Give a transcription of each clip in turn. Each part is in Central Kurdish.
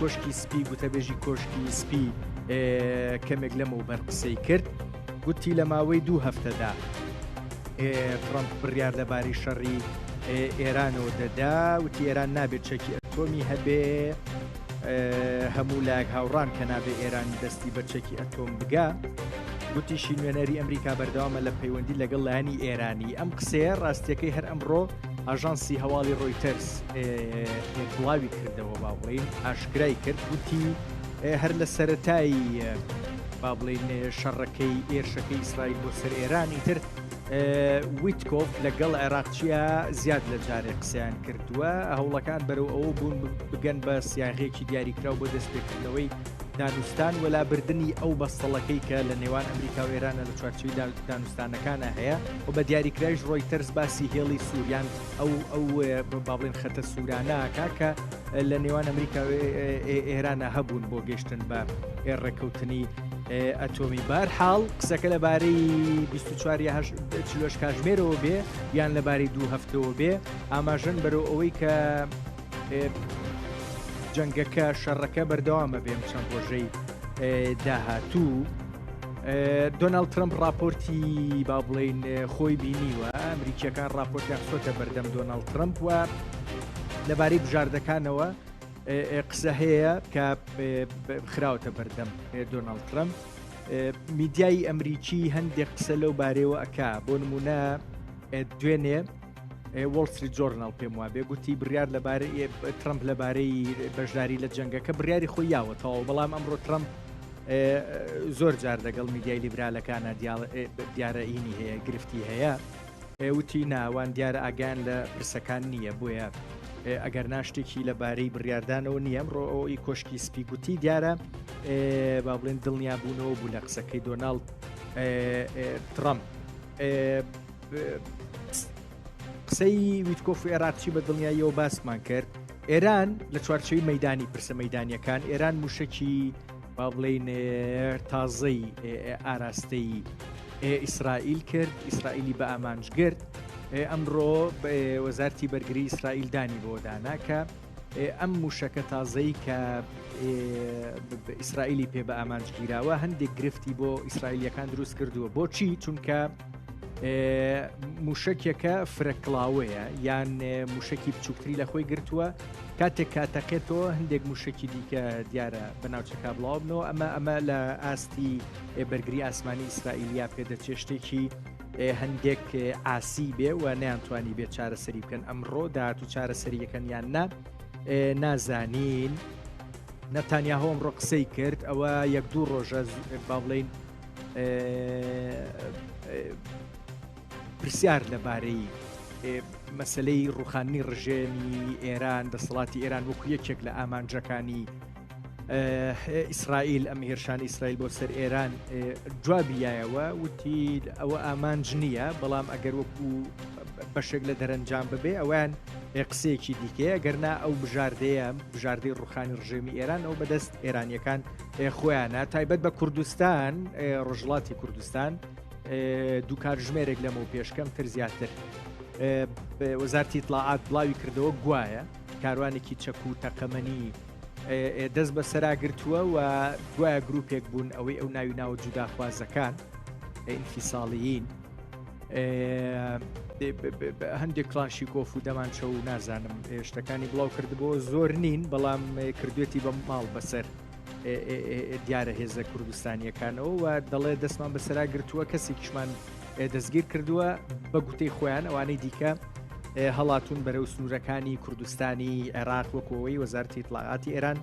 کۆشکی سپی گوتەبێژی کۆشکی سپی کەمێک لەمەوبەر قسەی کرد گوتی لە ماوەی دوو هەفتەدا ترەمپ بڕیار لەبارەی شەڕی ئێرانەوە دەدا وتی ئێران نابێت چەکی ئەتۆمی هەبێ هەموو لایەک هاوڕان کە نابێ ئێران دەستی بە چەکی ئەتۆم بگا گوتیشی نوێنەری ئەمریکا بەردەوامە لە پەیوەندی لەگەڵ لایەنی ئێرانی ئەم قسەیە ڕاستیەکەی هەر ئەمڕۆ ئاژانسی هەواڵی ڕۆیتەرز بڵاوی کردەوە با بڵین ئاشکرای کرد وتی هەر لە سەتای با بڵین شەڕەکەی ئێرشەکەی ئیسرائیل بۆ سەر ئێران ئیتر ویتکۆف لەگەڵ عێراقچیە زیاد لە جارێ قسەیان کردووە هەوڵەکان بەرەو ئەوە بوون بگەن بە سیاغێکی دیاریکراو بۆ دەستپێکردنەوەی دانوستان وەلابردنی ئەو بەستەڵەکەی کە لە نێوان ئەمریکا و ئێرانە لە چوارچێوەی دانوستانەکانە هەیە و بە دیاریکرایش ڕۆیتەرز باسی هێڵی سووریان ئەو ئەو با بڵێن خەتە سوورانە کا کە لە نێوان ئەمریکا و ئێرانە هەبوون بۆ گەشتن بە ڕێککەوتنی ئەتۆمی بار حاڵ قسەکە لەبارەی 24 یا 48 کاژمێرەوە بێ یان لەبارەی دوو هەفتەوە بێ ئاماژەن بەرەو ئەوەی کە جەنگەکە شەڕەکە بەردەوامە بێم چەند ڕۆژەی داهاتوو. دۆناڵد ترەمپ راپۆرتی با بڵین خۆی بینیوە ئەمریکیەکان راپۆرتیان خستۆتە بەردەم دۆناڵد ترەمپ و لەبارەی بژاردەکانەوە قسە هەیە کە خراوەتە بەردەم دۆناڵد ترەمپ میدیای ئەمریکی هەندێک قسە لەو بارەوە ئەک بۆ نمونە دوێنێ وۆڵ ستریت جۆرناڵ پێم وابێ گوتی بڕیار لەبارەی ترەمپ لەبارەی بەشداری لە جەنگەکە بڕیاری خۆی یاوە تەواو بەڵام ئەمڕۆ ترەمپ زۆر جار لەگەڵ میدیای لیبرالەکانە دیارە ئینی هەیە گرفتی هەیە وتی ناوان دیارە ئاگیان لە پرسەکان نییە بۆیە ئەگەر ناشتێکی لەبارەی بڕاردانەوە نییە ئەمڕۆ ئەوی کۆشکی سپی گوتی دیارە با بڵێن دڵنیابوونەوە بوو لە قسەکەی دۆناڵد ترەمپ. قسەی ویتکۆف و عێراقچی بە دڵنیاییەوە باسمان کرد ئێران لە چوارچەوی مەدانی پرسە مەدانیەکان ئێران موشکی با بڵین تازەی ئاراستەی ئیسرائیل کرد ئیسرائیلی بە ئامانج گرت ئەمڕۆ وەزارتی بەرگری ئیسرائیل دانی بۆ دانا کە ئەم موشەکە تازەی کە ئیسرائیلی پێ بە ئامانج گیراوە هەندێک گرفتی بۆ ئیسرائیلیەکان دروست کردووە بۆچی چونکە موشەکێکە فرە کڵاوەیە یان موشکی بچووکتری لە خۆی گرتووە کاتێک کاتەقێتەوە هەندێک موشکی دیکە دیارە بە ناوچەکە بڵاوبنەوە ئەمە ئەمە لە ئاستی بەرگری ئاسمانی ئیسرائیلیا پێدەچێ شتێکی هەندێک ئاسی بێ و نەیانتوانی بێ چارەسەری بکەن ئەمڕۆ داهات و چارەسەریەکەن یان نا نازانین نەتانیاهۆ ئەمڕۆ قسەی کرد ئەوە یەک دوو ڕۆژە با بڵین پرسیار لەبارەی مەسلەی ڕوخاننی ڕژێمی ئێران دەسەڵاتی ئێران وەکو یەکێک لە ئامانجەکانی ئیسرائیل ئەم هێرشان ئیسرائیل بۆ سەر ئێران جوابی یایەوە وتی ئەوە ئامانج نییە بەڵام ئەگەر وەکو بەشێک لە دەرەنجام ببێ ئەویان قسەیەکی دیکەیە گەرنا ئەو بژاردەیە بژاردەی ڕوخانی ڕژێمی ئێران ئەو بەدەست ئێرانیەکان خۆیانە تایبەت بە کوردستان ڕۆژهەڵاتی کوردستان دوو کاتژمێرێک لەمە پێشکەم تر زیاتر وەزارتی ئیتڵاعات بڵاوی کردەوە گوایە کاروانێکی چەک و تەقەمەنی دەست بە سەراگرتووە و گوایە گروپێک بوون ئەوەی ئەو ناوی ناوە جوداخوازەکان ئینفیساڵیین هەندێک کڵاشیکۆف و دەمانچە و نازانم شتەکانی بڵاو کردبووە زۆر نین بەڵام کردوێتی بە ماڵ بەسەر دیارە هێزە کوردستانیەکانەوە و دەڵێ دەستمان بەسەرا گرتووە کەسێکیشمان دەستگیر کردووە بە گوتەی خۆیان ئەوانەی دیکە هەڵاتون بەرەو سنوورەکانی کوردستانی عێراق وەکەوەی وەزارتی ئیتڵاعاتی ئێران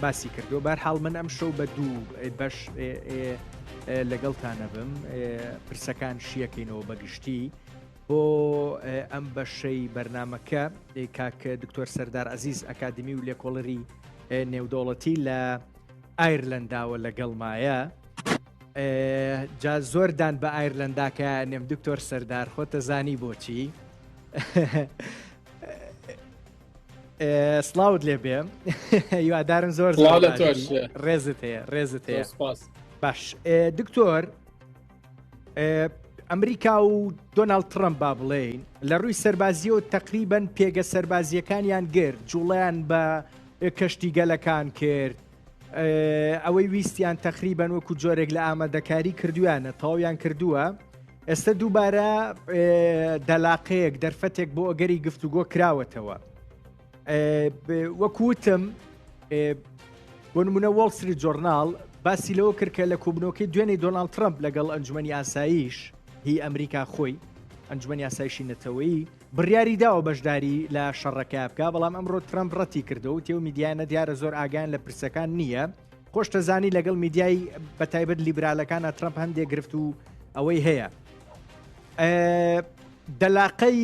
باسی کردو بارحاڵ من ئەم شەو بە دوو بەش لەگەڵتانەبم پرسەکان شیەکەینەوە بەگشتی بۆ ئەم بەشەی بەرنمەکە کاک دکتۆر سەردار عزیز ئەکادمی و لێکۆڵری نێودەوڵەتی لە ئایرلەنداوە لەگەڵمایە جا زۆر دان بە ئایرلەنداکە نێم دکتۆر سەردار خۆتە زانی بۆچی سڵاوت لێ بێ هیوادارم زۆر ڕێزت هەیە ڕێزت هەیە باش دکتۆر ئەمریکا و دۆناڵد ترەمپ با بڵێین لە ڕووی سەربازیەوە تقریبن پێگە سەربازیەکانیان گرت جوڵیان بە کەشتیگەلەکان کرد، ئەوەی ویستیان تەقریبەن وەکو جۆرێک لە ئامادەکاری کردویانە تەواویان کردووە ئێستا دووبارە دەلاقەیەک دەرفەتێک بۆ ئەگەری گفتوگۆ کراوەتەوە وەکوتم بۆ نمونە وۆڵ ستریت جۆرناڵ باسی لەوە کرد کە لە کۆبنەوەکەی دوێنێ دۆناڵد ترەمپ لەگەڵ ئەنجومەنی ئاسایش هی ئەمریکا خۆی ئەنجومەنی ئاسایشی نەتەوەیی بڕیاری داوە بەشداری لە شەڕەکە بکە بەڵام ئەمڕۆ ترەمپ ڕەتی کردەوە و تێو میدیانە دیارە زۆر ئاگیان لە پرسەکان نییە خۆشتەزانی لەگەڵ میدیای بەتایبەت لیبرالەکانە ترەمپ هەندێک گرفت و ئەوەی هەیە دەلاقەی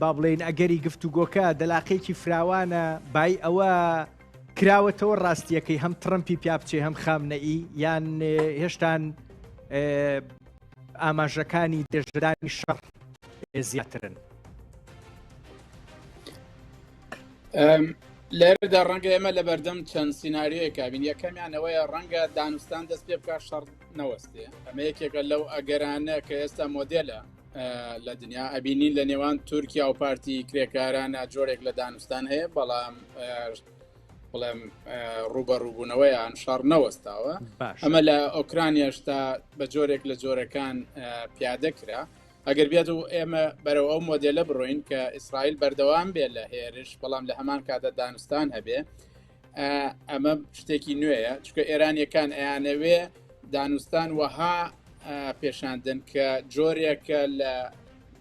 با بڵێین ئەگەری گفتوگۆکە دەلاقەیەکی فراوانە بای ئەوە کراوەتەوە ڕاستیەکەی هەم ترەمپی پیا بچێ هەم خامنەئی یان هێشتان ئاماژەکانی درێژەدانی شەڕ زیاترن. لێرەدا ڕەنگە ئێمە لە بەردەم چەند سینناریۆیەکە بین یەکەمیان ئەوەیە ڕەنگە دانوستان دەست پێ بکات شەڕ نەوەستێ ئەمە یەکێکە لەو ئەگەرانە کە ئێستا مۆدێلە لە دنیا ئەبینین لە نێوان تورکیا و پارتی کرێکارانە جۆرێک لە دانوستان هەیە بەڵام بڵێم ڕوبەڕووبوونەوەیان شەڕ نەوەستاوە ئەمە لە ئۆکرانیاشتا بە جۆرێک لە جۆرەکان پیادە کرا ئەگەر بێت و ئێمە بەرەو ئەو مۆدلە بڕۆین کە ئیسرائیل بەردەوام بێت لە هێرش بەڵام لە هەمان کاتە دانوستان هەبێ ئەمە شتێکی نوێیە چکە ئێرانیەکان ئەیانەوێ دانوستان وەها پێشاندن کە جۆرێکە لە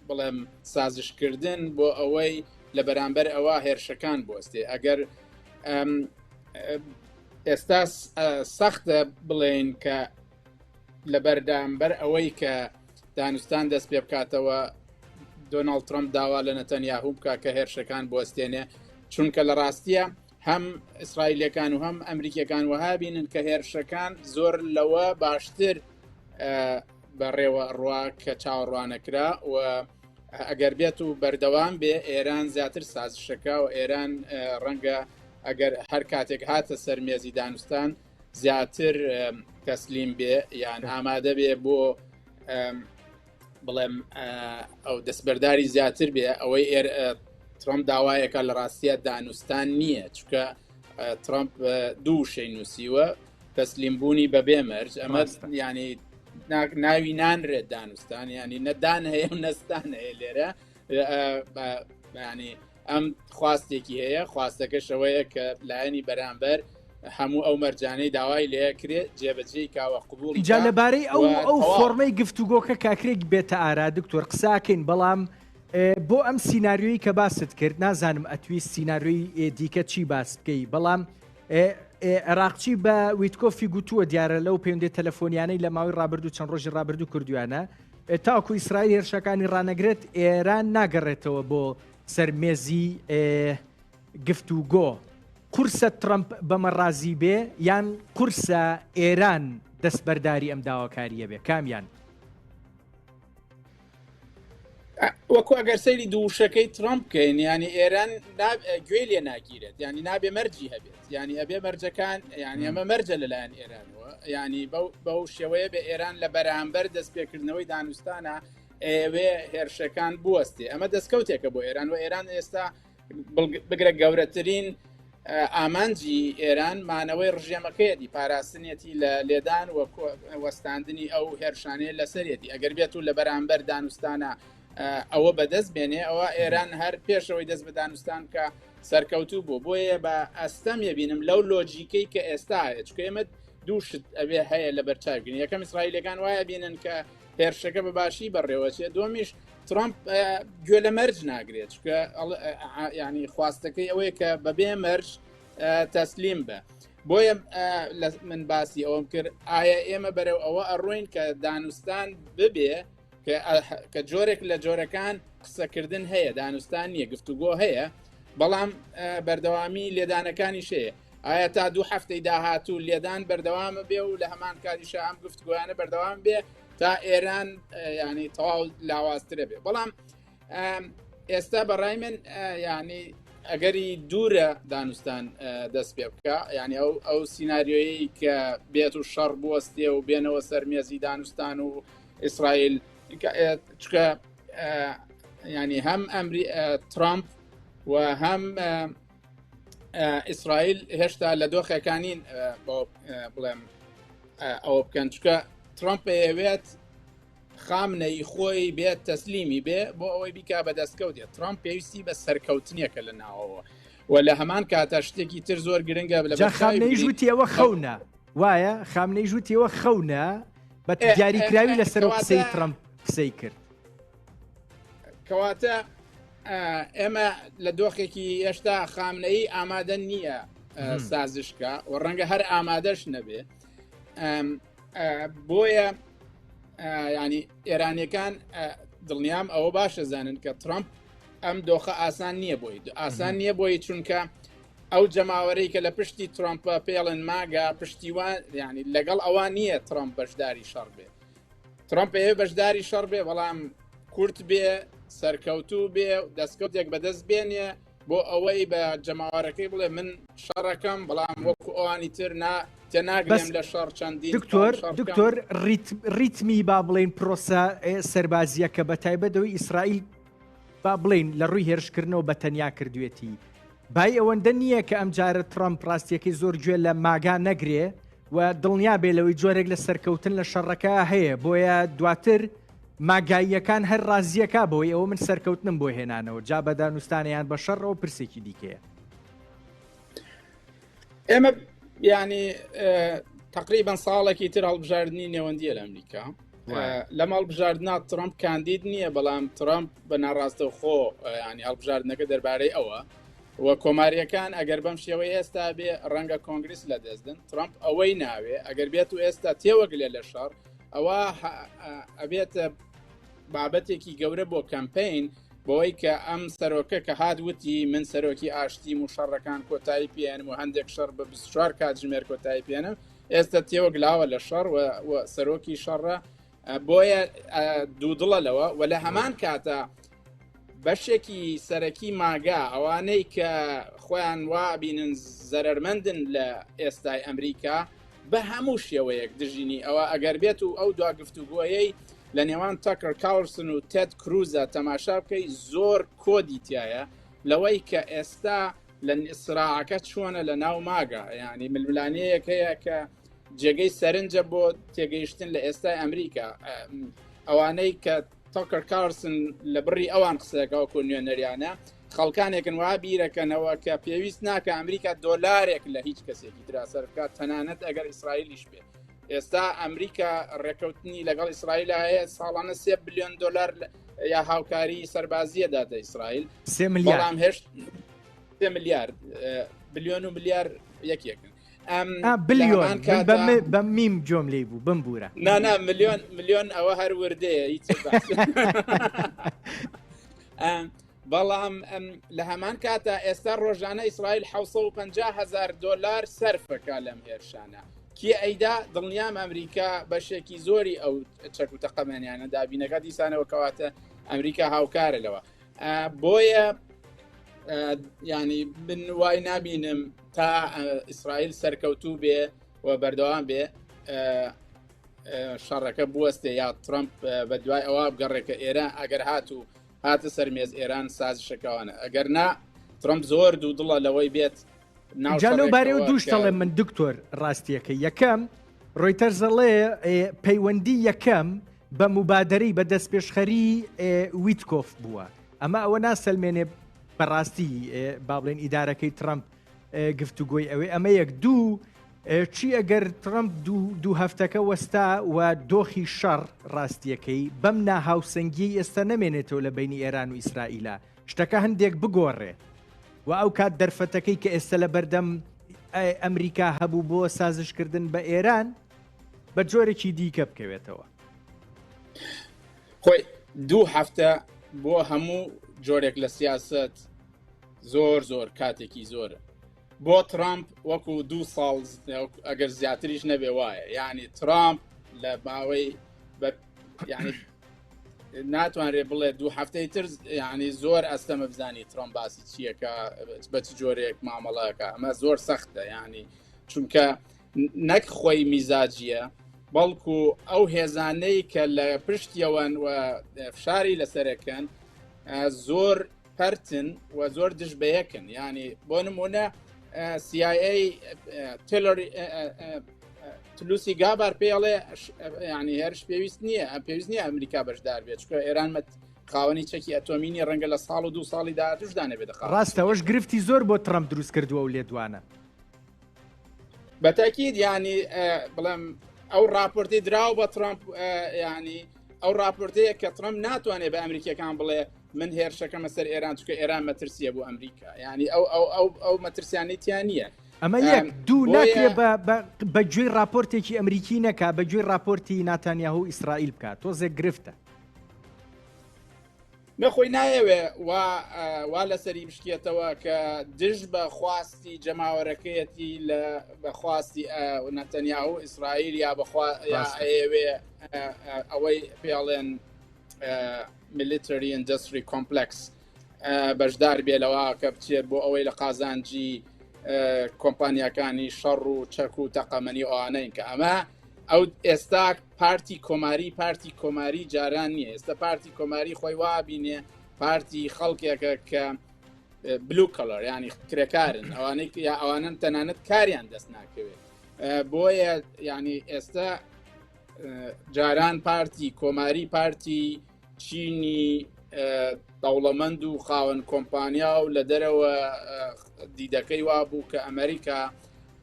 بڵێم سازشکردن بۆ ئەوەی لە بەرامبەر ئەوە هێرشەکان بۆستێ ئەگەر ئێستا سەختە بڵێن کە لە بەردامبەر ئەوەی کە دانوستان دەست پێ بکاتەوە دۆناڵد ترامپ داوا لە نەتەنیاهوو بکە کە هێرشەکان بوەستێنێ چونکە لە ڕاستیە هەم ئیسرائیلەکان و هەم ئەمریکیەکان وەها بینن کە هێرشەکان زۆر لەوە باشتر بەڕێوە ڕوا کە چاوەڕوانەکرا و ئەگەر بێت و بەردەوام بێ ئێران زیاتر سازشەکە و ئێران ڕەنگە ئەگەر هەر کاتێک هاتە سەر مێزی دانوستان زیاتر تەسلیم بێ یان ئامادە بێ بۆ بڵێم ئەو دەستبەرداری زیاتر بێ ئەوەی ئێر ترامپ داوایەکە لە ڕاستیە دانوستان نییە چکە ترامپ دوو شەی نووسیوە تەسلیم بوونی بەبێ مەرج ئەمە ینی ناوی نانرێت دانوستان ینی نەدان هەیە و نەستان هەیە لێرە ینی ئەم خواستێکی هەیە خواستەکەش ئەوەیە کە لایەنی بەرامبەر هەموو ئەو مەرجانەی داوای لێکرێ جێبەجێی کاوە قبوڵی جا لەبارەی ئەو ئەو فۆرمەی گفتوگۆکە کاکرێک بێتە ئارا دکتۆر قساکەین بەڵام بۆ ئەم سیناریۆی کە باست کرد نازانم ئەتویست سیناریۆی دیکە چی باس بکەی بەڵام عێراقچی بە ویتکۆفی گوتووە دیارە لەو پەیوەندی تەلەفۆنیانەی لە ماوەی ڕابردوو چەند ڕۆژی ڕابردوو کردویانە تاکو ئیسرائیل هێرشەکانی ڕانەگرێت ئێران ناگەڕێتەوە بۆ سەر مێزی گفتوگۆ. قورسە ترەمپ بەمە ڕازی بێ یان قورسە ئێران دەستبەرداری ئەم داواکارییە بێ؟ کامیان؟ وەکو ئەگەر سەیری دووشەکەی ترامپ بکەین ینی ئێران گوێ لێ ناگیرێت ینی نابێ مەرجی هەبێت ینی ئەبێ مەرجەکان ینی ئەمە مەرجە لەلایەن ئێرانەوە ینی بەو شێوەیە بە ئێران لە بەرامبەر دەستپێکردنەوەی دانوستانە ئەیەوێ هێرشەکان بوەستێ ئەمە دەستکەوتێکە بۆ ئێران و ئێران ئێستا بگرە گەورەترین ئامانجی ئێران مانەوەی ڕژێمەکەیەتی پاراستنیەتی لە لێدان و وەستاندنی ئەو هێرشانەیە لەسەرەتی ئەگەر بێت و لە بەرامبەر دانوستانە ئەوە بەدەست بێنێ ئەوە ئێران هەر پێشەوەی دەست بە دانوستان کە سەرکەوتوو بوو بۆیە بە ئەستەم یبینم لەو لۆجیکەی کە ئێستا هەیە چکە ئێمە دوو شت ئەوێ هەیە لە بەرچاوگرین یەکەم ئیسرائیلەکان وایە بینن کە هێرشەکە بە باشی بەڕێوەچێ دومیش ترامپ گوێ لە مەرج ناگرێت چکە ینی خواستەکەی ئەوەیە کە بەبێ مەرج تەسلیم بە بۆیە من باسی ئەوەم کرد ئایا ئێمە بەرەو ئەوە ئەڕۆین کە دانوستان ببێ کە جۆرێک لە جۆرەکان قسەکردن هەیە دانوستان نییە گفتوگۆ هەیە بەڵام بەردەوامی لێدانەکانی شەیە ئایا تا دوو هەفتەی داهاتوو لێدان بەردەوامە بێ و لە هەمان کاتیشا ئەم گفتوگۆیانە بەردەوام بێ تا ئێران ینی تەواو لاوازترە بێ بەڵام ئێستا بەڕای من ینی ئەگەری دوورە دانوستان دەست پێ بکە ینی ئەو ئەو سینناریۆیی کە بێت و شەڕ بوەستێ و بێنەوە سەر مێزی دانوستان و ئیسرائیل چکە ینی هەم ئەمری ترامپ و هەم. ئیسرائیل هێشتا لە دۆخەکانین بۆ بڵێم ئەوە بکەن چکە ترامپ ئەیەوێت خامنەی خۆی بێت تەسلیمی بێ بۆ ئەوەی بیکا بە دەستکەوتێت ترامپ پێویستی بە سەرکەوتنێکە لە ناوەوە و لە هەمان کاتە شتێکی تر زۆر گرنگە لە خامنەیش وتیەوە خەونە وایە خامنەیش وتیەوە خەونە بە دیاریکراوی لەسەر قسەی ترامپ قسەی کرد. کەواتە ئێمە لە دۆخێکی هێشتا خامنەیی ئامادە نییە سازشکە و ڕەنگە هەر ئامادەش نەبێ بۆیە ینی ئێرانەکان دڵنیام ئەوە باشە زانن کە ترامپ ئەم دۆخە ئاسان نییە بۆی ئاسان نییە بۆی چونکە ئەو جەماوەرەی کە لە پشتی ترامپە پێڵن ماگا پشتیوان ینی لەگەڵ ئەوە نییە ترامپ بەشداری شەڕ بێ ترامپ ئەیەوێ بەشداری شەڕ بێ بەڵام کورت بێ سەرکەوتوو بێ دەستکەوتێک بەدەست بێنێ بۆ ئەوەی بە جەماوەرەکەی بڵێ من شەڕەکەم بەڵام وەکو ئەوانی تر نا تێناگرم لە شەڕ چەندین دکتۆر دکتۆر ریتمی با بڵین پرۆسە سەربازیەکە بە تایبەتەوەی ئیسرائیل با بڵین لە ڕووی هێرشکردنەوە بە تەنیا کردوێتی بای ئەوەندە نییە کە ئەمجارە ترەمپ ڕاستیەکەی زۆر گوێ لە ماگا نەگرێ و دڵنیا بێ لەوەی جۆرێک لە سەرکەوتن لە شەڕەکە هەیە بۆیە دواتر ماگاییەکان هەر ڕازیەکە بۆی ئەوە من سەرکەوتنم بۆ هێنانەوە جا بە دانوستانیان بە شەڕەوە پرسێکی دیکەیە. ئێمە ینی تقریبا ساڵێکی تر هەڵبژاردننی نێوەندیە لە ئەمریکا لەم هەڵبژاردنا ترامپ کاندید نییە بەڵام ترامپ بە ناڕاستەوخۆ ینی هەڵبژاردنەکە دەربارەی ئەوە و کۆماریەکان ئەگەر بەم شێوەی ئێستا بێ ڕەنگە کۆنگرس لە دەستدن ترامپ ئەوەی ناوێ ئەگەر بێت و ئێستا تێوەگلێ لە شەڕ ئەوە ئەبێتە بابەتێکی گەورە بۆ کەمپین بەوەی کە ئەم سەرۆکە کە هات وتی من سەرۆکی ئاشتیم و شەڕەکان کۆتایی پێێنم و هەندێک شەڕ بە 24 کاتژمێر کۆتایی پێێنم ئێستا تێوەگلاوە لە شەڕ و سەرۆکی شەڕە بۆیە دوودڵە لەوە و لە هەمان کاتە بەشێکی سەرەکی ماگا ئەوانەی کە خۆیان وا بینن زەرمەندن لە ئێستای ئەمریکا بە هەموو شێوەیەک دژینی ئەوە ئەگەر بێت و ئەو دوا گفتوگۆیەی لە نێوان تاکەر کارلسن و تێد کروزە تەماشا بکەی زۆر کۆدی تایە لەوەی کە ئێستا لە سراعەکە چۆنە لە ناو ماگا ینی ململانەیەک هەیە کە جێگەی سەرنجە بۆ تێگەیشتن لە ئێستای ئەمریکا ئەوانەی کە تاکەر کارسن لە بڕی ئەوان قسەکەەوە کۆ نوێنەریانە خەڵکانێکن وا بیرەکەنەوە کە پێویست ناکە ئەمریکا دۆلارێک لە هیچ کەسێکی ترا سەر بکات تەنانەت ئەگەر ئیسرائیلیش بێت ئێستا ئەمریکا ڕێکەوتنی لەگەڵ ئیسرائیل هەیە ساڵانە سێ بلیۆن دلار یا هاوکاری سەربازیە داتە ئیسرائیل سێ ملیارد هێشت سێ ملیارد بلیۆن و ملیار یەکێکن بلیۆن بە میم جۆم لی بوو بمبوورە نانا ملیۆن ملیۆن ئەوە هەر وردەیە هیچ بەڵام لە هەمان کاتا ئێستا ڕۆژانە ئیسرائیل 750 هزار دلار سەرفەکە لەم هێرشانە کی ئەیدا دڵنیام ئەمریکا بەشێکی زۆری ئەو چەک و تەقەمەنیانە دابینەکە دیسانەوە کەواتە ئەمریکا هاوکارە لەوە بۆیە ینی من وای نابینم تا ئیسرائیل سەرکەوتوو بێ و بەردەوام بێ شەڕەکە بوەستێ یا ترامپ بە دوای ئەوە بگەڕێکە ئێران ئەگەر هات و هاتە سەر مێز ئێران سازشەکەوانە ئەگەر نا ترامپ زۆر دوو دڵە لەوەی بێت جا لەو بارەیەوە دوو شتەڵێم من دکتۆر ڕاستیەکە یەکەم ڕۆیتەرز ئەڵێ پەیوەندی یەکەم بە مبادەرەی بە دەستپێشخەری ویتکۆف بووە ئەمە ئەوە ناسەلمێنێ بەڕاستی با بڵێن ئیدارەکەی ترامپ گفتوگۆی ئەوێ ئەمە یەک دوو چی ئەگەر ترامپ دوو هەفتەکە وەستا و دۆخی شەڕ ڕاستیەکەی بەم ناهاوسەنگی ئێستا نەمێنێتەوە لە بینی ئێران و ئیسرائیلە شتەکە هەندێک بگۆڕێ و ئەو کات دەرفەتەکەی کە ئێستا لە بەردەم ئەمریکا هەبوو بۆ سازشکردن بە ئێران بە جۆرێکی دیکە بکەوێتەوە. خۆی دوو هەفتە بۆ هەموو جۆرێک لە سیاست زۆر زۆر کاتێکی زۆرە بۆ ترامپ وەکو دوو ساڵ ئەگەر زیاتریش نەبێ وایە یعنی ترامپ لە باوەی یعنی ناتوانرێ بڵێ دوو هەفتەی تر یعنی زۆر ئەستەمە بزانی ترۆم باسی چیەکە بە چ جۆرێک مامەڵەکە ئەمە زۆر سەختە ینی چونکە نەک خۆی میزاجیە بەڵکو ئەو هێزانەی کە لە پشتیەوەن و فشاری لەسەرەکەن زۆر پەرتن و زۆر دژ بەیەکن ینی بۆ نمونە CIA تێلۆر تلوسی گابار پێڵێ ینی هێرش پێویست نییە پێویست نییە ئەمریکا بەشدار بێت چکە ئێران مت خاوەنی چەکی ئەتۆمینی ڕەنگە لە ساڵ و دو ساڵی داهاتوشدا نەبێت ڕاستەوەش گرفتی زۆر بۆ ترەمپ دروست کردووە و لێدوانە بەتەکید ینی بڵێم ئەو راپۆرتی دراو بە ترامپ ینی ئەو راپۆرتەیە کە ترەمپ ناتوانێت بە ئەمریکیەکان بڵێ من هێرشەکەمە سەر ئێران چکە ئێران مەترسیە بۆ ئەمریکا ینی ئەو ئەو ئەو ئەو مەترسیانی تیا نییە ئەمە یەک دوو ناکرێ بە گوێی راپۆرتێکی ئەمریکی نەکا بە گوێی راپۆرتی ناتانیاهو و ئیسرائیل بکات تۆزێک گرفتە نەخۆی نایەوێ وا وا لەسەری بشکێتەوە کە دژ بە خواستی جەماوەرەکەیەتی لە بە خواستی نەتەنیاهو ئیسرائیل یا بەخوا ئەیەوێ ئەوەی پێڵێن military industry complex بەشدار بێ لەوە کە بچێت بۆ ئەوەی لە قازانجی کۆمپانیاکانی شەڕ و چەک و تەقەمەنی ئەوانەین کە ئەمە ئەو ئێستا پارتی کۆماری پارتی کۆماری جاران نییە ئێستا پارتی کۆماری خۆی وا بینێ پارتی خەڵکێکە کە blue collar ینی کرێکارن ئەوانەی یا ئەوانن تەنانەت کاریان دەست ناکەوێت بۆیە ینی ئێستا جاران پارتی کۆماری پارتی چینی دەوڵەمەند و خاوەن کۆمپانیا و لە دەرەوە دیدەکەی وا بوو کە ئەمریکا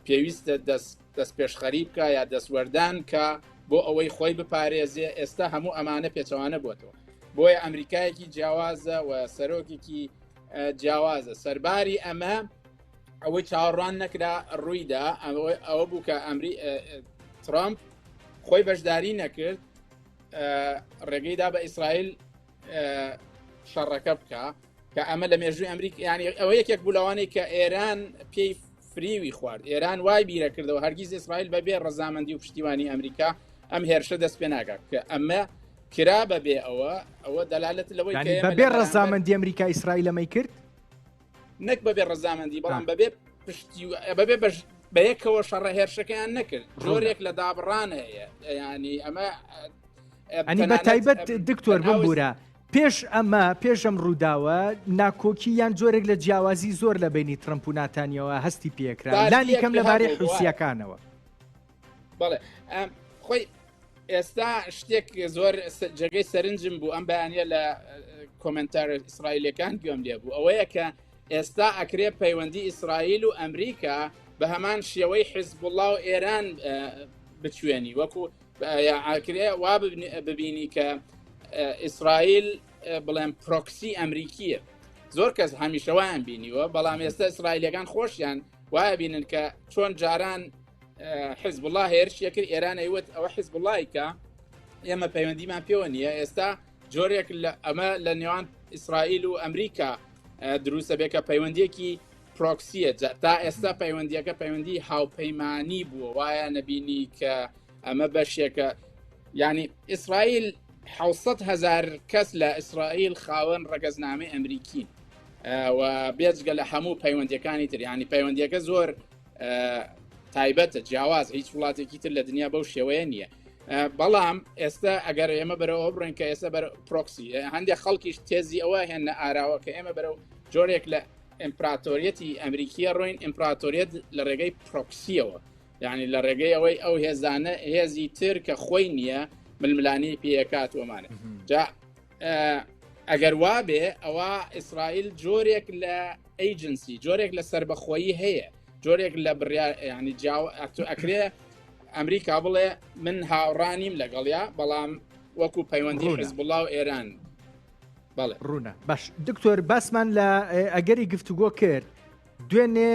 پێویستە دەست دەستپێشخەری بکە یا دەستوەردان کە بۆ ئەوەی خۆی بپارێزێ ئێستا هەموو ئەمانە پێچەوانە بووەتەوە بۆیە ئەمریکایەکی جیاوازە و سەرۆکێکی جیاوازە سەرباری ئەمە ئەوەی چاوەڕوان نەکرا ڕوویدا ئەوە بوو کە ئەمری ترامپ خۆی بەشداری نەکرد ڕێگەی دا بە ئیسرائیل شەڕەکە بکە کە ئەمە لە مێژووی ئەمریک ینی ئەوە یەکێک بوو لەوانەی کە ئێران پێی فریوی خوارد ئێران وای بیرە کردەوە هەرگیز ئیسرائیل بەبێ ڕەزامەندی و پشتیوانی ئەمریکا ئەم هێرشە دەست پێ ناکات کە ئەمە کرا بەبێ ئەوە ئەوە دەلالەت لەوەی بەبێ ڕەزامەندی ئەمریکا ئیسرائیل ئەمەی کرد نەک بەبێ ڕەزامەندی بەڵام بەبێ پشتی بەبێ بەش بەیەکەوە شەڕە هێرشەکەیان نەکرد جۆرێک لە دابڕان هەیە ینی ئەمە ئەنی بە تایبەت دکتۆر بمبورە پێش ئەمە پێش ئەم ڕووداوە ناکۆکی یان جۆرێک لە جیاوازی زۆر لە بینی ترمپ و ناتانیەوە هەستی پێکرا لانی کەم لەبارەی حوسیەکانەوە بەڵێ خۆی ئێستا شتێک زۆر جێگەی سەرنجم بوو ئەم بەیانە لە کۆمنتار ئیسرائیلەکان گوێم لێ بوو ئەوەیە کە ئێستا ئەکرێ پەیوەندی ئیسرائیل و ئەمریکا بە هەمان شێوەی حزبوڵا و ئێران بچوێنی وەکو ئاکرێ وا ببینی کە ئیسرائیل بڵێن پرۆکسی ئەمریکیە زۆر کەس هەمیشە وایان بینیوە بەڵام ئێستا ئیسرائیلەکان خۆشیان وایە بینن کە چۆن جاران حزب الله هێرشیە کرد ئێران ئەیوت ئەوە حزب اللهیکە ئێمە پەیوەندیمان پێوە نییە ئێستا جۆرێک لە ئەمە لە نێوان ئیسرائیل و ئەمریکا دروستە بێ کە پەیوەندیەکی پرۆکسیە تا ئێستا پەیوەندیەکە پەیوەندی هاوپەیمانی بووە وایە نەبینی کە ئەمە بەشێکە ینی ئیسرائیل 600 هزار کەس لە ئیسرائیل خاوەن ڕەگەزنامەی ئەمریکین و بێجگە لە هەموو پەیوەندیەکانی تر ینی پەیوەندیەکە زۆر تایبەتە جیاواز هیچ وڵاتێکی تر لە دنیا بەو شێوەیە نییە بەڵام ئێستا ئەگەر ئێمە بەرەوە بڕێن کە ئێستا بەر پرۆکسی هەندێک خەڵکیش تێزی ئەوە هێنە ئاراوە کە ئێمە بەرەو جۆرێک لە ئیمپراتۆریەتی ئەمریکیە ڕۆین ئیمپراتۆریەت لە ڕێگەی پرۆکسیەوە یعنی لە ڕێگەی ئەوەی ئەو هێزانە هێزی تر کە خۆی نییە ململانی پێکات ومانە جا ئەگەر وابێ ئەوە ئیسرائیل جۆرێک لە ئەیجنسی جۆرێک لە سربەخۆیی هەیە جۆرێک لە بڕیار ینی جیاو ئەتو ئەکرێ ئەمریکا بڵێ من هاوڕانیم لەگەڵیا بەڵام وەکو پەیوەندی حزبوڵا و ئێران بەڵێ ڕوونە باش دکتۆر باسمان لە ئەگەری گفتوگۆ کرد دوێنێ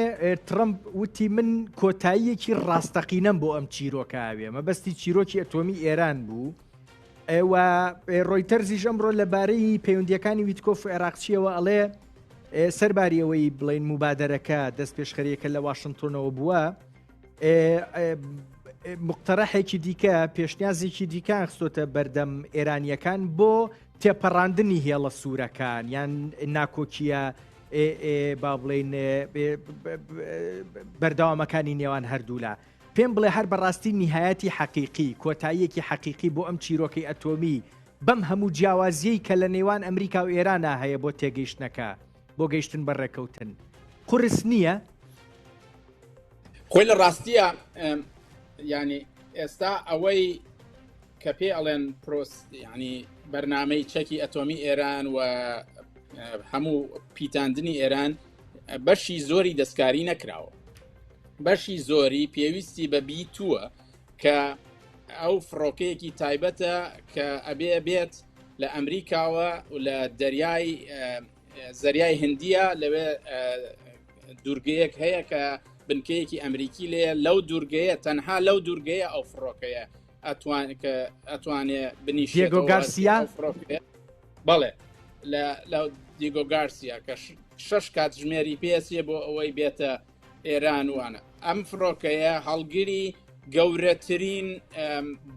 ترەمپ وتی من کۆتاییەکی ڕاستەقینەم بۆ ئەم چیرۆکە ئاوێ مەبەستی چیرۆکی ئەتۆمی ئێران بوو ئێوە ڕۆیتەرزیش ئەمڕۆ لەبارەی پەیوەندیەکانی ویتکۆف و عێراقچیەوە ئەڵێ سەرباری ئەوەی بڵین مبادەرەکە دەست پێشخەریەکە لە واشنگتۆنەوە بووە مقتەرەحێکی دیکە پێشنیازێکی دیکە خستۆتە بەردەم ئێرانیەکان بۆ تێپەڕاندنی هێڵە سوورەکان یان ناکۆکیە با بڵین بەردەوامەکانی نێوان هەردوولا پێم بڵێ هەر بەڕاستی نیهایەتی حەقیقی کۆتاییەکی حەقیقی بۆ ئەم چیرۆکەی ئەتۆمی بەم هەموو جیاوازیەی کە لە نێوان ئەمریکا و ئێرانا هەیە بۆ تێگەیشتنەکە بۆ گەیشتن بە ڕێکەوتن قورس نییە؟ خۆی لە ڕاستیە ینی ئێستا ئەوەی کە پێ ئەڵێن پرۆس ینی بەرنمەی چەکی ئەتۆمی ئێران و هەموو پیتاندنی ئێران بەشی زۆری دەستکاری نەکراوە بەشی زۆری پێویستی بە بیتووە کە ئەو فڕۆکەیەکی تایبەتە کە ئەبێ بێت لە ئەمریکاوە و لە دەریای زەریای هندیە لەوێ دوورگەیەک هەیە کە بنکەیەکی ئەمریکی لێ لەو دوورگەیە تەنها لەو دوورگەیە ئەو فڕۆکەیە ئەتوان کە ئەتوانێ بنیشێگۆ گارسیا بەڵێ لە دیگۆ گارسیا کە شش کاتژمێری پێچێ بۆ ئەوەی بێتە ئێران وانە ئەم فڕۆکەیە هەڵگری گەورەترین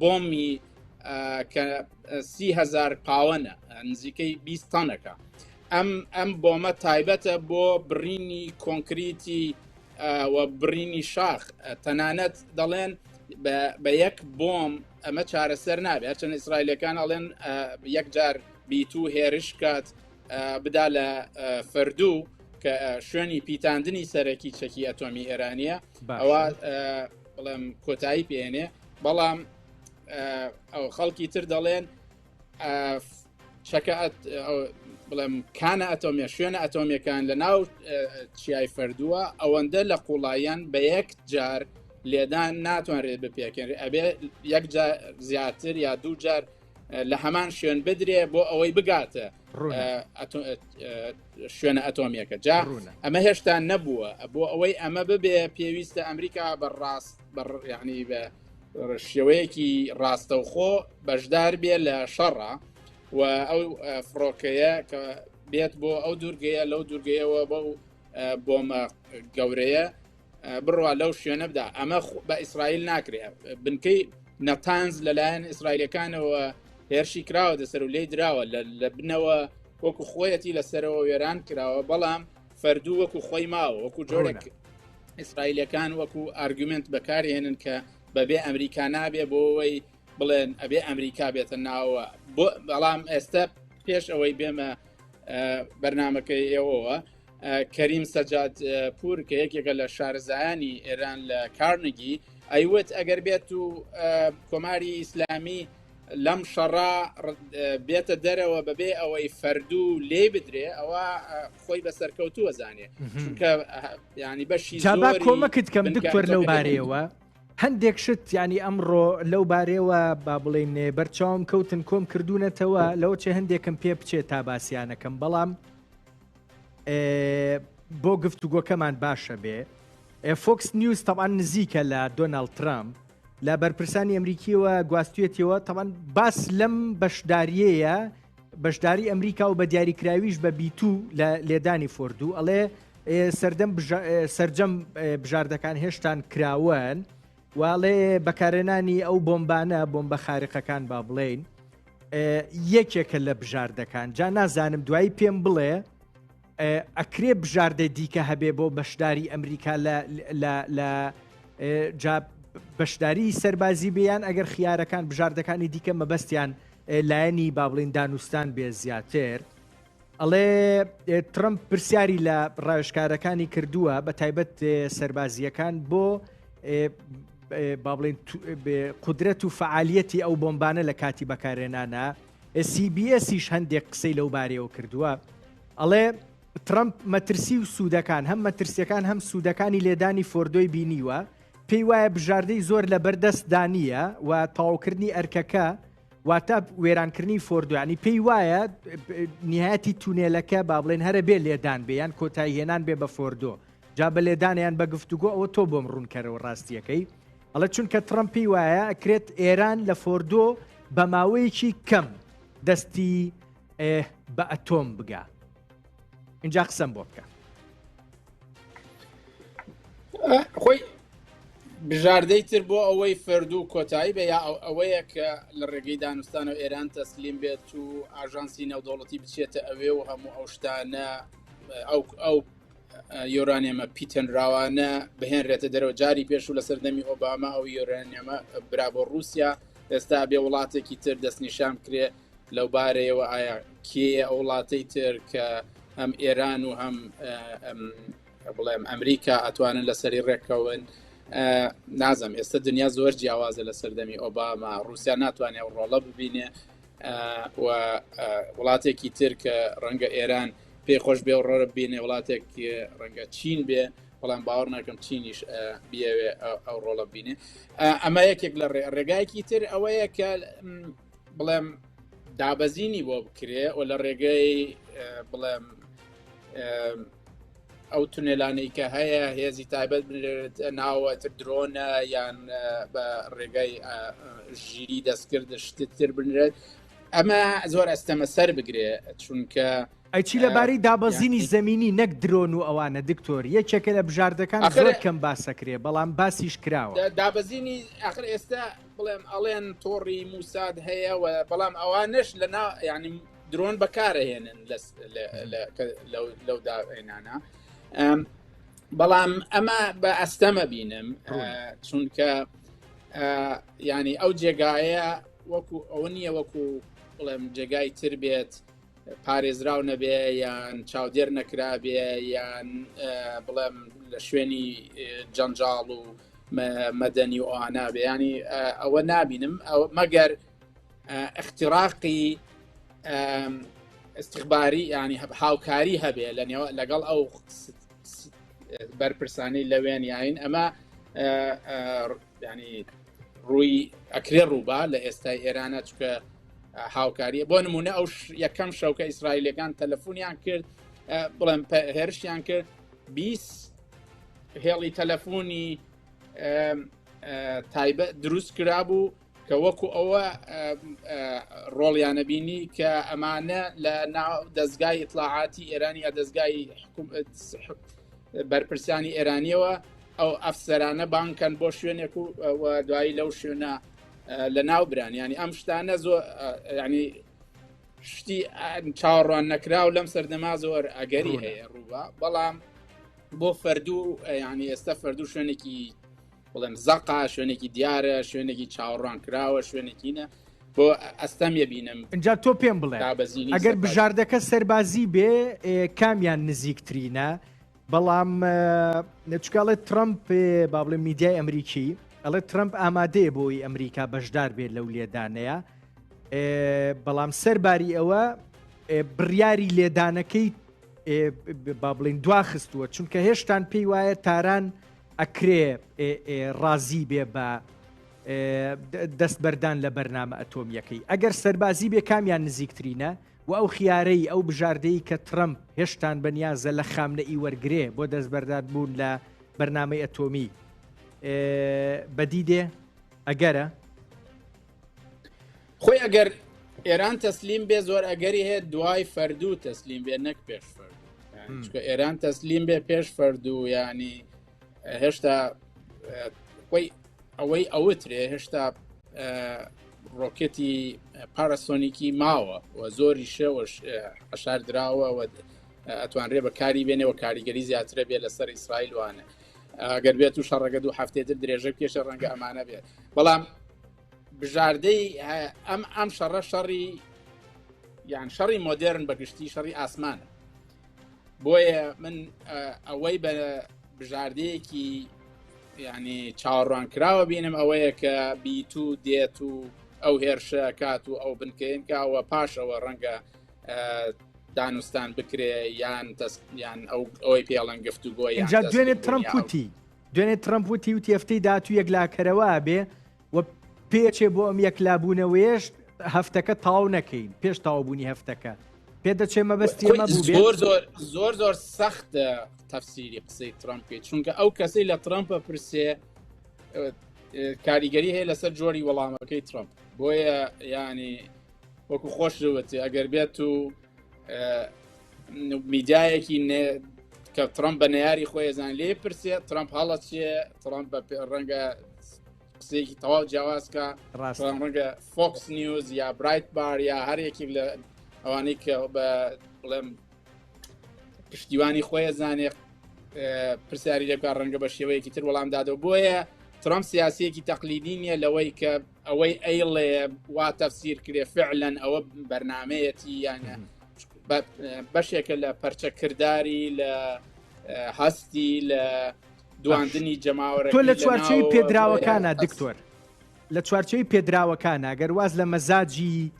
بۆمی کە سیهزار پاوەنە نزیکەی 20 تەنەکە ئەم ئەم بۆمە تایبەتە بۆ بڕینی کۆنکریتی و بڕینی شاخ تەنانەت دەڵێن بە یەک بۆم ئەمە چارەسەر نابێت هەرچەند ئیسرائیلەکان ئەڵێن یەک جار بیت و هێرش کات بدا لە فەردوو کە شوێنی پیتاندنی سەرەکی چەکی ئەتۆمی ئێرانیە ئەوە بڵێم کۆتایی پێێنێ بەڵام ئەو خەڵکی تر دەڵێن چەکە بڵێم کانە ئەتۆمیە شوێنە ئەتۆمیەکان لە ناو چیای فەردووە ئەوەندە لە قوڵاییان بە یەک جار لێدان ناتوانرێت بپێکێنرێت ئەبێ یەک جار زیاتر یا دوو جار لە هەمان شوێن بدرێ بۆ ئەوەی بگاتە شوێنە ئەتۆمیەکە جا ئەمە هێشتا نەبووە بۆ ئەوەی ئەمە ببێ پێویستە ئەمریکا بە ڕاست ینی بە شێوەیەکی ڕاستەوخۆ بەشدار بێ لە شەڕە و ئەو فڕۆکەیە کە بێت بۆ ئەو دوورگەیە لەو دوورگەیەوە بەو بۆمە گەورەیە بڕوا لەو شوێنە بدا ئەمە بە ئیسرائیل ناکرێت بنکەی نەتانز لەلایەن ئیسرائیلەکانەوە هێرشی کراوە دەسەر و لی دراوە لە بنەوە وەکو خۆیەتی لەسەرەوە وێران کراوە بەڵام فەردوو وەکو خۆی ماوە وەکو جۆرێک ئیسرائیلەکان وەکو ئارگومنت بەکارهێنن کە بەبێ ئەمریکا نابێ بۆ ئەوەی بڵێن ئەبێ ئەمریکا بێتە ناوە بۆ بەڵام ئێستا پێش ئەوەی بێمە بەرنمەکەی ئێوەوە کەریم سەجاد پور کە یەکێکە لە شارزایانی ئێران لە کارنگی ئەیوت ئەگەر بێت و کۆماری ئیسلامی لەم شەڕا بێتە دەرەوە بەبێ ئەوەی فەردوو لێ بدرێ ئەوە خۆی بە سەرکەوتووە زانێ چونکە ینی بەشی جابا کۆمەکت کەم دکتۆر لەو بارەیەوە هەندێک شت ینی ئەمڕۆ لەو بارەوە با بڵێن بەرچاوم کەوتن کۆم کردوونەتەوە لەوە چێ هەندێکم پێ بچێت تا باسییانەکەم بەڵام بۆ گفتوگۆکەمان باشە بێ فۆکس نیوز تەوان نزیکە لە دۆناڵد ترامپ لە بەرپرسانی ئەمریکیەوە گواستوێتیەوە تەوان باس لەم بەشداریەیە بەشداری ئەمریکا و بە دیاریکراویش بە بیتو لە لێدانی فۆردو ئەڵێ سەردەم سرجەم بژاردەکان هێشتان کراوەن واڵێ بەکارێنانی ئەو بۆمبانە بۆمبە خارقەکان با بڵین یەکێکە لە بژاردەکان جا نازانم دوایی پێم بڵێ ئەکرێ بژاردەی دیکە هەبێ بۆ بەشداری ئەمریکا لە جا بەشداری سەربازی بیان ئەگەر خیارەکان بژاردەکانی دیکە مەبەستیان لایەنی با بڵین دانوستان بێ زیاتر ئەڵێ ترمپ پرسیاری لە ڕاوێژکارەکانی کردووە بە تایبەت سەربازیەکان بۆ با بڵین قدرەت و فعالیەتی ئەو بۆمبانە لە کاتی بەکارێنانە CBSیش هەندێک قسەی لەو بارەیەوە کردووە ئەڵێ ترەمپ مەترسی و سوودەکان هەم مەترسیەکان هەم سوودەکانی لێدانی فۆردۆی بینیوە پێی وایە بژاردەی زۆر لە بەردەستدا نییە و تەواوکردنی ئەرکەکە واتە وێرانکردنی فۆردوانی پێی وایە نهایەتی تونێلەکە با بڵێن هەرە بێ لێدان بێ یان کۆتایی هێنان بێ بە فۆردۆ جا بە لێدانیان بە گفتوگۆ ئەوە تۆ بۆم ڕوونکەرەوە ڕاستیەکەی ئەڵێ چونکە ترەمپ پێی وایە ئەکرێت ئێران لە فۆردۆ بە ماوەیەکی کەم دەستی بە ئەتۆم بگا اینجا قسەم بۆ بکە. خۆی بژاردەی تر بۆ ئەوەی فەردوو کۆتایی بە یا ئەوەیە کە لە ڕێگەی دانوستان و ئێران تەسلیم بێت و ئاژانسی نێودەوڵەتی بچێتە ئەوێ و هەموو ئەو شتانە ئەو ئەو یۆرانیەمە پیتێنراوانە بهێنرێتە دەرەوە جاری پێشوو لە سەردەمی ئۆباما ئەو یۆرانیەمە برا بۆ رووسیا ئێستا بێ وڵاتێکی تر دەستنیشان بکرێ لەو بارەیەوە ئایا کێیە ئەو وڵاتەی تر کە هەم ئێران و هەم بڵێم ئەمریکا ئەتوانن لەسەری ڕێککەون. نازم ئێستا دنیا زۆر جیاوازە لە سەردەمی ئۆباما رووسیا ناتوانێت ئەو ڕۆڵە ببینێ و وڵاتێکی تر کە ڕەنگە ئێران پێی خۆش بێ و ڕۆرە بینێ وڵاتێک ڕەنگە چین بێ بەڵام باوەڕ ناکەم چینیش بیاوێ ئەو ڕۆڵە بینێ ئەمە یەکێک لە ڕێگایەکی تر ئەوەیە کە بڵێم دابەزینی بۆ بکرێ و لە ڕێگەی بڵێم ئەو تونێلانەی کە هەیە هێزی تایبەت بنرێت ناوە تر درۆنە یان بە ڕێگای ژیری دەستکرد شتتر بنرێت ئەمە زۆر ئەستەمە سەر بگرێ چونکە ئەی چی لەبارەی دابەزینی زەمینی نەک درۆن و ئەوانە دکتۆر یەکێکە لە بژاردەکان زۆر کەم باسەکرێ بەڵام باسیش کراوە دابەزینی ئاخر ئێستا بڵێم ئەڵێن تۆڕی موساد هەیە و بەڵام ئەوانش لە نا ینی درۆن بەکارەهێنن لەو داێنانە بەڵام ئەمە بە ئەستەمە بینم چونکە ینی ئەو جێگایە وەکو ئەوە نییە وەکو بڵێم جێگای تر بێت پارێزراو نەبێ یان چاودێر نەکرابێ یان بڵێم لە شوێنی جەنجاڵ و مەدەنی و ئەوانە بێ ینی ئەوە نابینم ئەو مەگەر اختراقی استخباری ینی هاوکاری هەبێ لە نێوە لەگەڵ ئەو بەرپرسانی لەوێن یاین ئەمە ینی ڕووی ئەکرێ ڕووبا لە ئێستای ئێرانە چکە هاوکاریە بۆ نمونە ئەو یەکەم شەوکە ئیسرائیلەکان تەلەفۆنیان کرد بڵێم هێرشیان کرد 20 هێڵی تەلەفۆنی تایبەت دروست کرابوو کە وەکو ئەوە ڕۆڵیانە بینی کە ئەمانە لە ناو دەستگای ئیتلاعاتی ئێرانی یا دەستگای بەرپرسانی ئێرانیەوە ئەو ئەفسەرانە بانکەن بۆ شوێنێک و دوایی لەو شوێنە لە ناو بران ینی ئەم شتانە زۆر ینی شتی چاوەڕوان نەکراو لەم سەردەما زۆر ئەگەری هەیە ڕووبا بەڵام بۆ فەردوو ینی ئێستا فەردوو شوێنێکی بڵێم زەقا شوێنێکی دیارە شوێنێکی چاوەڕوان کراوە شوێنێکی نە بۆ ئەستەم یەبینم اینجا تۆ پێم بڵێ ئەگەر بژاردەکە سەربازی بێ کامیان نزیکترینە بەڵام چکاڵێ ترامپ با بڵێ میدیای ئەمریکی ئەڵێ ترامپ ئامادەیە بۆی ئەمریکا بەشدار بێت لەو لێدانەیە بەڵام سەرباری ئەوە بڕیاری لێدانەکەی با بڵین دواخستووە چونکە هێشتان پێی وایە تاران ئەکرێ ڕازی بێ بە دەستبەردان لە بەرنامە ئەتۆمیەکەی ئەگەر سەربازی بێ کامیان نزیکترینە و ئەو خیارەی ئەو بژاردەی کە ترەمپ هێشتان بەنیازە لە خامنەئی وەرگرێ بۆ دەستبەردار بوون لە بەرنامەی ئەتۆمی بەدی دێ ئەگەرە؟ خۆی ئەگەر ئێران تەسلیم بێ زۆر ئەگەری هەیە دوای فەردوو تەسلیم بێ نەک پێش فەردوو چونکە ئێران تەسلیم بێ پێش فەردوو ینی هێشتا خۆی ئەوەی ئەوترێ هێشتا ڕۆکێتی پاراسۆنیکی ماوە و زۆری شێوەش حەشار دراوە و ئەتوانرێ بە کاری بێنێ و کاریگەری زیاترە بێ لەسەر ئیسرائیل وانە ئەگەر بێت و شەڕەکە دوو هەفتێتر درێژە کێشە ڕەنگە ئەمانە بێت بەڵام بژاردەی ئەم ئەم شەڕە شەڕی یان شەڕی مۆدێرن بەگشتی شەڕی ئاسمانە بۆیە من ئەوەی بە بژاردەیەکی ینی چاوەڕوان کراوە بینم ئەوەیە کە بیت و دێت و ئەو هێرشە کات و ئەو بنکەین کاوە پاشەوە ڕەنگە دانوستان بکرێ یان یان ئەو ئەوەی پێڵەن گفت و گۆی جا دوێنێ ترەمپ وتی دوێنێ ترەمپ وتی وتی هەفتەی داهاتوو یەکلاکەرەوە بێ و پێچێ بۆ ئەم یەکلابوونەوەیەش هەفتەکە تاو نەکەین پێش تاوبوونی هەفتەکە پێدەچێ مەبەستی ئەمە بوو زۆر زۆر زۆر زۆر سەختە تەفسیری قسەی ترامپ بکەیت چونکە ئەو کەسەی لە ترامپە پرسێ کاریگەری هەیە لەسەر جۆری وەڵامەکەی ترامپ بۆیە ینی وەکو خۆش وتی ئەگەر بێت و میدیایەکی کە ترامپ بە نەیاری خۆی زان لێ پرسێ ترامپ هەڵەچێ ترامپ بە ڕەنگە قسەیەکی تەواو جیاواز کە ڕاست ڕەنگە فۆکس نیوز یا برایت بار یا هەر یەکێک لە ئەوانەی کە بە بڵێم پشتیوانی خۆی زانێ پرسیاری لێ بکە ڕەنگە بە شێوەیەکی تر وەڵام دادەوە بۆیە ترامپ سیاسیەکی تەقلیدی نییە لەوەی کە ئەوەی ئەیڵێ وا تەفسیر کرێ فعلەن ئەوە بەرنمەیەتی یانە بەشێکە لە پەرچەکرداری لە هەستی لە دواندنی جەماوەرە تۆ لە چوارچێوەی پێدراوەکانە دکتۆر لە چوارچێوەی پێدراوەکانە گەر واز لە مەزاجی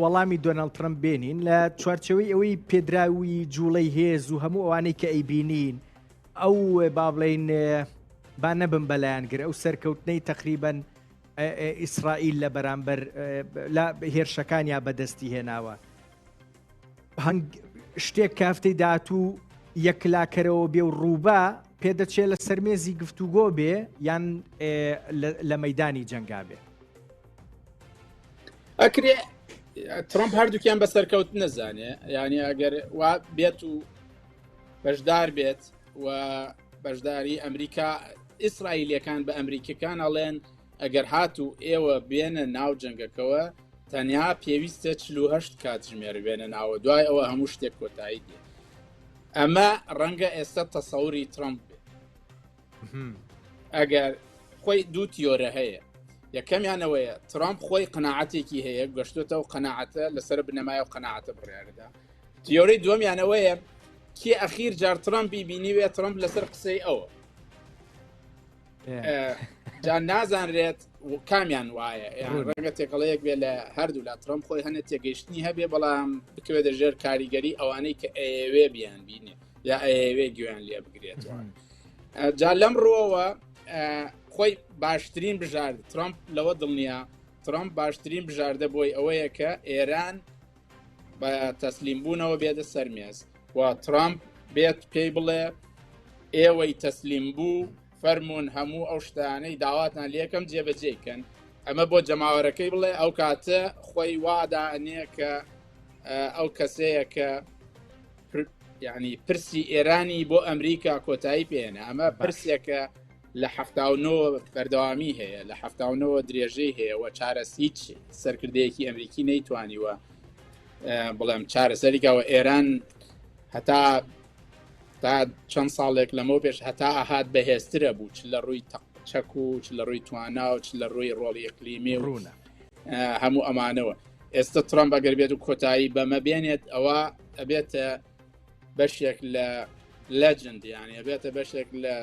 وەڵامی دۆناڵد ترەمپ بێنین لە چوارچەوەی ئەوەی پێدراوی جوڵەی هێز و هەموو ئەوانەی کە ئەیبینین ئەو با بڵین با نەبم بەلایەنگر ئەو سەرکەوتنەی تقریبن ئیسرائیل لە بەرامبەر لە هێرشەکانیا بەدەستی هێناوە هەنگ شتێک کە هەفتەی داهاتوو یەکلاکەرەوە بێ و ڕووبا پێدەچێ لە سەر مێزی گفتوگۆ بێ یان لە مەدانی جەنگا بێ؟ ئەکرێ ترامپ هەردووکیان بە سەرکەوت نەزانێ یعنی ئەگەر وا بێت و بەشدار بێت و بەشداری ئەمریکا ئیسرائیلەکان بە ئەمریکەکان ئەڵێن ئەگەر هاتوو ئێوە بێنە ناو جەنگەکەوە تەنیا پێویستە 48 کاتژمێر بێنە ناوە دوای ئەوە هەموو شتێک کۆتایی دێ ئەمە ڕەنگە ئێستا تەسەوری ترامپ بێ ئەگەر خۆی دوو تیۆرە هەیە یەکەمیانەوەیە ترامپ خۆی قەنەعەتێکی هەیە گەشتێتەوە قەنەعەتە لەسەر بنەمای و قەنەعەتە بڕیاردا تیۆری دووەمیانەوەیە کێ ئەخیر جار ترامپی بینیوێ ترامپ لەسەر قسەی ئەوە جا نازانرێت کامیان وایە یان ڕەنگە تێکەڵەیەک بێ لە هەردوو لا ترەمپ خۆی هەنێ تێگەیشتنی هەبێ بەڵام بکەوێتە ژێر کاریگەری ئەوانەی کە ئەیەوێ بیان بینێ یا ئەیەوێ گوێیان لێ بگرێتەوە جا لەم ڕووەوە خۆی باشترین بژارد ترامپ لەوە دڵنیا ترامپ باشترین بژاردە بۆی ئەوەیە کە ئێران بە تەسلیم بوونەوە بێتە سەر مێز و ترامپ بێت پێی بڵێ ئێوەی تەسلیم بوو فەرمونون هەموو ئەو شتانەی داواتان لەکەم جێبەجێکەن ئەمە بۆ جەماوەرەکەی بڵێ ئەو کاتە خۆی وادا ئەنێ کە ئەو کەسەیە کە ینی پرسی ئێرانی بۆ ئەمریکا کۆتایی پێێنە ئەمە پرسێکە لە 79 بەردەوامی هەیە لە 79 درێژەی هەیە و چارەس هیچ سەرکردەیەکی ئەمریکی نەیتوانیوە بڵێم چارەسەریکەوە ئێران هەتا تا چەند ساڵێک لەمەو پێش هەتا ئاهات بەهێزترە بوو چ لە ڕووی چەک و چ لە ڕووی توانا و چ لە ڕووی ڕۆڵی ئەقلیمی ڕوونە هەموو ئەمانەوە ئێستا ترامپ ئەگەر بێت و کۆتایی بەمە بێنێت ئەوە ئەبێتە بەشێک لە legend یانی ئەبێتە بەشێک لە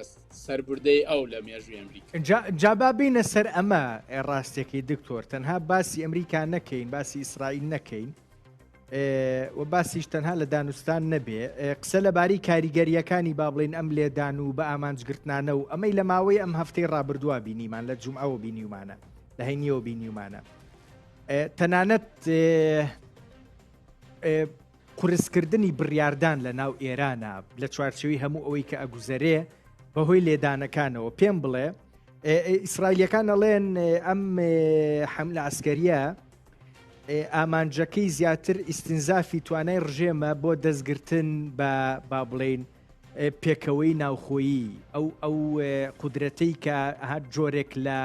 سەربردەی ئەو لە مێژووی ئەمریکا. جا با بێینە سەر ئەمە ڕاستەکەی دکتۆر تەنها باسی ئەمریکا نەکەین باسی ئیسرائیل نەکەین و باسیش تەنها لە دانوستان نەبێ قسە لەبارەی کاریگەریەکانی با بڵین ئەم لێدان و بە ئامانجگرتنانە و ئەمەی لە ماوەی ئەم هەفتەی ڕابردووە بینیمان لە جومعەوە بینیومانە لە هەینیەوە بینیومانە تەنانەت قورسکردنی بڕیاردان لە ناو ئێرانە لە چوارچێوەی هەموو ئەوەی کە ئەگوزەرێ بەهۆی لێدانەکانەوە پێم بڵێ ئیسرائیلەکان ئەڵێن ئەم حملە عسکەریە ئامانجەکەی زیاتر ئیستنزافی توانای ڕژێمە بۆ دەستگرتن بە با بڵین پێکەوەی ناوخۆیی ئەو ئەو قودرەتەی کە هەر جۆرێک لە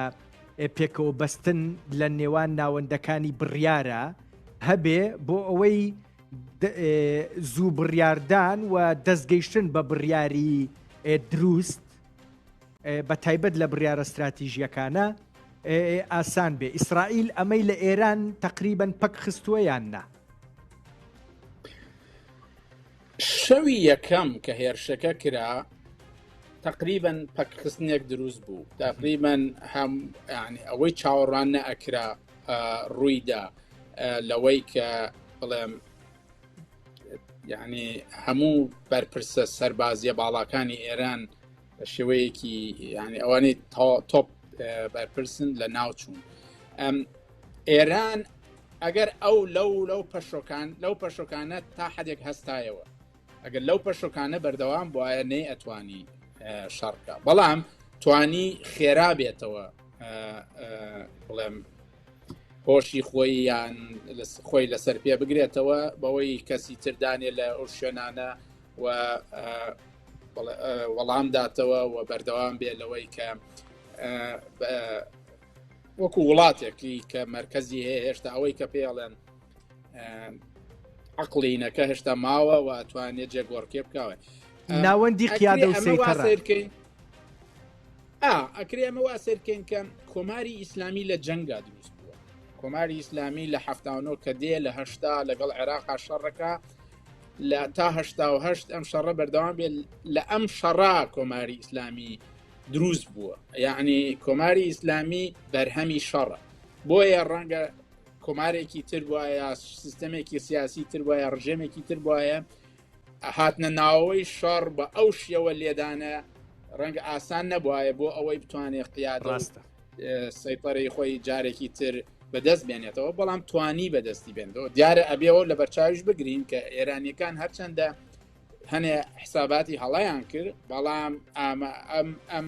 پێکەوە بەستن لە نێوان ناوەندەکانی بڕیارە هەبێ بۆ ئەوەی زوو بڕیاردان و دەستگەیشتن بە بڕیاری دروست بە تایبەت لە بڕیارە استراتیژیەکانە ئاسان بێ ئیسرائیل ئەمەی لە ئێران تقریبن پەک خستووە یان نا؟ شەوی یەکەم کە هێرشەکە کرا تقریبا پەکخستنێک دروست بوو تقریبا هەم ینی ئەوەی چاوەڕوان نەئەکرا ڕوویدا لەوەی کە بڵێم یعنی هەموو بەرپرسە سەربازیە باڵاکانی ئێران بە شێوەیەکی ینی ئەوانەی تۆپ بەرپرسن لە ناوچوون ئێران ئەگەر ئەو لەو لەو پەشۆکان لەو پەشۆکانە تا حدێک هەستایەوە ئەگەر لەو پەشۆکانە بەردەوام بواە نەی ئەتوانی شەڕکە بەڵام توانی خێرا بێتەوە بڵێم هۆشی خۆی یان خۆی لەسەر پێ بگرێتەوە بەوەی کەسی تردانێ لە ئەو شوێنانە و وەڵام داتەوە و بەردەوام بێ لەوەی کە وەکو وڵاتێکی کە مرکزی هەیە هێشتا ئەوەی کە پێڵێن عقلینەکە هێشتا ماوە و توانێت جێگۆڕکێ بکەوە ناوەندی قیادە و سەیتەڕە. ئەکرێ ئەمە وا سەیرکەین کە کۆماری ئیسلامی لە جەنگا دروست بووە کۆماری ئیسلامی لە 79 کە دێ لە هەشتا لەگەڵ عێراقا شەڕەکە لە تا هەشتا و هەشت ئەم شەڕە بەردەوام بێت لە ئەم شەڕا کۆماری ئیسلامی دروست بووە یعنی کۆماری ئیسلامی بەرهەمی شەڕە بۆیە ڕەنگە کۆمارێکی تر وایە سیستەمێکی سیاسی تر وایە ڕژێمێکی تر وایە هاتنە ناوەوەی شەڕ بە ئەو شێوە لێدانە ڕەنگە ئاسان نەبواە بۆ ئەوەی بتوانێت قیادە ڕاستە سەیتەرەی خۆی جارێکی تر بەدەست بێنێتەوە بەڵام توانی بەدەستی بێنەوە دیارە ئەبێەوە لە بەرچاویش بگرین کە ئێرانیەکان هەرچەندە هەنێ حساباتی هەڵیان کرد بەڵام ئەم ئەم ئەم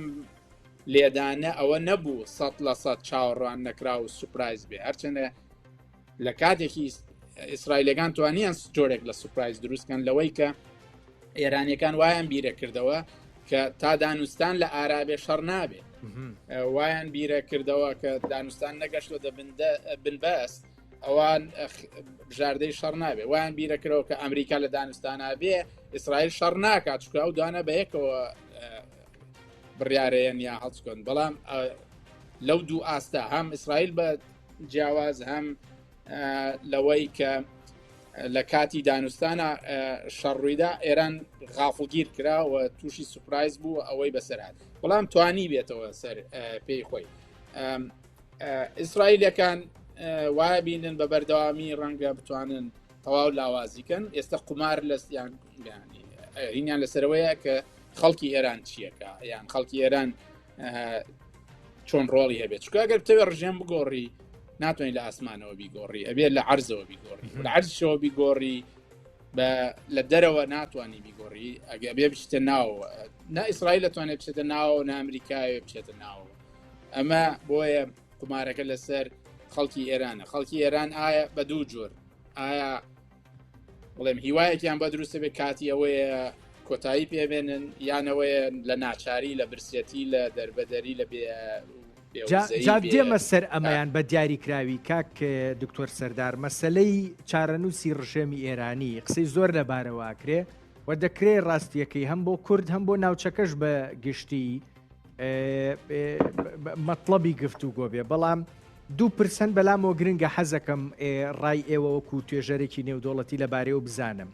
لێدانە ئەوە نەبوو 100% چاوەڕوان نەکرا و سوپرایز بێ هەرچەندە لە کاتێکی ئیسرائیلەکان توانیان جۆرێک لە سوپرایز دروستکەن لەوەی کە ئێرانیەکان وایان بیرە کردەوە کە تا دانوستان لە ئارابێ شەڕ نابێ وایان بیرە کردەوە کە دانوستان نەگەشتوە دە بنبەست ئەوان بژاردەی شەڕ نابێ وایان بیرەکرەوە کە ئەمریکا لە دانوستانە بێ ئیسرائیل شەڕ ناکات چکە ئەو دوانە بە یەکەوە بڕارەیەن یا هەڵچکن بەڵام لەو دوو ئاستە هەم ئیسرائیل بە جیاواز هەم لەوەی کە لە کاتی دانوستانە شەڕوویدا ئێران غافڵگیر کرا و تووشی سوپرایز بوو ئەوەی بەسەرات بەڵام توانی بێتەوە سەر پێی خۆی ئیسرائیلەکان وایە بینن بە بەردەوامی ڕەنگە بتوانن تەواو لاوازیکەن ئێستا قمار لە یان هینیان لەسەرەوەیە کە خەڵکی ئێران چیەکە یان خەڵکی ئێران چۆن ڕۆڵی هەبێت چکە ئەگەر بتەوێت ڕژێم بگۆڕی ناتوانین لە ئاسمانەوە بیگۆڕی ئەبێت لە عرزەوە بیگۆڕی لە عرزشەوە بیگۆڕی بە لە دەرەوە ناتوانانی بیگۆڕی ئەگە بێ بچتە ناوە نا ئیسرائیل دەتوانێت بچێتە ناوە نە ئەمریکایە بچێتە ناوە ئەمە بۆیە قمارەکە لەسەر خەڵکی ئێرانە خەڵکی ئێران ئایا بە دوو جۆر ئایا بڵێم هیوایەکیان بە دروستە بێ کاتی ئەوەیە کۆتایی پێبێنن یانەوەیە لە ناچاری لە برسێتی لە دەربەدەری لە بێ جا دێمە سەر ئەمەیان بە دیاریکراوی کاک دکتۆر سەردار مەسلەی چارەنووسی ڕژێمی ئێرانی قسەی زۆر لەبارەوە ئەکرێ و دەکرێ ڕاستیەکەی هەم بۆ کورد هەم بۆ ناوچەکەش بە گشتی مەتڵەبی گفتوگۆ بێ بەڵام دوو پرسەن بەلامەوە گرنگە حەزەکەم ڕای ئێوە وەکو توێژەرێکی نێودەوڵەتی لەبارەیەوە بزانم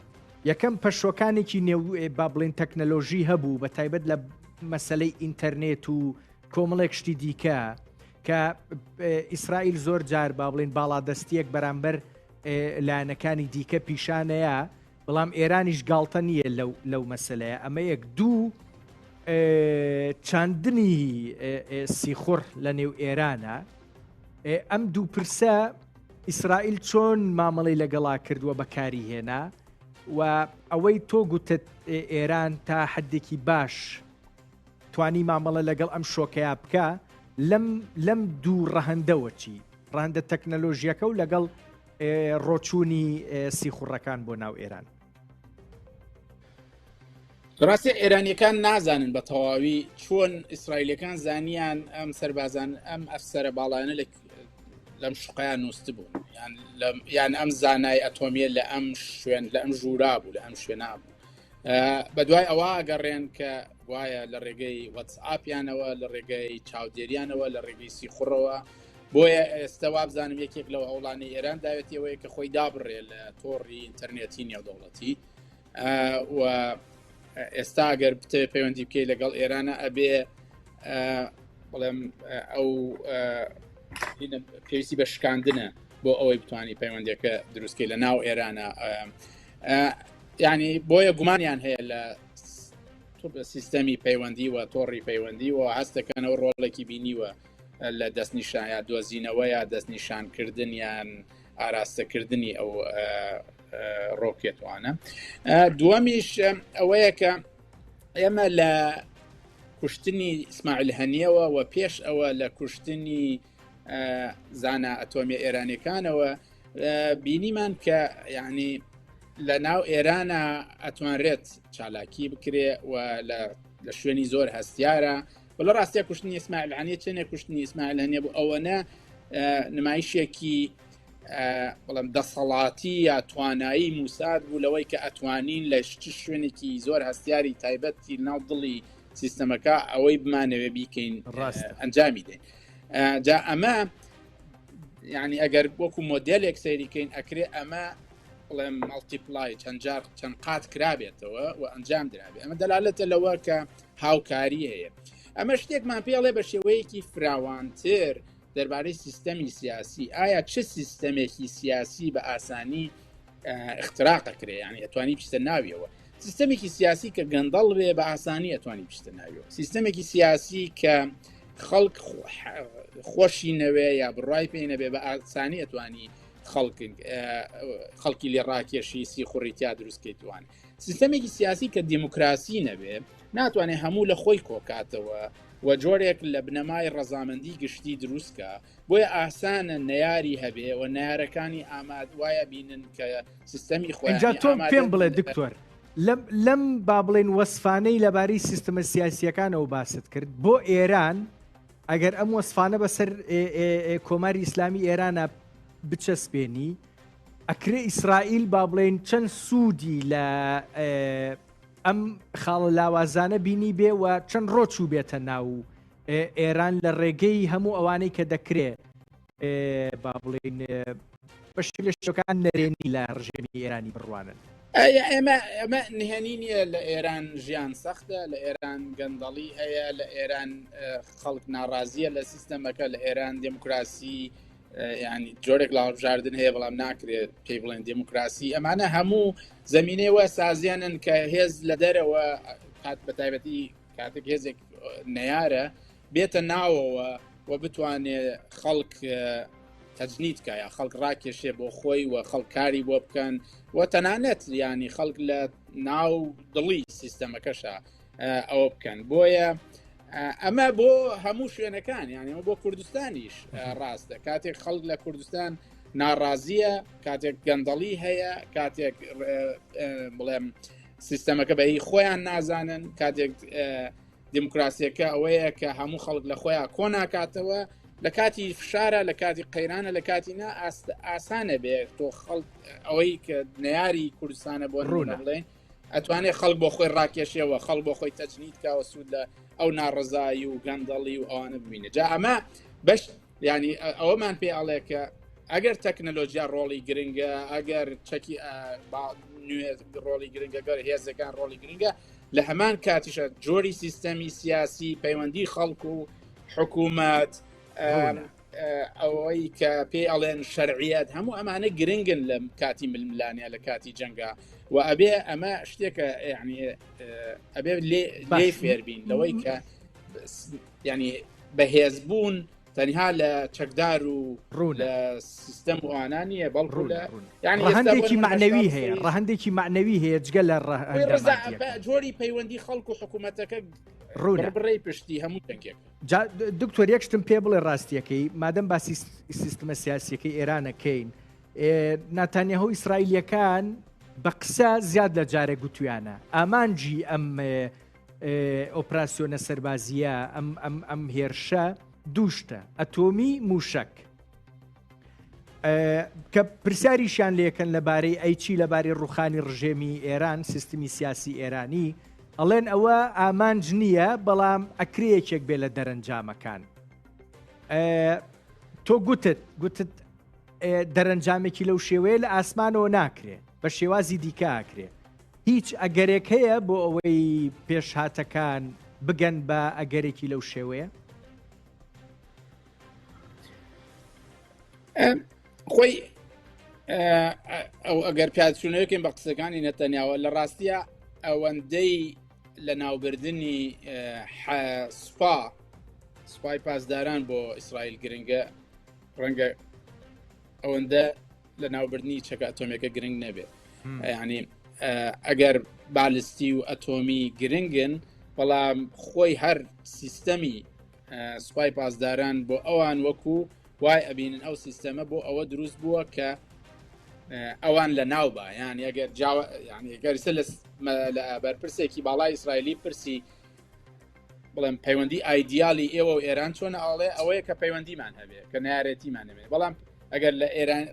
یەکەم پەشۆکانێکی نێو با بڵێن تەکنەلۆژی هەبوو بە تایبەت لە مەسلەی ئینتەرنێت و کۆمەڵێک شتی دیکە کە ئیسرائیل زۆر جار با بڵێن باڵادەستیەک بەرامبەر لایەنەکانی دیکە پیشانەیە بەڵام ئێرانیش گاڵتە نییە لەو لەو مەسلەیە ئەمە یەک دوو چاندنی سیخوڕ لە نێو ئێرانە ئەم دوو پرسە ئیسرائیل چۆن مامەڵی لەگەڵا کردووە بەکاری هێنا و ئەوەی تۆ گوتت ئێران تا حدێکی باش توانی مامەڵە لەگەڵ ئەم شۆکەیە بکە لەم لەم دوو ڕەهندەوە چی ڕەهندە تەکنەلۆژیەکە و لەگەڵ ڕۆچوونی سیخوڕەکان بۆ ناو ئێران. ڕاستە ئێرانیەکان نازانن بە تەواوی چۆن ئیسرائیلەکان زانیان ئەم سەربازان ئەم ئەفسەرە باڵانە لە لەم شقیان نووست بوون یان ئەم زانای ئەتۆمیە لە ئەم شوێن لە ئەم ژوورا بوو لە ئەم شوێنا بوو بە دوای ئەوە گەڕێن کە وایە لە ڕێگەی وەتسئاپیانەوە لە ڕێگەی چاودێریانەوە لە ڕێگەی سیخوڕەوە بۆیە ئێستا وابزانم یەکێک لەو هەوڵانی ئێران داوێتیەوەی کە خۆی دابڕێ لە تۆڕی ئینتەرنێتی نێودەوڵەتی و ئێستا ئەگەر بتەوێت پەیوەندی بکەیت لەگەڵ ئێرانە ئەبێ بڵێم ئەو پێویستی بە شکاندنە بۆ ئەوەی بتانی پەیوەندەکە دروستکەی لە ناو ئێرانە ینی بۆیە گومانیان هەیە لە سیستەمی پەیوەندی و تۆڕی پەیوەندی و هەستەکەنەوە ڕۆڵێکی بینیوە لە دەستنیشان یا دۆزینەوە یا دەستنیشانکردن یان ئاراستەکردنی ئەو ڕۆکێتوانە دووەمیش ئەوەیە کە ئێمە لە کوشتنی ئیسماعیل هەنیەوە و پێش ئەوە لە کوشتنی زانا ئەتۆمیە ئێرانەکانەوە بینیمان کە یعنی لە ناو ئێرانە ئەتوانرێت چالاکی بکرێ و لە شوێنی زۆر هەستیارە و لە ڕاستیا کوشتنی ئیسماعیل هەنیە چەندێک کوشتنی ئیسماعیل هەنیە بوو ئەوەنە نمایشێکی بەڵام دەسەڵاتی یا توانایی موساد بوو لەوەی کە ئەتوانین لە چ شوێنێکی زۆر هەستیاری تایبەتی ناو دڵی سیستەمەکە ئەوەی بمانەوێ بیکەین ڕاست ئەنجامی دەین جا ئەمە یعنی ئەگەر وەکو مۆدلێک سەیریکەین ئەکرێ ئەمە بڵێم مەڵتیپلای چەند جار چەند قات کرابێتەوە و ئەنجام درابێت ئەمە دەلالەتە لەوە کە هاوکاری هەیە. ئەمە شتێکمان پێڵێ بە شێوەیەکی فراوانتر دەربارەی سیستەمی سیاسی ئایا چ سیستەمێکی سیاسی بە ئاسانی اختراقەکرێ ینی ئەتوانی بچتە ناویەوە سیستەمێکی سیاسی کە گەندەڵ بێ بە ئاسانی ئەتوانی بچتە ناویەوە سیستەمێکی سیاسی کە خەڵک خۆشی نەوێ یا بڕای پێی نەبێ بە ئاسانی ئەتوانی خەڵک خەڵکی لێ ڕاکێشی سیخوڕی تیا دروستکەیتوان سیستەمێکی سیاسی کە دیموکراسی نەبێ ناتوانێت هەموو لە خۆی کۆکاتەوە و جۆرێک لە بنەمای ڕەزامەندی گشتی دروستکە بۆیە ئاسانە نەیاری هەبێ و نارەکانی ئاماد وایە بینن کە سیستەمی خۆیان تۆ پێم بڵێ دکتۆر لەم با بڵێن وەسفانەی لەبارەی سیستمە سیاسیەکانەوە باست کرد بۆ ئێران ئەگەر ئەم وەسفانە بەسەر کۆماری ئیسلامی ئێرانە بچەسپێنی ئەکرێ ئیسرائیل با بڵێن چەند سوودی لە ئەم خاڵە لاوازانە بینی بێ و چەند ڕۆچوو بێتە ناو ئێران لە ڕێگەی هەموو ئەوانەی کە دەکرێ با بڵێین بەشێک لە شتەکان نەرێنی لە ڕژێمی ئێرانی بڕوانن. ئێمە ئەمە نهێنی نییە لە ئێران ژیان سەختە لە ئێران گەندەڵی هەیە لە ئێران خەڵک ناڕازیە لە سیستەمەکە لە ئێران دموکراسی ینی جۆرێک لە هەڵبژاردن هەیە بەڵام ناکرێت پێی بڵێن دموکراسی ئەمانە هەموو زمینەوە سازیانن کە هێز لە دەرەوە کات بە تایبەتی کاتێک هێزێک نەیارە بێتە ناوەوە و بتوانێ خەڵک تەجنید کە یا خەڵک ڕاکێشێ بۆ خۆی و خەڵک کاری بۆ بکەن و تەنانەت ینی خەڵک لە ناو دڵی سیستەمەکەشە ئەوە بکەن بۆیە ئەمە بۆ هەموو شوێنەکان یانەوە بۆ کوردستانیش ڕاستە کاتێک خەڵک لە کوردستان ناڕازیە کاتێک گەندەڵی هەیە کاتێک بڵێم سیستەمەکە بە هی خۆیان نازانن کاتێک دیموکراسیەکە ئەوەیە کە هەموو خەڵک لە خۆیان کۆ ناکاتەوە لە کاتی فشارە لە کاتی قەیرانە لە کاتی نا ئاسانە بێ تۆ خەڵک ئەوەی کە نەیاری کوردستانە بۆ ڕوونە بڵێن ئەتوانێت خەڵک بۆ خۆی ڕاکێشەوە خەڵ بۆ خۆی تەجنید کاوە سوود لە ئەو ناڕزایی و گەندەڵی و ئەوانە ببینێ جا ئەمە بەش ینی ئەوەمان پێ ئەڵێ کە ئەگەر تەکنەلۆژیا ڕۆڵی گرنگە ئەگەر چەکی نوێ ڕۆڵی گرنگە گەر هێزەکان ڕۆڵی گرنگە لە هەمان کاتیشە جۆری سیستەمی سیاسی پەیوەندی خەڵک و حکوومەت ئەوەی کە پێی ئەڵێن شەرعیت هەموو ئەمانە گرنگن لە کاتی ململانە لە کاتی جەنگا و ئەبێ ئەمە شتێکە ینی ئەبێ لێ فێربین لەوەی کە ینی بەهێزبوون تەنها لە چەکدار و ڕوون لە سیستەم و ئەوانە نییە بەڵکو لە یعنی ڕەهەندێکی مەعنەوی هەیە ڕەهەندێکی مەعنەوی هەیە جگە لە جۆری پەیوەندی خەڵک و حکوومەتەکە ڕوونە بڕی پشتی هەموو دەنگێک دکتۆر یەک شتم پێ بڵێ ڕاستیەکەی مادەم باسی سیستمە سیاسیەکەی ئێرانەکەین ناتانیاهۆ ئیسرائیلەکان بە قسە زیاد لە جارێک گوتویانە ئامانجی ئەم ئۆپراسیۆنە سەربازییە، ئەم ئەم ئەم هێرشە دوو شتە، ئەتۆمی، مووشەک. کە پرسیاریشیان لێکەن لەبارەی ئەی چی لەبارەی ڕوخانی ڕژێمی ئێران، سیستمی سیاسی ئێرانی، ئەڵێن ئەوە ئامانج نییە، بەڵام ئەکرێ یەکێک بێ لە دەرەنجامەکان. تۆ گوتت گوتت دەرەنجامێکی لەو شێوەیە لە ئاسمانەوە ناکرێ، بە شێوازی دیکە ئاکرێ. هیچ ئەگەرێک هەیە بۆ ئەوەی پێشهاتەکان بگەن بە ئەگەرێکی لەو شێوەیە؟ خۆی ئەو ئەگەر پیاچوونەوەکەین بە قسەکانی نەتەنیاوە لە ڕاستیە ئەوەندەی لە ناوبردننی سوپا سوپای پاسداران بۆ ئیسرائیل گرنگە ڕەنگە ئەوەندە لە ناوبردنی چەکە ئەتۆمیەکە گرنگ نەبێت ینی ئەگەر بالستی و ئەتۆمی گرنگن بەڵام خۆی هەر سیستەمی سوپای پاسداران بۆ ئەوان وەکو وای ئەبینن ئەو سیستەمە بۆ ئەوە دروست بووە کە ئەوان لە ناو با یان ئەگەر گەرسە لە بەرپرسێکی باڵای ئیسرائیلی پرسی بڵێم پەیوەندی ئایدیالی ئێوە و ئێران چۆنە ئاڵێ ئەوەیە کە پەیوەندیمان هەبێ کە نارێتیمان نەبێ بەڵام ئەگەر لە ئێران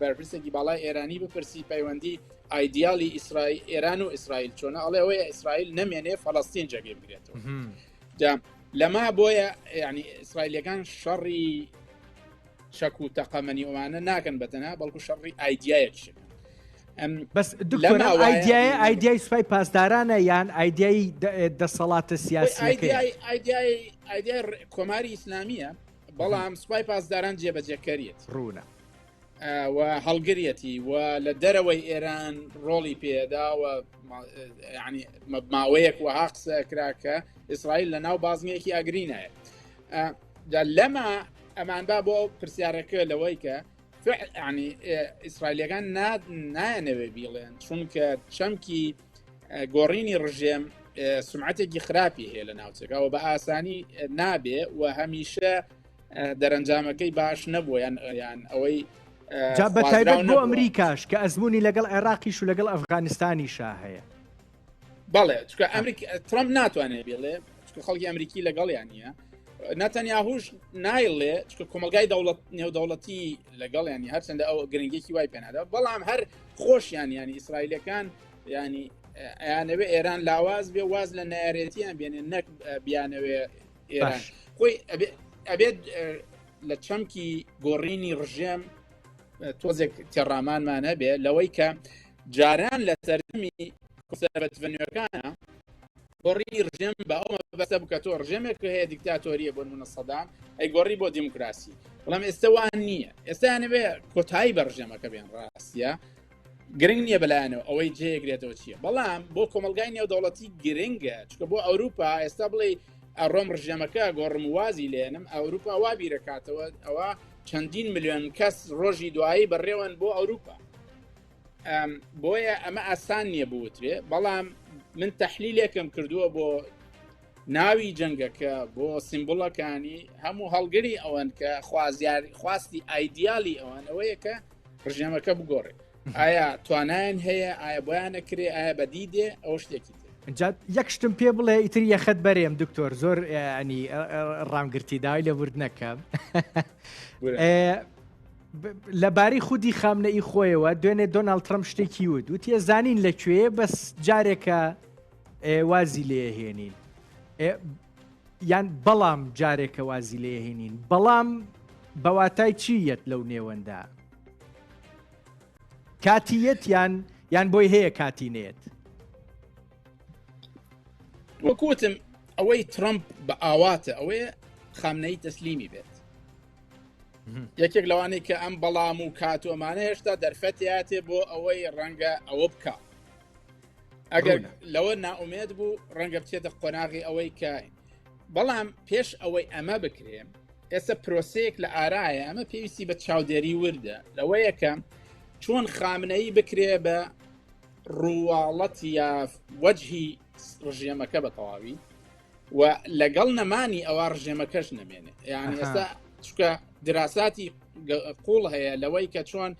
بەرپرسێکی باڵای ئێرانی بپرسی پەیوەندی ئایدیالی ئیسرائیل ئێران و ئیسرائیل چۆنە ئەڵێ ئەوەیە ئیسرائیل نەمێنێ فەڵستین جێگەی بگرێتەوە جا لەما بۆیە ینی ئیسرائیلەکان شەڕی چەک و تەقەمەنی ئەوانە ناکەن بەتەنها بەڵکو شەڕی ئایدیایەکشەکەن. بەس دکتۆر ئایدیای ئایدیای سوپای پاسدارانە یان ئایدیای دەسەڵاتە سیاسیەکەی؟ ئایدیای کۆماری ئیسلامیە بەڵام سوپای پاسداران جێبەجێکەریت ڕوونە و هەڵگریەتی و لە دەرەوەی ئێران ڕۆڵی پێدا و ینی ماوەیەک وەها قسە کرا کە ئیسرائیل لە ناو بازنەیەکی ئاگری نایە لەمە ئەمانبا بۆ پرسیارەکە لەوەی کە ینی ئیسرائیلەکان نایەنەوێ بیڵێن چونکە چەمکی گۆڕینی ڕژێم سمعەتێکی خراپی هەیە لە ناوچەکەەوە بە ئاسانی نابێ و هەمیشە دەرەنجامەکەی باش نەبووە یان یان ئەوەی جا بە تایبەت بۆ ئەمریکاش کە ئەزمموی لەگەڵ عێراقیش و لەگەڵ ئەفغانستانیشا هەیە. بەڵێ چکە ئەمریک ترامپ ناتوانێت بڵێ چکە خەڵکی ئەمریکی لەگەڵیان نییە نەتەنیاهوش نایڵێ چکە کۆمەلگای دەوڵەت نێودەوڵەتی لەگەڵیانی هەرچەندە ئەو گرنگێکی وای پێنادا بەڵام هەر خۆشیان ینی ئیسرائیلەکان ینی ئەیانەوێ ئێران لاواز بێ واز لە نارێتیان بێنێ نەک بیانەوێ ئێران خۆی ئەبێت لە چەمکی گۆڕینی ڕژێم تۆزێک تێڕامانمان هەبێ لەوەی کە جاران لە سەردەمی کۆنسەرڤەتیڤە نوێکانە گۆڕینی ڕژێم بە ئەو مەبەستە بکە تۆ ڕژێمێک هەیە دیکتاتۆریە بۆ نمونە سەدام ئەی گۆڕی بۆ دیموکراسی بەڵام ئێستا وان نییە ئێستا یانەوێ کۆتایی بە ڕژێمەکە بێن ڕاستە گرنگ نییە بەلایەنەوە ئەوەی جێگرێتەوە چییە بەڵام بۆ کۆمەلگای نێودەوڵەتی گرنگە چکە بۆ ئەوروپا ئێستا بڵێ ئەڕۆم ڕژێمەکە گۆڕم وازی لێنم ئەوروپا وا بیرەکاتەوە ئەوە چەندین ملیۆن کەس ڕۆژی دوایی بەڕێوەن بۆ ئەوروپا بۆیە ئەمە ئاسان نییە بوترێ بەڵام من تەحلیلێکم کردووە بۆ ناوی جەنگەکە بۆ سیمبولەکانی هەموو هەڵگری ئەوەن کە خوازیار خواستی ئایدیالی ئەوان ئەوەیە کە ڕژێمەکە بگۆڕێ ئایا توانایان هەیە ئایا بۆیان نەکرێ ئایا بەدی دێ ئەو شتێکی تر جا یەک شتم پێ بڵێ ئیتر یەخەت بەرێم دکتۆر زۆر ینی ڕامگرتی داوای لێبورد نەکەم لەبارەی خودی خامنەئی خۆیەوە دوێنێ دۆناڵد ترەمپ شتێکی وت وتی زانین لە کوێیە بەس جارێکە وازی لێهێنین یان بەڵام جارێکە وازی لێهێنین بەڵام بەواتای چی یەت لەو نێوەندە کاتیەت یان یان بۆی هەیە کاتی نێت وەکوتم ئەوەی ترامپ بە ئاواتە ئەوەیە خامنەی تەسلیمی بێت یەکێک لەوانەی کە ئەم بەڵام و کات و ئەمانە هێشتا دەرفەتیاتێ بۆ ئەوەی ڕەنگە ئەوە بکە ئەگەر لەوە ناومێت بوو ڕەنگە بچێتە قۆناغی ئەوەی کە بەڵام پێش ئەوەی ئەمە بکرێ ئێستا پرۆسەیەک لە ئارایە ئەمە پێویستی بە چاودێری وردە لەوەیە کە چۆن خامنەی بکرێ بە ڕواڵەت یا وەجهی ڕژێمەکە بە تەواوی و لەگەڵ نەمانی ئەوە ڕژێمەکەش نەمێنێ یعنی ئێستا چکە دراساتی قوڵ هەیە لەوەی کە چۆن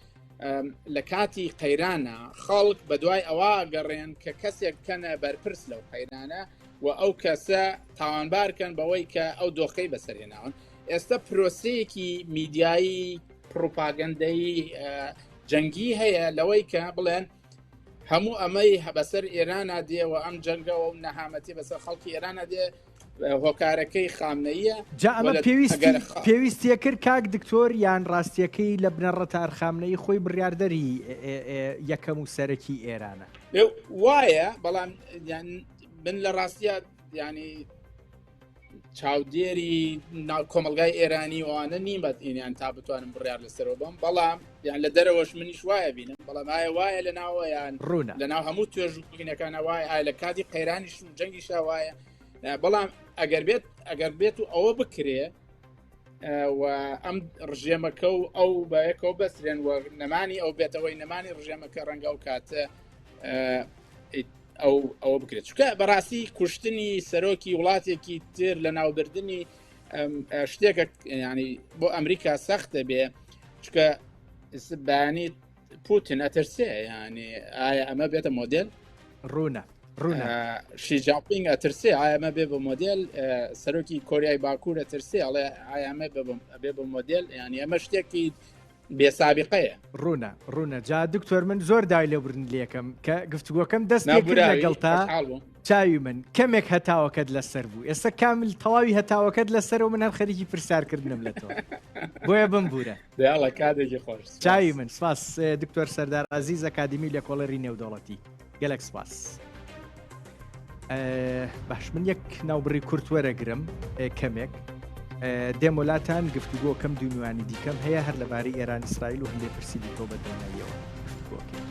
لە کاتی قەیرانە خەڵک بە دوای ئەوە گەڕێن کە کەسێک بکەنە بەرپرس لەو قەیرانە و ئەو کەسە تاوانبارکەن بەوەی کە ئەو دۆخەی بەسەرهێناون ئێستا پرۆسەیەکی میدیایی پروپاگەندەی جەنگی هەیە لەوەی کە بڵێن هەموو ئەمەی بەسەر ئێرانە دێ و ئەم جەنگەوە و نەهامەتی بەسەر خەڵکی ئێرانە دێ هۆکارەکەی خامنەیە جا ئەمە پێویستی پێویستیە کرد کاک دکتۆر یان ڕاستیەکەی لە بنەڕەتە خامنەی خۆی بڕاردەری یەکەم و سەرەکی ئێرانە وایە بەڵام من لە ڕاستە ینی چاودێری کۆمەلگای ئێرانی ئەوانە نیم بەت ئینیان تا بتوانم بڕیار لەسەرەوە بم بەڵام یان لە دەرەوەش منیش وایە بینم بەڵام ئایا وایە لە ناوە یان ڕوونە لە ناو هەموو توێژوینەکانە وایە ئایا لە کاتی قەیرانیش و جەنگیشا وایە بەڵام ئەگەر بێت ئەگەر بێت و ئەوە بکرێ و ئەم ڕژێمەکە و ئەو بەیەکەوە بەسرێن و نەمانی ئەو بێتەوەی نەمانی ڕژێمەکە ڕەنگە ئەو کاتە ئەو ئەوە بکرێت چکە بەڕاستی کوشتنی سەرۆکی وڵاتێکی تر لە ناوبردننی شتێکە ینی بۆ ئەمریکا سەختە بێ چکە بەیانی پوتین ئەترسێ ینی ئایا ئەمە بێتە مۆدل ڕوونە ڕوونە شیجاپینگ ئەترسێ ئایا ئەمە بێ بە مۆدل سەرۆکی کۆریای باکوور ئەترسێ ئەڵێ ئایا ئەمە بێ بە مۆدل ینی ئەمە شتێکی بێ سابقەیە. ڕوونە ڕوونە جا دکتۆر من زۆر داوای لێبوردن لێکەم کە گفتوگۆکەم دەست پێ کرد لەگەڵتا چاوی من کەمێک هەتاوەکەت لەسەر بوو ئێستا کامل تەواوی هەتاوەکەت لەسەر و من هەر خەریکی پرسیارکردنم لە تۆ بۆیە بمبوورە کاتێکی خۆش چاوی من سپاس دکتۆر سەردار عزیز ئەکادیمی لێکۆڵەری نێودەوڵەتی گەلەک سپاس. باش من یەک ناوبڕی کورت وەرەگرم کەمێک دێمۆلاتان گفتوگۆکەم دوو میوانی دیکەم هەیە هەر لەبارەی ئێران ئیسرائیل و هەندێک پرسی دیکەوە بە دڵنیاییەوە گفتوگۆکەین.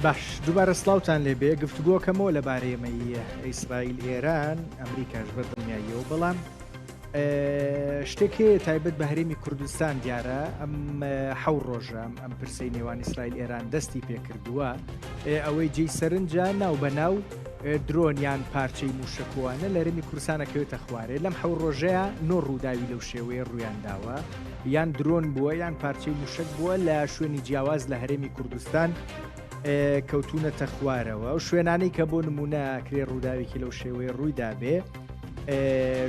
باش دووبارە سلااوان لێبێ گفتوگۆکەمەوە لەبارەی ئەمەی ئیسرائیل ئێران ئەمریکاش بە دڵنیاییەوە بەڵام شتێک هەیە تایبەت بە هەرێمی کوردستان دیارە ئەم حەو ڕۆژە ئەم پرسەی نێوان ئیسرائیل ئێران دەستی پێکردووە ئەوەی جێی سەرنجە ناو بە ناو درۆن یان پارچەی موشەکوانە لە هەرێمی کوردستانە کەوێتە خوارێ لەم حەو ڕۆژەیە نۆ ڕووداوی لەو شێوەیە ڕوویان داوە یان درۆن بووە یان پارچەی موشک بووە لە شوێنی جیاواز لە هەرێمی کوردستان کەوتونەتە خوارەوە ئەو شوێنانەی کە بۆ نمونە کرێ ڕووداوێکی لەو شێوەیە ڕووی دابێ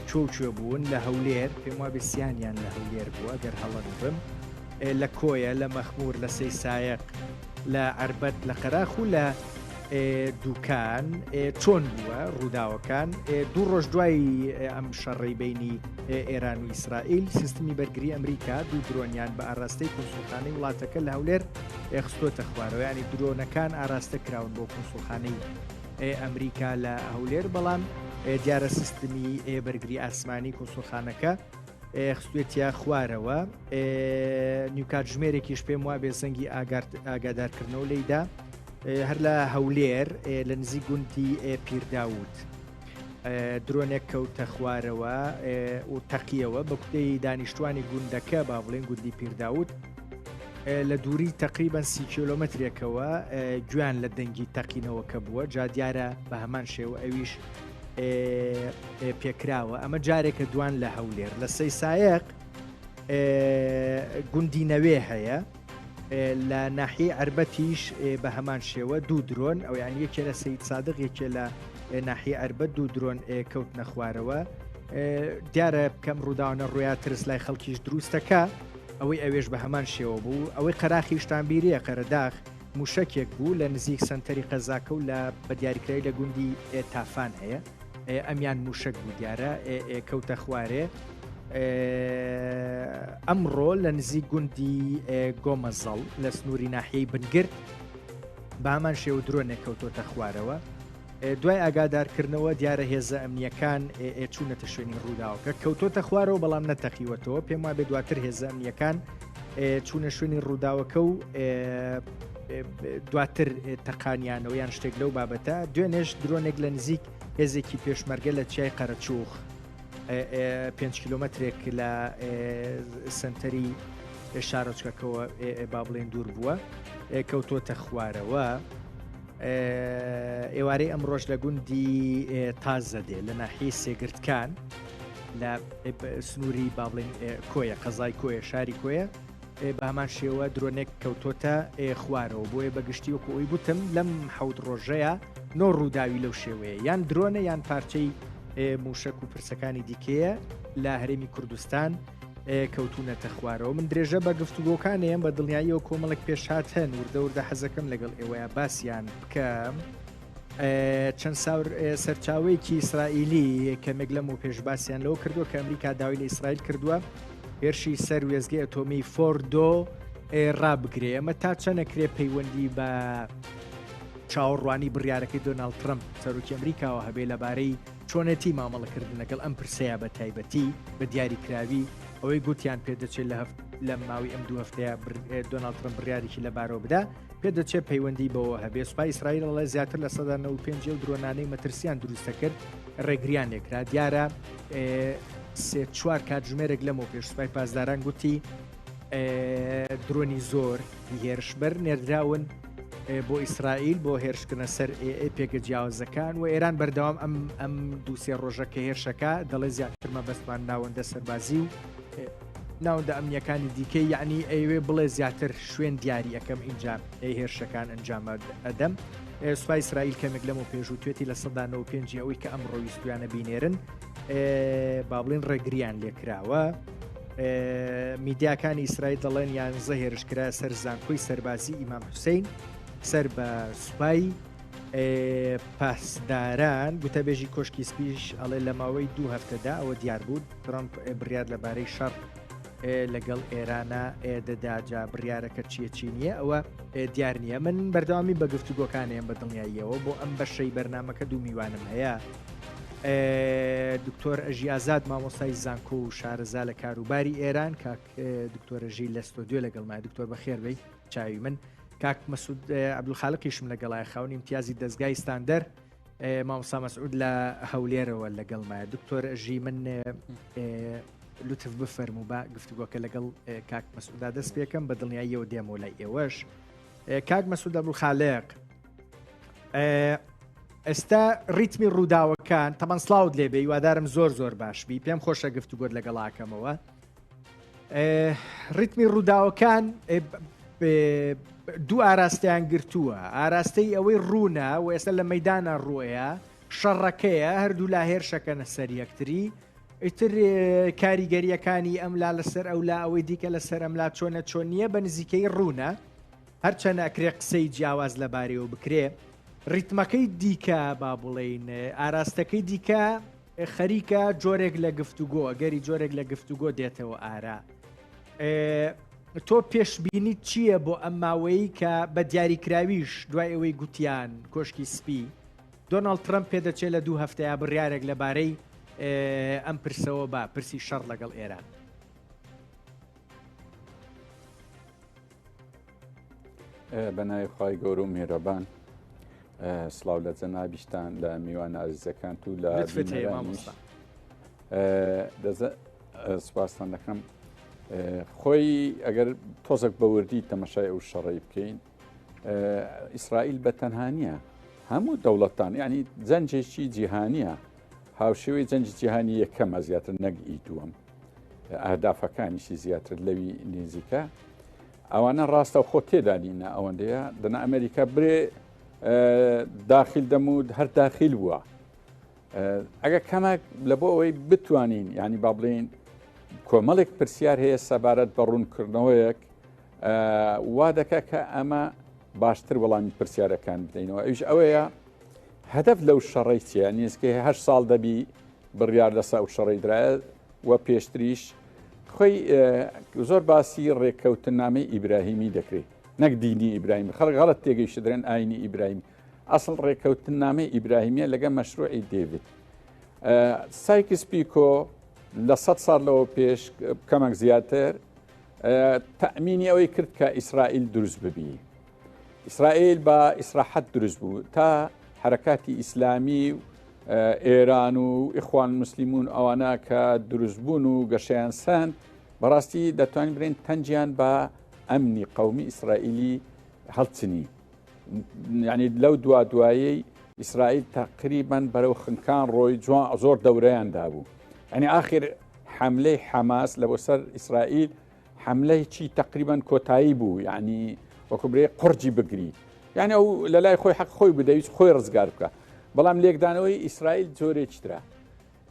چۆ کوێ بوون لە هەولێر پێم وابێ سیانیان لە هەولێر بووە گەر هەڵە نەبم لە کۆیە لە مەخمور لە سەی سایەق لە عەربەت لە قەراخ و لە دوکان چۆن بووە ڕووداوەکان دوو ڕۆژ دوای ئەم شەڕەی بینی ئێران و ئیسرائیل سیستمی بەرگری ئەمریکا دوو درۆنیان بە ئاراستەی کونسوڵخانەی وڵاتەکە لە هەولێر خستۆتە خوارەوە ینی درۆنەکان ئاراستە کراون بۆ کونسوڵخانەی ئەمریکا لە هەولێر بەڵام دیارە سیستمی بەرگری ئاسمانی کونسوڵخانەکە خستوێتە خوارەوە نیوکاتژمێرێکیش پێم وابێ زەنگی ئاگادارکردنەوە لێیدا. هەر لە هەولێر لە نزیک گوندی پیرداود درۆنێک کەوتە خوارەوە و تەقیەوە بە کوتەی دانیشتوانی گوندەکە با بڵێن گوندی پیرداود لە دووری تقریبان سی کیلۆمەترێکەوە گویان لە دەنگی تەقینەوەکە بووە جا دیارە بە هەمان شێوە ئەویش پێکراوە ئەمە جارێکە دوان لە هەولێر لە سەی سایەق گوندی نەوێ هەیە لە ناحیەی عەربەتیش بە هەمان شێوە دوو درۆن ئەو یان یەکێ لە سید سادق یەکێ لە ناحیە عەربەت دوو درۆن کەوتنە خوارەوە دیارە کەم ڕووداوانە ڕویا ترس لای خەڵکیش دروستەکە ئەوەی ئەوێش بە هەمان شێوە بوو ئەوەی قەراخیشتان بیریە قەرەداخ موشەکێک بوو لە نزیک سەنتەری قەزاکە و لە بە دیاریکراوی لە گوندی تافان هەیە ئەمیان موشەک بوو دیارە کەوتە خوارێ ئەمڕۆ لە نزیک گوندی گۆمەزەڵ لە سنووری ناحیەی بنگرد بامان شێوە درۆنێک کەوتۆتە خوارەوە دوای ئاگادارکردنەوە دیارە هێزە ئەمنیەکان چوونەتە شوێنی ڕووداوەکە کەوتۆتە خوارەوە بەڵام نەتەقیوەتەوە پێم وابێ دواتر هێزە ئەمنیەکان چوونە شوێنی ڕووداوەکە و دواتر تەقانیانەوە یان شتێک لەو بابەتە دوێنێش درۆنێک لە نزیک هێزێکی پێشمەرگە لە چیای قەرەچوخ 5 کیلومترێک لە سنتەری شارۆچکەکەەوە با بڵێن دوور بووە کەوتۆتە خوارەوە. ئێوارەی ئەمڕۆش لە گوندی تازەدێ لە ناحیەی سێگرتکان لە سنووری با بڵێین کۆیە قەزای کۆیە شاری کۆیە بە هەمان شێوە درۆنێک کەوتۆتە خوارەوە بۆیە بەگشتی وەکو ئەوی گوتم لەم حەوت ڕۆژەیە نۆ ڕووداوی لەو شێوەیە یان درۆنە یان پارچەی موشک و پرسەکانی دیکەیە لە هەرێمی کوردستان کەوتونەتە خوارەوە من درێژە بە گفتوگۆکانێم بە دڵنیاییەوە کۆمەڵێک پێشهات هەن وردە وردە حەزەکەم لەگەڵ ئێوەیە باسییان بکەم چەند سەرچاوەیەکی ئیسرائیلی کەمێک لەم و پێش باسییان لەوە کردووە کە ئەمریکا داوای لە ئیسرائیل کردووە هێرشی سەر وێزگەی ئەتۆمی فۆردۆ ڕابگرێ ئەمە تا چەنەکرێ پەیوەندی بە چاوەڕوانی بڕیارەکەی دۆناڵد ترەمپ سەرۆکی ئەمریکاوە هەبێ لەبارەی چۆنێتی مامەڵەکردن لەگەڵ ئەم پرسەیە بە تایبەتی بە دیاریکراوی ئەوەی گوتیان پێدەچێت لە هەفت لە ماوەی ئەم دوو هەفتەیە دۆناڵد ترەمپ بڕیارێکی لەبارەوە بدا پێدەچێت پەیوەندی بەوە هەبێ سوپای ئیسرائیل ئەڵێ زیاتر لە 95 و درۆنانەی مەترسیان دروستە کرد ڕێگریان لێکرا دیارە سێ چوار کاتژمێرێک لەمەو پێش سوپای پاسداران گوتی درۆنی زۆر هێرشبەر نێردراون بۆ ئیسرائیل بۆ هێرشکردنە سەر پێگە جیاوازەکان و ئێران بەردەوام ئەم ئەم دووسێ ڕۆژە کە هێرشەکە دەڵێ زیاتر مەبەستمان ناوەندە سەربازی و ناوەندە ئەمنیەکانی دیکەی یعنی ئەیوێ بڵێ زیاتر شوێن دیاری ئەەکەم اینجا هێرشەکان ئەنجامە ئەدەم سوپای ئیسرائیل کەمێک لەمە پێشوو توێتی لە 95 ئەوەی کە ئەمڕۆ ویستویانە بینێرن با بڵێن ڕێگریان لێکراوە. میدیاکانی ئیسرائیل دەڵێن یانزە هێرش کرا سەر زانکۆی سەربازی ئیمام حوسین سەر بە سوپای پاسداران گوتەبێژی کۆشکی سپیش ئەڵێ لە ماوەی دوو هەفتەدا ئەوە دیار بوو ترامپ بڕیار لەبارەی شەڕ لەگەڵ ئێرانە دەدا جا بڕیارەکە چییە چی نییە ئەوە دیار نییە من بەردەوامی بە گفتوگۆکانیم بە دڵنیاییەوە بۆ ئەم بەشەی بەرنمەکە دوو میوانم هەیە دکتۆر ئەژی ئازاد مامۆستای زانکۆ و شارەزا لە کاروباری ئێران کاک دکتۆر ئەژی لە ستۆدیۆ لەگەڵمای دکتۆر بەخێر بێی چاوی من کاک مەسعود عەبدولخالقیشم لەگەڵای خاونی امتیازی دەستگای ستاندەر مامۆستا مەسعود لە هەولێرەوە لەگەڵمایە دکتۆر ئەژی من لوتف بفەرموو با گفتوگۆکە لەگەڵ کاک مەسعودا دەست پێکەم بە دڵنیاییەوە دێمەوە لای ئێوەش کاک مەسعود عەبدولخالق ئێستا ڕیتمی ڕووداوەکان تەمان سلااوت لێبێ هیوادارم زۆر زۆر باش بی پێم خۆشە گفتوگۆت لەگەڵاکەمەوە ڕیتمی ڕووداوەکان دوو ئاراستەیان گرتووە ئاراستەی ئەوەی ڕوونە و ئێستا لە مەدانە ڕوەیە شەڕەکەیە هەردوو لا هێرشەکەنە سەر یەکتری ئیتر کاریگەریەکانی ئەم لا لەسەر ئەو لا ئەوەی دیکە لەسەر ئەم لا چۆنە چۆن نییە بە نزیکەی ڕوونە هەرچەنە ئەکرێ قسەی جیاواز لەبارەیەوە بکرێ، ڕیتمەکەی دیکە با بڵێین ئاراستەکەی دیکە خەریکە جۆرێک لە گفتوگۆ ئەگەری جۆرێک لە گفتوگۆ دێتەوە ئارا. تۆ پێشبینی چییە بۆ ئەم ماوەیە کە بە دیاریکراویش دوای ئەوەی گوتیان کۆشکی سپی دۆناڵد ترەمپ پێدەچێت لە دوو هەفتەیە بڕیارێک لەبارەی ئەم پرسەوە بە پرسی شەڕ لەگەڵ ئێران. بە ناوی خوای گەورە و میهرەبان سڵاو لە جەنابیشتان لە میوانە ئازیزەکانت و لە لطفت هەیە مامۆستا. سپاستان دەکەم خۆی ئەگەر تۆزێک بە وردی تەمەشای ئەو شەڕەی بکەین ئیسرائیل بە تەنها نییە هەموو دەوڵەتان یعنی جەنجێکی جیهانیە هاوشێوەی جەنجی جیهانی یەکەمە زیاتر نەک ئی دووەم ئەهدافەکانیشی زیاتر لەوی نزیکە ئەوانە ڕاستە خۆ تێدا نینە ئەوەندەیە دەنا ئەمریکا برێ داخل دەمود هەر داخل بووە ئەگە کەمێک لە بۆ ئەوەی بتوانین ینی با بڵین کۆمەڵێک پرسیار هەیە سەبارەت بە ڕوونکردنەوەیەک وا دەکە کە ئەمە باشتر وەڵامی پرسیارەکان بدەینەوە ئەوش ئەوەیە هەدەف لەو شەڕەی چیە نزیکەی هە ساڵ دەبی بڕیار لەسە ئەو شەڕی درایە و پێشتریش خۆی زۆر باسی ڕێککەوتنامەی ئیبراهیمی دەکرێت نەک دینی ئیبراهیم خەڵک غەڵت تێگەیشتە درێن ئاینی ئیبراهیم ئەسڵ ڕێککەوتنامەی ئیبراهیمیە لەگە مەشروعی دێڤید سایکس پیکۆ لە سە ساڵ لەوە پێش کەمێک زیاتر تەمینی ئەوەی کرد کە ئیسرائیل دروست ببی ئیسرائیل بە ئیسراحەت دروست بوو تا حرەکاتی ئیسلامی و ئێران و ئیخوان مسلیمون ئەوانە کە دروست بوون و گەشەیان سند بەڕاستی دەتوانین برێن تەنجیان بە ئەمنی قومی ئیسرائیلی هەڵچنی یعنی لەو دوا دوایی ئیسرائیل تقریبان بەرەو خنکان ڕۆی جوان زۆر دەورەیان دابوو ئەنی آخر حملەی حەماس لە بۆ سەر ئیسرائیل حەملەی چی تەقریبەن کۆتایی بوو یعنی وەکو برێ قڕجی بگری یعنی ئەو لە لای خۆی حەق خۆی بدەویست خۆی ڕزگار بکە بەڵام لێکدانەوەی ئیسرائیل جۆرێکی ترە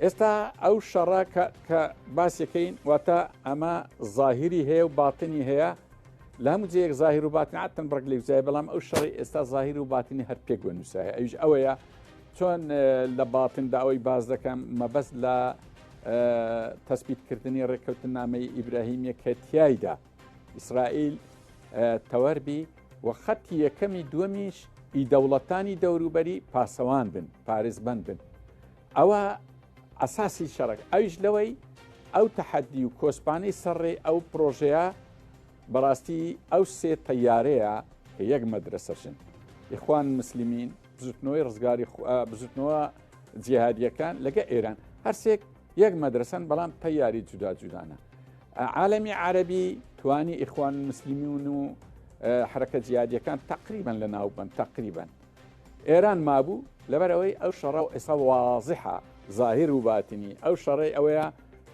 ئێستا ئەو شەڕە کە باسیەکەین واتە ئەمە ظاهری هەیە و باتنی هەیە لە هەموو جەیەک ظاهر و باتن عادەتەن بڕک لێک جیایە بەڵام ئەو شەڕی ئێستا ظاهر و باتنی هەر پێک وە نووسایە ئەویش ئەوەیە چۆن لە باتن داوای باز دەکەم مەبەست لە تەسبیتکردنی ڕێککەوتننامەی ئیبراهیمیە کە تیایدا ئیسرائیل تەوەربی و خەتی یەکەمی دووەمیش ئی دەوڵەتانی دەوروبەری پاسەوان بن پارێزبند بن ئەوە ئەساسی شەڕک ئەویش لەوەی ئەو تەحەدی و کۆسپانەی سەرڕێ ئەو پرۆژەیە بەڕاستی ئەو سێ تەیارەیە کە یەک مەدرسەشن ئیخوان مسلمین بزوتنەوەی ڕزگاری بزوتنەوە جیهادیەکان لەگە ئێران هەرسێک یەک مەدرسەن بەڵام تەیاری جودا جودانە عالمی عربی توانی ئیخوان مسلمیون و حرەکە جیادیەکان تقریبا لە ناوبن تقریبا ئێران مابوو لەبەرەوەی ئەو شەڕە و ئێستا وازحە ظاهر و باتنی ئەو شەڕەی ئەوەیە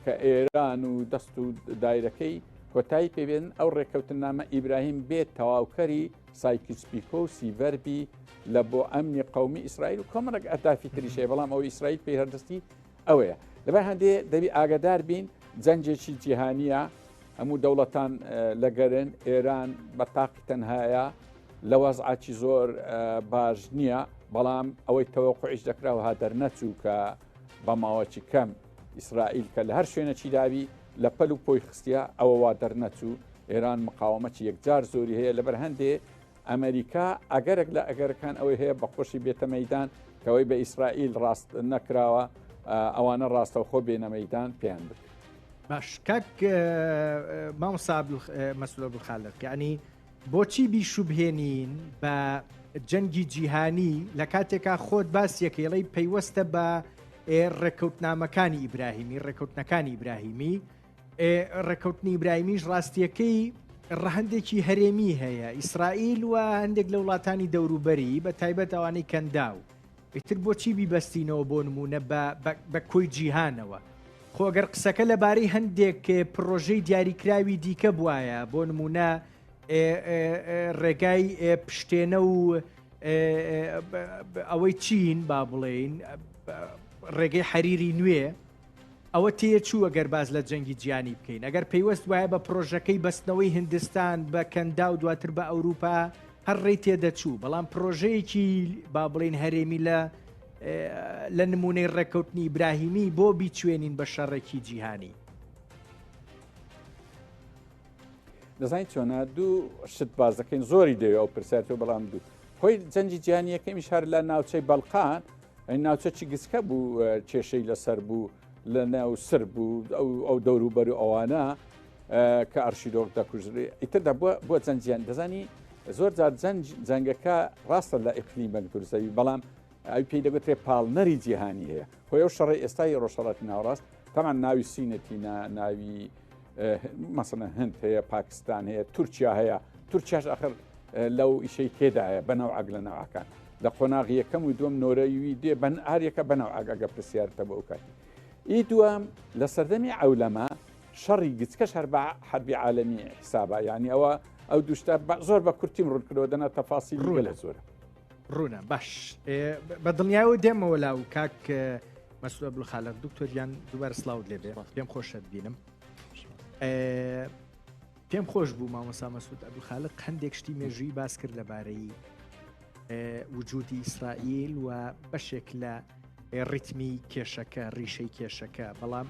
کە ئێران و دەست و دایرەکەی کۆتایی پێبێن ئەو ڕێککەوتنامە ئیبراهیم بێت تەواوکەری سایکس پیکۆ و سیڤەر بی لە بۆ ئەمنی قومی ئیسرائیل و کۆمەڵێک ئەهدافی تریش هەیە بەڵام ئەوەی ئیسرائیل پێی هەردەستی ئەوەیە لەبەر هەندێ دەبی ئاگادار بین جەنگێکی جیهانیە هەموو دەوڵەتان لەگەرن ئێران بە تاقی تەنهایە لە وەزعاکی زۆر باش نییە بەڵام ئەوەی تەوەقعیش دەکراوە ها دەرنەچوو کە بە ماوەکی کەم ئیسرائیل کە لە هەر شوێنەکی داوی لە پەل و پۆی خستە ئەوە وا دەرنەچوو ئێران مقاومەتی یەکجار زۆری هەیە لەبەر هەندێ ئەمریکا ئەگەرێک لە ئەگەرەکان ئەوەی هەیە بە خۆشی بێتە مەدان کەەوەی بە ئیسرائیل ڕاست نەکراوە ئەوانە ڕاستەوخۆ بێنە مەدان پێیان بکرێت. باش کاک مامۆستا مەسرور عەبدولخالق یعنی بۆچی بیشوبهێنین بە جەنگی جیهانی لە کاتێکا خۆت باسیەکەیڵی پەیوەستە بە ڕێککەوتنامەکانی ئیبراهیمی ڕێککەوتنەکانی ئیبراهیمی ڕێککەوتنی ئیبراهیمیش ڕاستیەکەی ڕەهەندێکی هەرێمی هەیە ئیسرائیل و هەندێک لە وڵاتانی دەوروبەری بە تایبەت ئەوانەی کەنداو ئیتر بۆچی بیبەستینەوە بۆ نمونە بە کۆی جیهانەوە خۆ گەر قسەکە لەبارەی هەندێک پرۆژەی دیاریکراوی دیکە بواە بۆ نمونە ڕێگای پشتێنە و ئەوەی چین با بڵێین ڕێگەی حەریری نوێ ئەوە تێچوو ئەگەر باس لە جەنگی جیانی بکەین ئەگەر پەیوەست وایە بە پرۆژەکەی بەستنەوەی هندستان بە کەندا و دواتر بە ئەوروپا هەر ڕێی تێدەچوو بەڵام پرۆژەیەکی با بڵین هەرێمی لە لە نمونەی ڕێککەوتنی ئیبراهیمی بۆ بیچوێنین بە شەڕێکی جیهانی. دەزانین چۆنە دوو شت باز دەکەین زۆری دەوێت ئەو پرسیار تۆ بەڵام دوو خۆی جەنگی جیهانی یەکەمیش هەر لە ناوچەی بەڵقان ناوچە چی گسکە بوو کێشەی لەسەر بوو لە ناو سر بوو ئەو ئەو دەوروبەر و ئەوانە کە ئەرشیدۆک دەکوژرێ ئیتر دەبووە بۆ جەنگیان دەزانی. زۆر جار جەنگ جەنگەکە ڕاستە لە ئیقلیمەک دروستەوی بەڵام ئەوی پێی دەگوترێ پاڵنەری جیهانی هەیە خۆی ئەو شەڕی ئێستای ڕۆژهەڵاتی ناوەڕاست تەمان ناوی سینەتی ناوی مەسەلەن هند هەیە پاکستان هەیە تورکیا هەیە تورکیاش ئەخر لەو ئیشەی تێدایە بەناو عەگ لە ناوەکان لە قۆناغی یەکەم و دووەم نۆرەوی دێ بەن هەریەکە بەناو ئاگەگە پرسیارتە بۆ ئەو کاتی ئی دووەم لە سەردەمی عەولەمە شەڕی گچکەش هەر بە حەربی عالەمی حسابە یعنی ئەوە ئەو دوشتە زۆر بە کورتیم ڕوون کردەوە دەنا تەفاسیلی ڕوونە. گەلە زۆرە. ڕوونە باش بە دڵنیایەوە دێمەوە لا و کاک مەسرور عەبدولخالق دکتۆر گیان دووبارە سڵاوت لێ بێ پێم خۆشە ببینم پێم خۆش بوو مامۆسا مەسعود عەبدولخالق هەندێک شتی مێژووی باس کرد لەبارەی وجودی ئیسرائیل و بەشێک لە ڕیتمی کێشەکە ڕیشەی کێشەکە بەڵام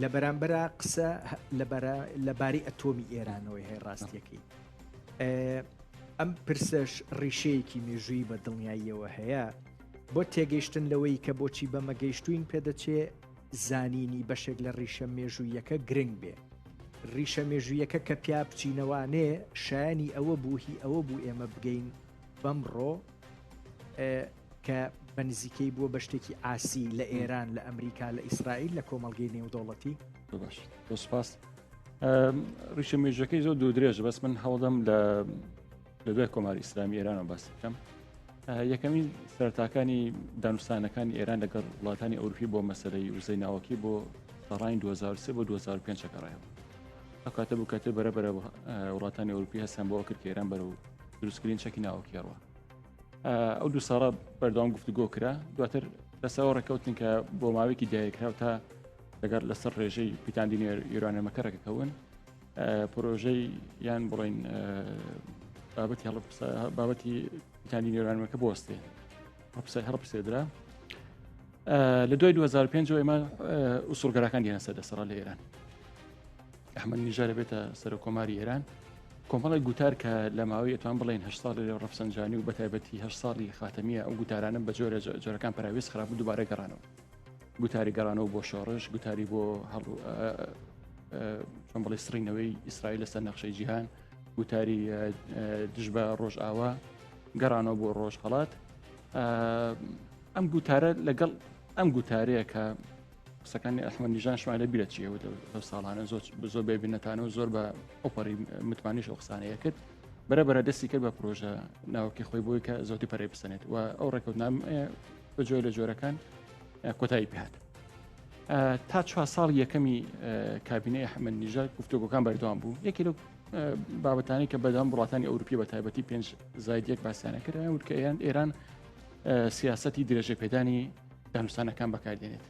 لە بەرامبەرا قسە لەبارەی ئەتۆمی ئێرانەوەی هەیە ڕاستیەکەی ئەم پرسەش ڕیشەیەکی مێژووی بە دڵنیاییەوە هەیە بۆ تێگەیشتن لەوەی کە بۆچی بەمە گەیشتوین پێدەچێ زانینی بەشێک لە ڕیشە مێژوویەکە گرنگ بێ ڕیشە مێژوویەکە کە پیا بچینەوانێ شایانی ئەوە بوو هی ئەوە بوو ئێمە بگەین بەمڕۆ کە بە نزیکەی بووە بە شتێکی ئاسی لە ئێران لە ئەمریکا لە ئیسرائیل لە کۆمەڵگەی نێودەوڵەتی. باش زۆر سپاس. ڕیشە مێژەکەی زۆر دوو درێژە بەس من هەوڵدەم لە لە دوای کۆماری ئیسلامی ئێرانەوە باس بکەم. یەکەمین سەرەتاکانی دانوستانەکانی ئێران لەگەڵ وڵاتانی ئەوروپی بۆ مەسەلەی وزەی ناوەکی بۆ ساڵانی 2003 بۆ 2005 گەڕایەوە. ئەو کاتە بوو کاتێ بەرەبەرە وڵاتانی ئەوروپی هەستیان بۆ کرد کە ئێران بەرەو دروستکردنی چەکی ناوەکی ڕوە. ئەو دوو ساڵە بەردەوام گفتوگۆ کرا دواتر لەسەر ڕێککەوتن کە بۆ ماوەیەکی دیاریکراو تا لەگەڵ لەسەر ڕێژەی پیتاندنی یورانیەمەکە ڕێکەکەون پرۆژەی یان بڵین بابەتی بابەتی پیتاندنی یورانیەمەکە بوەستێ هەڵپسێدرا لە دوای 2005 ئێمە ئوسوڵگەراکان دێنە سەر دەسەڵات لە ئێران ئەحمەد نیژاد دەبێتە سەرۆک کۆماری ئێران کۆمەڵێک گوتار کە لە ماوەی ئەتوان بڵێن هە ساڵی لە ڕەفسەنجانی و بەتایبەتی هە ساڵی خاتەمیە ئەو گوتارانە بە جۆرە جۆرەکان پەراوێز خراپ و دووبارە گەڕانەوە گوتاری گەڕانەوە بۆ شۆڕش گوتاری بۆ هەڵ چۆن بڵێ سڕینەوەی ئیسرائیل لەسەر نەخشەی جیهان گوتاری دژ بە ڕۆژئاوا گەڕانەوە بۆ ڕۆژهەڵات ئەم گوتارە لەگەڵ ئەم گوتارەیە کە قسەکانی ئەحمەد نیژان شمان لە بیرە چیەوە لەو ساڵانە زۆر زۆر بێبینەتانە و زۆر بە ئۆپەری متمانیش ئەو قسانەیە کرد بەرە بەرە دەستی کرد بە پرۆژە ناوەکی خۆی بۆی کە زۆتی پەرەی بسەنێت و ئەو ڕێکەوتنام بە جۆر لە جۆرەکان کۆتایی پێهات تا چوار ساڵ یەکەمی کابینەی ئەحمەد نیژاد گفتوگۆکان بەردەوام بوو یەکی لەو بابەتانی کە بەدەم وڵاتانی ئەوروپی بە تایبەتی پێنج زاید یەک باسییانە کرد کە ئێران ئێران سیاستی درێژە پێدانی دانوستانەکان بەکاردێنێت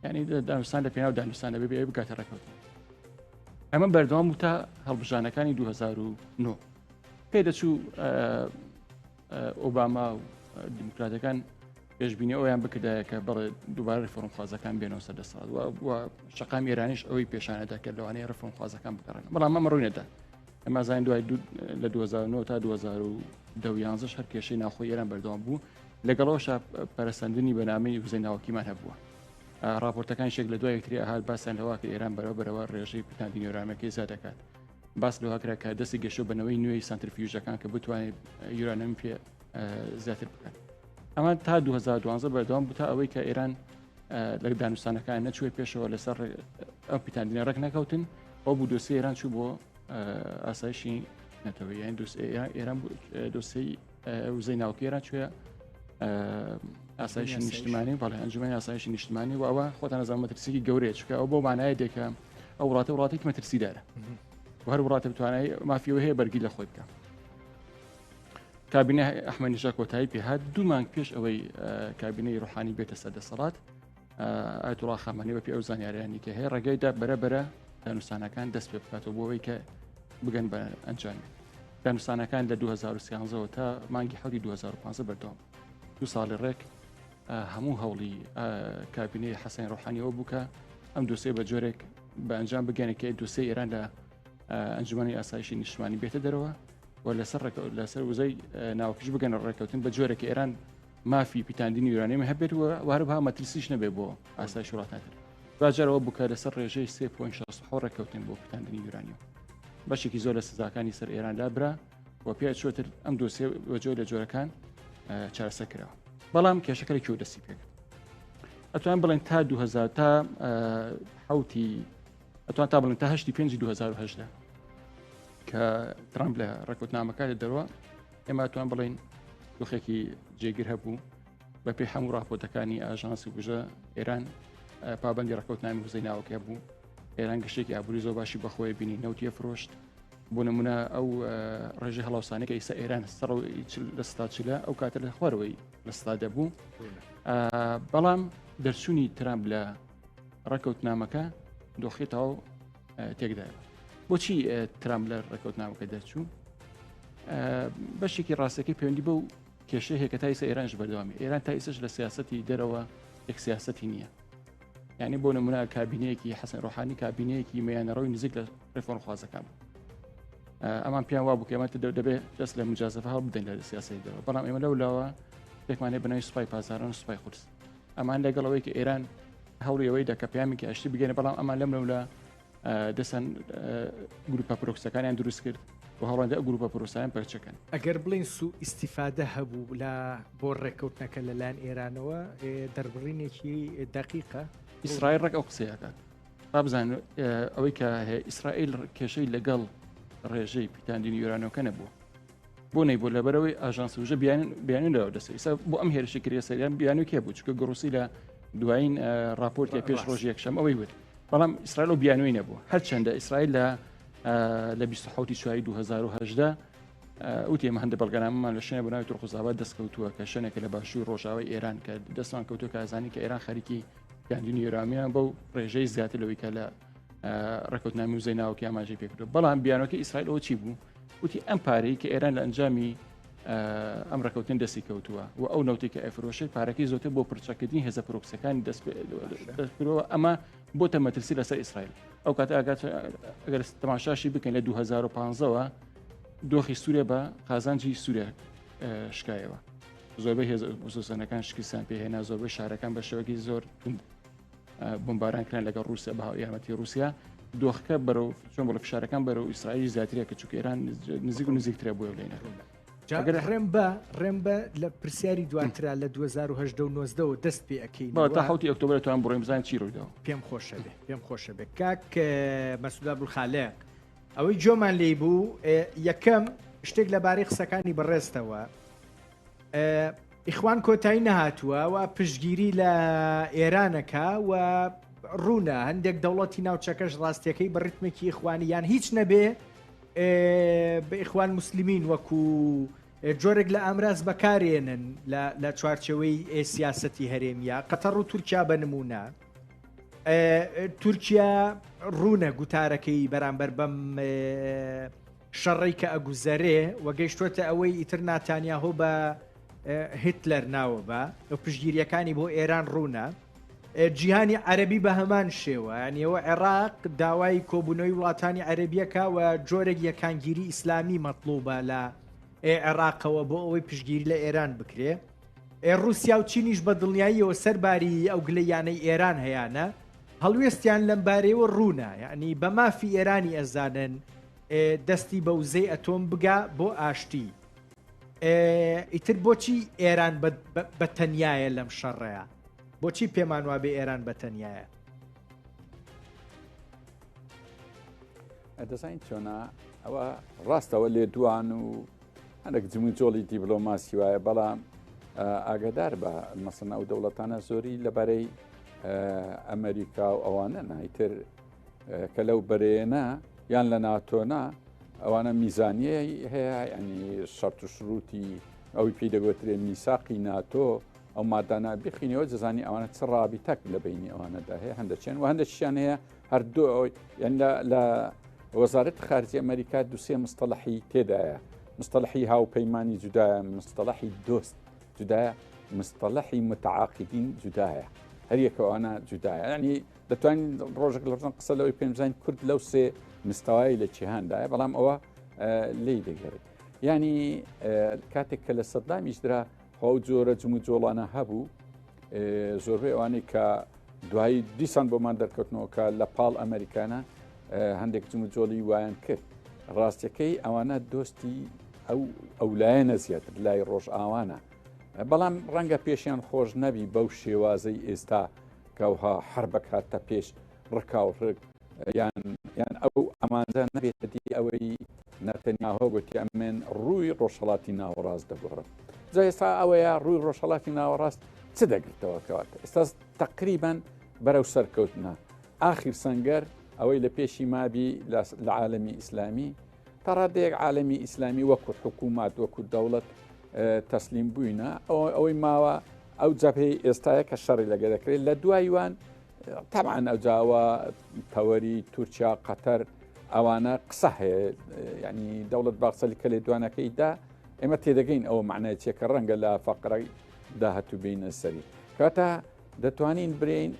یعنی دانوستان لە پێناو دانوستان دەبێ بێ بگاتە ڕێککەوتن ئەمە بەردەوام بوو تا هەڵبژانەکانی 2009 پێ دەچوو ئۆباما و دیموکراتەکان پێشبینی ئەویان بکردایە کە بەڵێ دووبارە ڕفۆرمخوازەکان بێنەوە سەر دەسەڵات و شقام ئێرانیش ئەوەی پێشانەدا کە لەوانەیە ڕفۆرمخوازەکان بگەڕێن بەڵام ئەمە ڕووی نەدا ئەمە زانین دوای لە 2009 تا 2011 هەر کێشەی ناوخۆی ئێران بەردەوام بوو لەگەڵەوەشا پەرەسەندنی بەنامەی وزەی ناوەکیمان هەبووە. راپۆرتەکان شێک لە دوای یەکتری ئەهات باسیان لەوە کە ئێران بەرەو بەرەوە ڕێژەی پیتاندنی یۆرانیەمەکەی زیاد دەکات. باس لەوە کرا کە دەستی گەشتووە بە نەوەی نوێی سانترفیوژەکان کە بتوانێت یورانیەم پێ زیاتر بکات. ئەمە تا 2012 بەردەوام بوو تا ئەوەی کە ئێران لە دانوستانەکان نەچووە پێشەوە لەسەر ئەو پیتاندنە ڕێک نەکەوتن ئەو بوو دۆسیە ئێران چوو بۆ ئاسایشی نەتەوەیی یان ئێران دۆسیەی وزەی ناوکی ئێران چوە ئاسایشی نیشتمانی بەڵێ ئەنجومەنی ئاسایشی نیشتمانی و ئەوە خۆتان نەزان مەترسیکی گەورەیە چونکە ئەو بۆ مانایە دێکە ئەو وڵاتە وڵاتێکی مەترسیدارە و هەر وڵاتە بتوانای مافیەوە هەیە بەرگی لە خۆی بکە کابینە ئەحمەد نیژا کۆتایی پێهات دوو مانگ پێش ئەوەی کابینەی ڕۆحانی بێتە سەر دەسەڵات ئایەتوڵا خامنەئی بەپێی ئەو زانیاریانی کە هەیە ڕێگەی دا بەرە بەرە دانوستانەکان دەست پێ بکاتەوە بۆ ئەوەی کە بگەن بە ئەنجامێک دانوستانەکان لە 2013ەوە تا مانگی حوتی 2015 بەردەوام دو ساڵی ڕێک هەموو هەوڵی کابینەی حەسەن ڕۆحانیەوە بوو کە ئەم دوسێ بە جۆرێک بە ئەنجام بگەنێت کە دوسێ ئێران لە ئەنجومەنی ئاسایشی نیشتمانی بێتە دەرەوە و لەسەر لەسەر وزەی ناوکیش بگەنە ڕێککەوتن بە جۆرێک ئێران مافی پیتاندنی یورانیەم هەبێت و هەروەها مەترسیش نەبێت بۆ ئاسایش وڵاتان تر. دواجار ئەوە بوو کە لەسەر ڕێژەی 3.66 ڕێککەوتن بۆ پیتاندنی یورانیۆم. بەشێکی زۆر لە سزاکانی سەر ئێران لابرا و پێ چۆتر ئەم دۆسیە بە جۆر لە جۆرەکان چارەسەر کراوە بەڵام کێشەکە لە کوێ دەستی پێکرد ئەتوان بڵێن تا 2000 تا حوتی ئەتوان تا بڵێن تا هەشتی پێنج 2010 کە ترامپ لە ڕێکوتنامەکە لە دەروە ئێمە ئەتوان بڵین دۆخێکی جێگر هەبوو بە پێی هەموو راپۆرتەکانی ئاژانسی وزە ئێران پابندی ڕێکوتنامی وزەی ناوەکە بوو ئێران گەشتێکی ئابووری زۆر باشی بەخۆی بینی نەوتیە فرۆشت بۆ نمونە ئەو ڕێژەی هەڵاوسانەکە ئیسا ئێران سەر لە ستا چلە ئەو کاتە لە خوارەوەی لە ستا دەبوو بەڵام دەرچوونی ترامپ لە ڕێکەوتنامەکە دۆخی تاو تێکدایەوە بۆچی ترامپ لە ڕێکەوتنامەکە دەرچوو بەشێکی ڕاستەکەی پەیوەندی بەو کێشەی هەیە کە تا ئیستا ئێرانش بەردەوامی ئێران تا ئیسش لە سیاستی دەرەوە یەک سیاستی نییە یعنی بۆ نمونە کابینەیەکی حەسەن ڕۆحانی کابینەیەکی میانەڕەوی نزیک لە ڕێفۆرمخوازەکان بوو ئەمان پێیان وا بوو کە ئێمە دەبێت دەست لە مجازفە هەڵ بدەین لە سیاسەی دەرەوە بەڵام ئێمە لەو لاوە پێکمانەیە بەناوی سوپای پاسداران و سوپای قودس ئەمان لەگەڵ ئەوەی کە ئێران هەوڵی ئەوەی دەکە پەیامێکی ئاشتی بگەێنە بەڵام ئەمان لەم لەولا دەسەن گروپە پرۆکسەکانیان دروست کرد و هەوڵاندە ئەو گروپە پرۆسایان پەرچەکەن. ئەگەر بڵێین سوء ئیستیفادە هەبوو لە بۆ ڕێککەوتنەکە لەلایەن ئێرانەوە دەربڕینێکی دەقیقە. ئیسرائیل ڕێک ئەو قسەیە ئەکات. با بزانین ئەوەی کە هەیە ئیسرائیل کێشەی لەگەڵ ڕێژەی پیتاندنی یۆرانیۆمەکە نەبووە. بۆ نەیبوو لەبەرەوەی ئاژانسی وژە بیانوی لەوە دەست ئیسا بۆ ئەم هێرشی کردە سەریان بیانوی کێ بوو چونکە گڕوسی لە دوایین راپۆرتی پێش ڕۆژی یەکشەم ئەوەی وت بەڵام ئیسرائیل و بیانوی نەبوو هەرچەندە ئیسرائیل لە لە 27 چواری 2010 وتی ئێمە هەندە بەڵگەنامەمان لە شوێنە بەناوی تورخوزاوە دەستکەوتووە کە شوێنێکە لە باشوور ڕۆژاوای ئێران کە دەستمان کەوتووە کە ئازانی کە ئێران خەریکی گەاندنی یۆرامیان بەو ڕێژەی زیاتر لەوەی کە لە ڕێکوتنامی وزەی ناوکی ئاماژەی پێکردو بەڵام بیانەکە ئیسرائیل ئەوە چی بوو وتی ئەم پارەی کە ئێران لە ئەنجامی ئەم ڕێککەوتن دەستی کەوتووە و ئەو نەوتی کە ئەفرۆشێت پارەکەی زۆتر بۆ پرچەکردنی هێزە پرۆکسەکانی دەستپێەوە ئەمە بۆتە مەترسی لەسەر ئیسرائیل ئەو کاتە ئاگات ئەگەر تەماشاشی بکەن لە 2015ەوە دۆخی سووریا بە قازانجی سووریا شکایەوە زۆربەی هێز ئۆپۆزیسیۆنەکان شکستیان پێهێنا زۆربەی شارەکان بە شێوەکی زۆر توند بمباران کران لەگەڵ رووسیا بە یارمەتی رووسیا دۆخەکە بەرەو چۆن بڵێ فشارەکان بەرەو ئیسرائیل زیاترە کە چونکە ئێران نزیک و نزیکترە بۆ لێنە ئەگەر ڕێم بە ڕێم بە لە پرسیاری دواترا لە 2018 و 19 دەست پێ ئەەکەین تا حوتی ئۆکتۆبەر توان بڕۆین بزانین چی ڕوویداوە پێم خۆشە بێ پێم خۆشە بێ کاک مەسودا بولخالق ئەوەی جۆمان لی بوو یەکەم شتێک لەبارەی قسەکانی بەڕێزتەوە ئیخوان کۆتایی نەهاتووە و پشتگیری لە ئێرانەکە و ڕوونە هەندێک دەوڵەتی ناوچەکەش ڕاستیەکەی بە ڕیتمێکی ئیخوانی یان هیچ نەبێ بە ئیخوان مسللمین وەکو جۆرێک لە ئامراز بەکارێنن لە چوارچەوەی سیاستی هەرێمیە قەتەڕ و تورکیا بە نمونە تورکیا ڕوونە گوتارەکەی بەرامبەر بەم شەڕەی کە ئەگوزەرێ و گەیشتۆتە ئەوەی ئیتر ناتانیاهۆ بە هیتلەر ناوە بە و پشتگیریەکانی بۆ ئێران ڕوونە جیهانی عەربی بە هەمان شێوە یانیەوە عێراق داوای کۆبوونەوەی وڵاتانی عەربیەکە و جۆرێک یەکانگیری ئیسلامی مەطلوبە لە عێراقەوە بۆ ئەوەی پشتگیری لە ئێران بکرێ ڕوسیا و چینیش بە دڵنیاییەوە سەرباری ئەو گلەیانەی ئێران هەیانە هەڵوێستیان لەمبارەیەوە ڕوونە یعنی بە مافی ئێرانی ئەزانن دەستی بە وزەی ئەتۆم بگا بۆ ئاشتی. ئیتر بۆچی ئێران بە تەنیایە لەم شەڕەیە؟ بۆچی پێمان وابێ ئێران بە تەنیایە؟ دەزانین چۆنا ئەوە ڕاستەوە لێدوان و هەندێک جموجۆڵی دیبلۆماسی وایە بەڵام ئاگدار بە مەسەن ئەو دەوڵەتانە زۆری لەبارەی ئەمریکا و ئەوانە نایتر کە لەو بەرەیەنا یان لە ناتۆنا ئەوانە میزانیەی هەیە ینی شەرت و شروتی ئەوی پێی دەگوترێ میساقی ناتۆ ئەو مادانە بخینەوە جزانی ئەوانە چ ڕابیتەک لە بینی ئەوانەدا هەیە هەندەچێن و هەندێکیان هەیە هەردوو ئەوی یان لە وەزارەت خارجی ئەمریکا دوسێ مستەلحی تێدایە مستەلحی هاوپەیمانی جودایە مستەلحی دۆست جودایە مستەلحی متعاقدین جودایە هەریەکەوانە جودایە ینی دەتوانین ڕۆژێک لە ڕۆژان قسە لەوەی بکەین بزانین کورد لەو سێ مستەوای لە جیهاندایە بەڵام ئەوە لی دەگەڕێت ینی کاتێک کە لە سەدامیش درا ئەو جۆرە جم و جۆڵانە هەبوو زۆربەی ئەوانەی کە دوایی دیسان بۆمان دەرکەوتنەوە کە لە پاڵ ئەمریکانە هەندێک جم و جۆڵی وایان کرد ڕاستیەکەی ئەوانە دۆستی ئەو ئەولایەنە زیاتر لای ڕۆژئاوانە بەڵام ڕەنگە پێشیان خۆش نەبی بەو شێوازەی ئێستا کەوها حەر بکاتە پێش ڕکاو ڕک یان یان ئەو ئامانجە نەبێتە دی ئەوەی نەتەنیاهۆ گوتی ئەمن ڕووی ڕۆژهڵاتی ناوەڕاست دەگۆڕم جا ئێستا ئەوەیە ڕووی ڕۆژهڵاتی ناوەڕاست چ دەگرتەوە کەواتە ئێستا تقریبان بەرەو سەرکەوتنە ئاخیر سەنگەر ئەوەی لە پێشی مابی لە عالەمی ئیسلامی تا ڕادەیەک عالەمی ئیسلامی وەکو حکوومات وەکو دەوڵەت تەسلیم بووینە ئەوەی ماوە ئەو جەبهەی ئێستایە کە شەڕی لەگە دەکرێت لە دوای وان تەبعەن ئەوجاوە تەوەری تورکیا قەتەر ئەوانە قسە هەیە ینی دەوڵەت باخچەلی کە لێدوانەکەی دا ئێمە تێدەگەین ئەوە معنای چیە کە ڕەنگە لە فەقرەی داهاتوو بینە سەری کاتە دەتوانین برین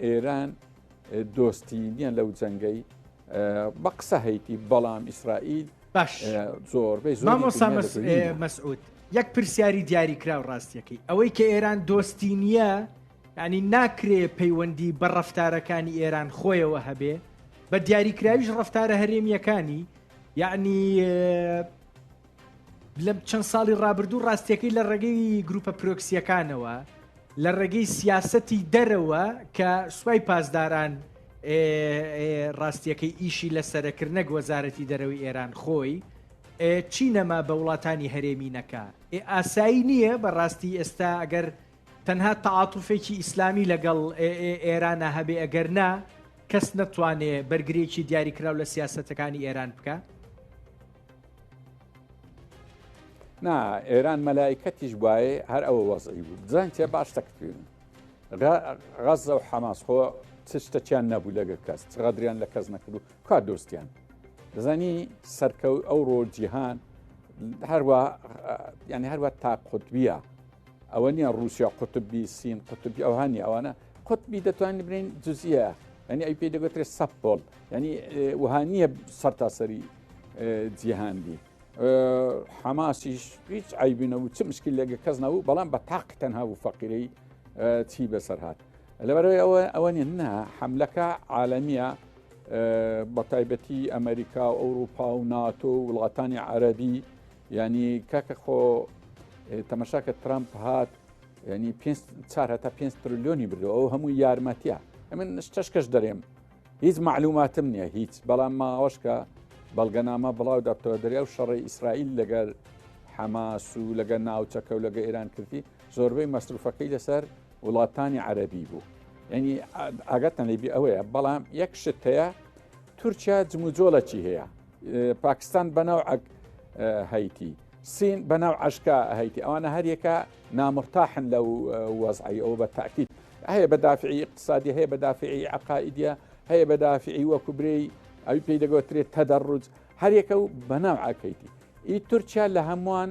ئێران دۆستی نییە لەو جەنگەی بە قسە هەیتی بەڵام ئیسرائیل باش زۆربەی زۆر مامۆستا مەسعود یەک پرسیاری دیاریکراو ڕاستیەکەی ئەوەی کە ئێران دۆستی نییە ینی ناکرێ پەیوەندی بە ڕەفتارەکانی ئێران خۆیەوە هەبێ بە دیاریکراویش ڕەفتارە هەرێمیەکانی یعنی لەم چەند ساڵی ڕابردوو ڕاستیەکەی لە ڕێگەی گروپە پرۆکسیەکانەوە لە ڕێگەی سیاسەتی دەرەوە کە سوپای پاسداران ڕاستیەکەی ئیشی لەسەرە کرد نەک وەزارەتی دەرەوەی ئێران خۆی چی نەما بە وڵاتانی هەرێمی نەکا ئاسایی نییە بەڕاستی ئێستا ئەگەر تەنها تەعاتوفێکی ئیسلامی لەگەڵ ئێرانە هەبێ ئەگەر نا کەس نەتوانێ بەرگرێکی دیاریکراو لە سیاسەتەکانی ئێران بکە؟ نا ئێران مەلایکەتیش بواێ هەر ئەوە وەزعی بوو بزان چێ باش تەکتوین غەزە و حەماس خۆ چ شتەکیان نەبوو لەگە کەس چ غەدریان لە کەس نەکرد و کا دۆستیان دەزانی سەرکەوت ئەو ڕۆ جیهان هەروە ینی هەروە تا قوتبیە ئەوە نییە رووسیا قوتبی سین قوتبی ئەوها نیە ئەوانە قوتبی دەتوانین برین جزئیە ینی ئەی پێی دەگوترێت سەپۆل ینی وها نییە سەرتاسەری جیهان بی حەماسیش هیچ عیبی نەبوو چ مشکل لەگە کەس نەبوو بەڵام بە تاق تەنها بوو فەقیرەی چی بەسەر هات لەبەرەوەی ئەوە ئەوە نیە نا حملەکە عالەمیە بە تایبەتی ئەمریکا و ئەوروپا و ناتۆ و وڵاتانی عەربی ینی کاکە خۆ تەمەشاکە ترامپ هات ینی 4 هەتا 5 تریلیۆنی بردەوە ئەو هەموو یارمەتیە ئەمن شتەش کەش دەرێم هیچ مەعلوماتم نییە هیچ بەڵام ماوەش کە بەڵگەنامە بڵاو دەبتەوە دەریا و شەڕی ئیسرائیل لەگەر حەماس و لەگەر ناوچەکە و لەگە ئێران کردی زۆربەی مەسروفەکەی لەسەر وڵاتانی عەربی بوو ینی ئاگاتان لێبی ئەوەیە بەڵام یەک شت هەیە تورکیا جموجۆڵەکی هەیە پاکستان بەناو هەیتی سین بەناو عشکا هەیتی ئەوانە هەریەکە نامرتاحن لەو وەزعی ئەو بە تاکیید هەیە بە دافعی اقتصادی هەیە بە دافعی عقائدیە هەیە بە دافعی وەکو برێی ئەوی پێی دەگوترێت تەدەڕج هەریەکە و بەناو عکەیتی ئی تورکیا لە هەمووان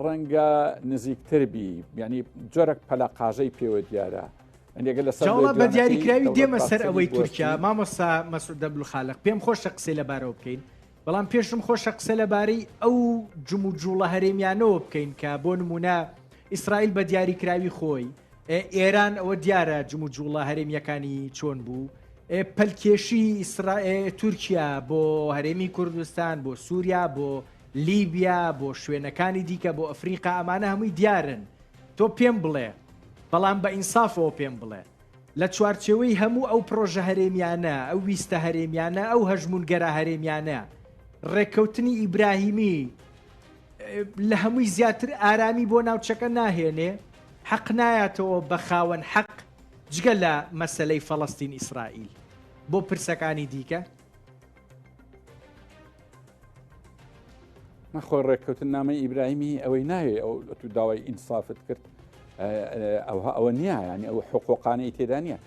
ڕەنگە نزیکتر بی یعنی جۆرەك پەلەقاژەی پێوە دیارە ئەگەر لەسەر بە دیاریکراوی دێمە سەر ئەوەی تورکیا مامۆستا مەسعود عەبدولخالق پێم خۆشە قسەی لەبارەوە بکەین بەڵام پێشم خۆشە قسە لەبارەی ئەو جموجوڵە هەرێمیانەوە بکەین کە بۆ نمونە ئیسرائیل بە دیاریکراوی خۆی ئێران ئەوە دیارە جموجوڵە هەرێمیەکانی چۆن بوو پەلکێشی تورکیا بۆ هەرێمی کوردستان بۆ سووریا بۆ لیبیا بۆ شوێنەکانی دیکە بۆ ئەفریقا ئەمانە هەمووی دیارن تۆ پێم بڵێ بەڵام بە ئینسافەوە پێم بڵێ لە چوارچێوەی هەموو ئەو پڕۆژە هەرێمیانە، ئەو ویستە هەرێمیانە، ئەو هەژموونگەرا هەرێمیانە، ڕێککەوتنی ئیبراهیمی لە هەمووی زیاتر ئارامی بۆ ناوچەکە ناهێنێ، حەق نایاتەوە بە خاوەن حەق جگە لە مەسەلەی فەڵەستین ئیسرائیل بۆ پرسەکانی دیکە؟ نەخۆ ڕێککەوتننامەی ئیبراهیمی ئەوەی ناوێ ئەو تو داوای ئینسافت کرد ئەوها ئەوە نییە ینی ئەو حقوقانەی تێدا نییە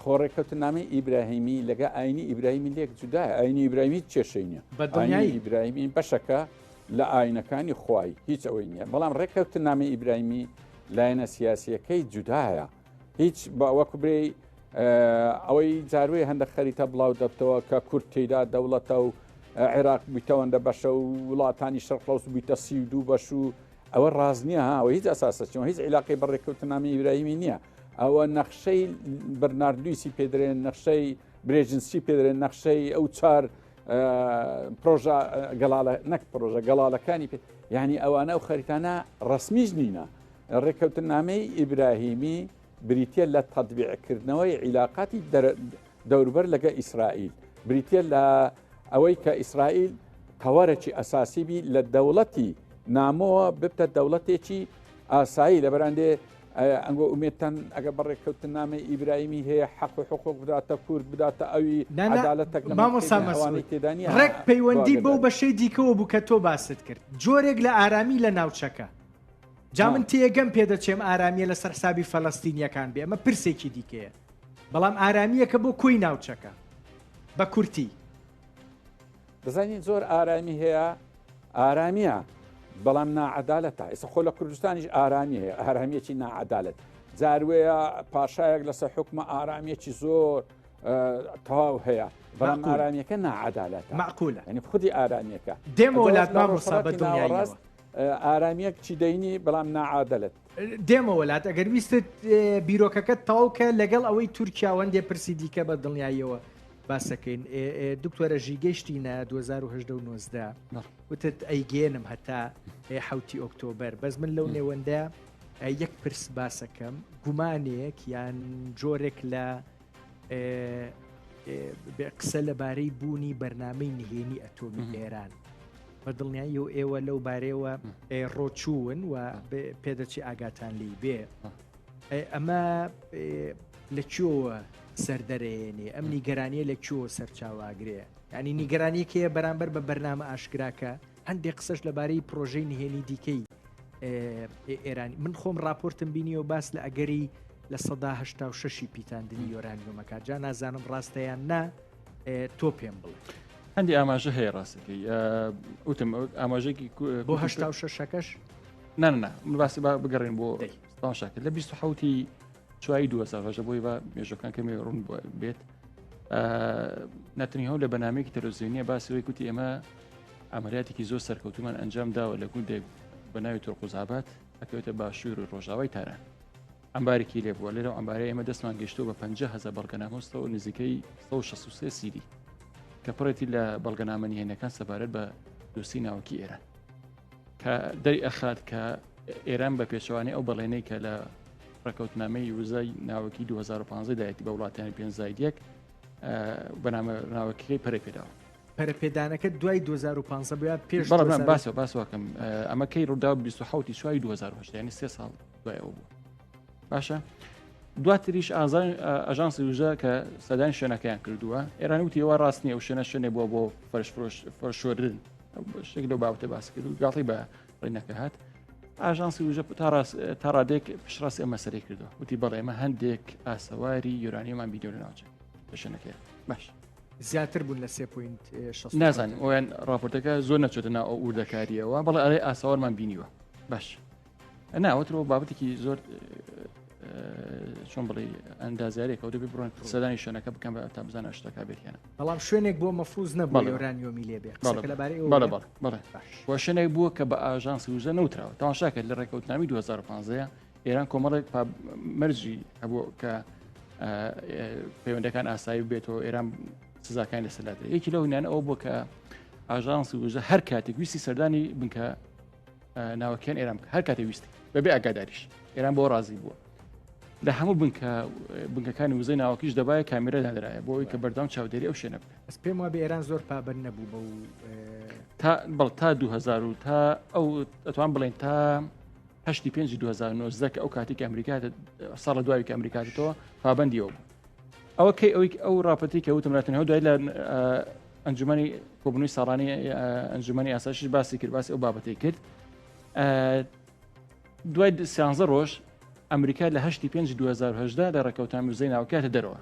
خۆ ڕێککەوتنامەی ئیبراهیمی لەگە ئاینی ئیبراهیمی لێک جودا ئاینی ئیبراهیمی کێشەی نییە بەدڵنیایی ئیبراهیمی بەشەکە لە ئاینەکانی خوای هیچ ئەوەی نییە بەڵام ڕێککەوتنامەی ئیبراهیمی لایەنە سیاسیەکەی جودایە هیچ وەکو برێی ئەوەی جاروێ هەندە خەریتە بڵاو دەبتەوە کە کورد تێدا دەوڵەتە و عێراق بیتەوەندە بەشە و وڵاتانی شەرقلەوس بیتە 32 بەش و ئەوە ڕاز نییە ئەوە هیچ ئەساسەچەوە هیچ عیلاقی بە ڕێککەوتنامی ئیبراهیمی نییە ئەوە نەخشەی بەرنارد لویسی پێدرێن نەخشەی برێژنسی پێدرێن نەخشەی ئەو چار. پرۆژە گەڵاڵە نەک پرۆژە گەڵاڵەکانی پێ یعنی ئەوانە و خەریتانە ڕسمیش نینە ڕێککەوتنامەی ئیبراهیمی بریتە لە تەطبیعکردنەوەی عیلاقاتی دەوروبەر لەگە ئیسرائیل بریتە لە ئەوەی کە ئیسرائیل تەوەرەکی ئەساسی بی لە دەوڵەتی نامۆوە ببتە دەوڵەتێکی ئاسایی لە بەراندێ ئەنگۆ ئومێدتان ئەگە بەڕێککەوتنامەی ئیبراهیمی هەیە حەق و حقوق بداتە کورد بداتە ئەوی عەدالەتەک لە مامۆستا ئەوانەی تێدا نییە ڕێک پەیوەندی بەو بەشەی دیکەوە بوو کە تۆ باست کرد جۆرێک لە ئارامی لە ناوچەکە جا من تێگەم پێدەچێم ئارامیە لەسەر حسابی فەلەستینیەکان بێ ئەمە پرسێکی دیکەیە بەڵام ئارامیەکە بۆ کۆی ناوچەکە بە کورتی. دەزانین زۆر ئارامی هەیە ئارامیە بەڵام ناعەدالەتە ئێستا خۆ لە کوردستانیش ئارامی هەیە ئارامیەکی ناعەدالەت جاروەیە پاشایەک لەسەر حکومە ئارامیەکی زۆر تەواو هەیە بەڵام ئارامیەکە ناعەدالەتە معقولە ینی خودی ئارامیەکە دێمەوە لات مامۆستا بە دڵنیاییەوە ئارامیەک چی دەینی بەڵام ناعادلت. دێمەوە لات ئەگەر ویستت بیرۆکەکەت تەواو کە لەگەڵ ئەوەی تورکیا وەندێ پرسی دیکە بە دڵنیاییەوە باسەکەین دکتۆرە ژی گەشتینە 2018 و 19 وتت ئەیگەێنم هەتا حوتی ئۆکتۆبەر بەس من لەو نێوەندە یەک پرس باسەکەم گومانێک یان جۆرێک لە قسە لەبارەی بوونی بەرنامەی نهێنی ئەتۆمی ئێران بە دڵنیایی و ئێوە لەو بارەیەوە ڕۆچوون و پێدەچی ئاگاتان لی بێ ئەمە لە کوێوە سەردەرێنێ ئەم نیگەرانیە لە کوێوە سەرچاواگرێ ینی نیگەرانیەکەیە بەرامبەر بە بەرنامە ئاشکراکە هەندێک قسەش لەبارەی پرۆژەی نهێنی دیکەی ئێرانی من خۆم راپۆرتم بینیەوە باس لە ئەگەری 86% پیتاندنی یۆرانیۆمەکە جا نازانم ڕاستەیان نا تۆ پێم بڵێ. هەندی ئاماژە هەیە ڕاستەکەی وتم ئاماژێکی بۆ 86ەکەش نانا من باسی با بگەڕین بۆ تاشاکە لە 27 چواری 2010 بۆی بە مێژەکان کەمی ڕوون بێت نەتنیهۆ لە بەنامێکی تەلەڤزیۆنیە باسی وی کوتی ئێمە ئەمەریاتێکی زۆر سەرکەوتومان ئەنجام داوە لە گوندێک بە ناوی تورقوزابات ئەکەوێتە باشوور و ڕۆژاوای تاران عەمبارێکی لێ بووە، لەو عەمبارەی ئێمە دەستمان گەیشتووە بە 50 هەزار بەڵگەنامە و نزیکەی 163 سیدی کە پڕێتی لە بەڵگەنامە نهێنەکان سەبارەت بە دۆسی ناوەکی ئێران کە دەری ئەخات کە ئێران بە پێچەوانەی ئەو بەڵێنەی کە لە ڕێکەوتنامەی وزای ناوەکی 2015 دایەتی بە وڵاتانی پێنج زاید یەک بەنامە ناوەکەی پەرەی پێداوە. پەرەپێدانەکە دوای 2015 بووە پێش باسە باسەکەم ئەمە کەی ڕوودا 27 چواری 2010 ینی سێ ساڵ دوای ئەو بوو باشە دواتریش ئاژانسی وزە کە سەدان شوێنەکەیان کردووە ئێران وتی ئەوە ڕاست نیە ئەو شوێنە شوێنێ بووە بۆ فەرش فرۆش فەرشۆردن شتێک لەو بابەتە باس کرد و گاڵتەی بە ڕینەکە هات ئاژانسی وزە تا ڕادێک پشتڕاستی ئەم مەسەرەی کردووە وتی بەڵێ ئێمە هەندێک ئاسەواری یۆرانیەمان بیدۆ لە ناوچە لە شوێنەکەی باش زیاتر بوون لە سێ point شەست نازانم ئەویان راپۆرتەکە زۆر نەچێتە ناو ئەو وردەکاریەوە بەڵێ ئەرێ ئاسەوارمان بینیوە باش ناوەترەوە بابەتێکی زۆر چۆن بڵێ ئەندازیارێک ئەو دەبێ بڕۆن سەدانی شوێنەکە بکەم بە تا بزانە شتەکە بێتیانە بەڵام شوێنێک بۆ مەفروز نەبوو یۆرانیۆمی لێ بێ لەبارەی بەڵێ بەڵێ بەڵێ و شوێنێک بووە کە بە ئاژانسی وزە نەوتراوە تەماشا کرد لە ڕێکەوتنامی 2015 ئێران کۆمەڵێک مەرجی هەبوو کە پەیوەندەکان ئاسایی بێتەوە ئێران سزاکانی لەسەر لادرێت یەکی لەو نیان ئەوە بوو کە ئاژانسی وزە هەر کاتێک ویستی سەردانی بنکە ناوەکیان ئێران بکە هەر کاتێ ویستی بەبێ ئاگاداریش ئێران بۆ ڕازی بووە لە هەموو بنکە بنکەکانی وزەی ناوەکیش دەبایە کامیرە دادرایە بۆ ئەوی کە بەردەوام چاودێری ئەو شوێنە بکە بەس پێم وابێ ئێران زۆر پابەند نەبوو بەو تا بەڵ تا 2000 و تا ئەو ئەتوان بڵێن تا هەشتی پێنج 2019 کە ئەو کاتی کە ئەمریکا ساڵە دوای کە ئەمریکا دێتەوە پابندیەوە بوو ئەوە کەی ئەوی ئەو راپەتی کە وتم ناتنەوە دوای لە ئەنجومەنی کۆبوونەوەی ساڵانی ئەنجومەنی ئاسایشیش باسی کرد باسی ئەو بابەتەی کرد دوای سیانزە ڕۆژ ئەمریکا لە هەشتی پێنج 2010 لە ڕێکەوتان وزەی ناوکاتە دەرەوە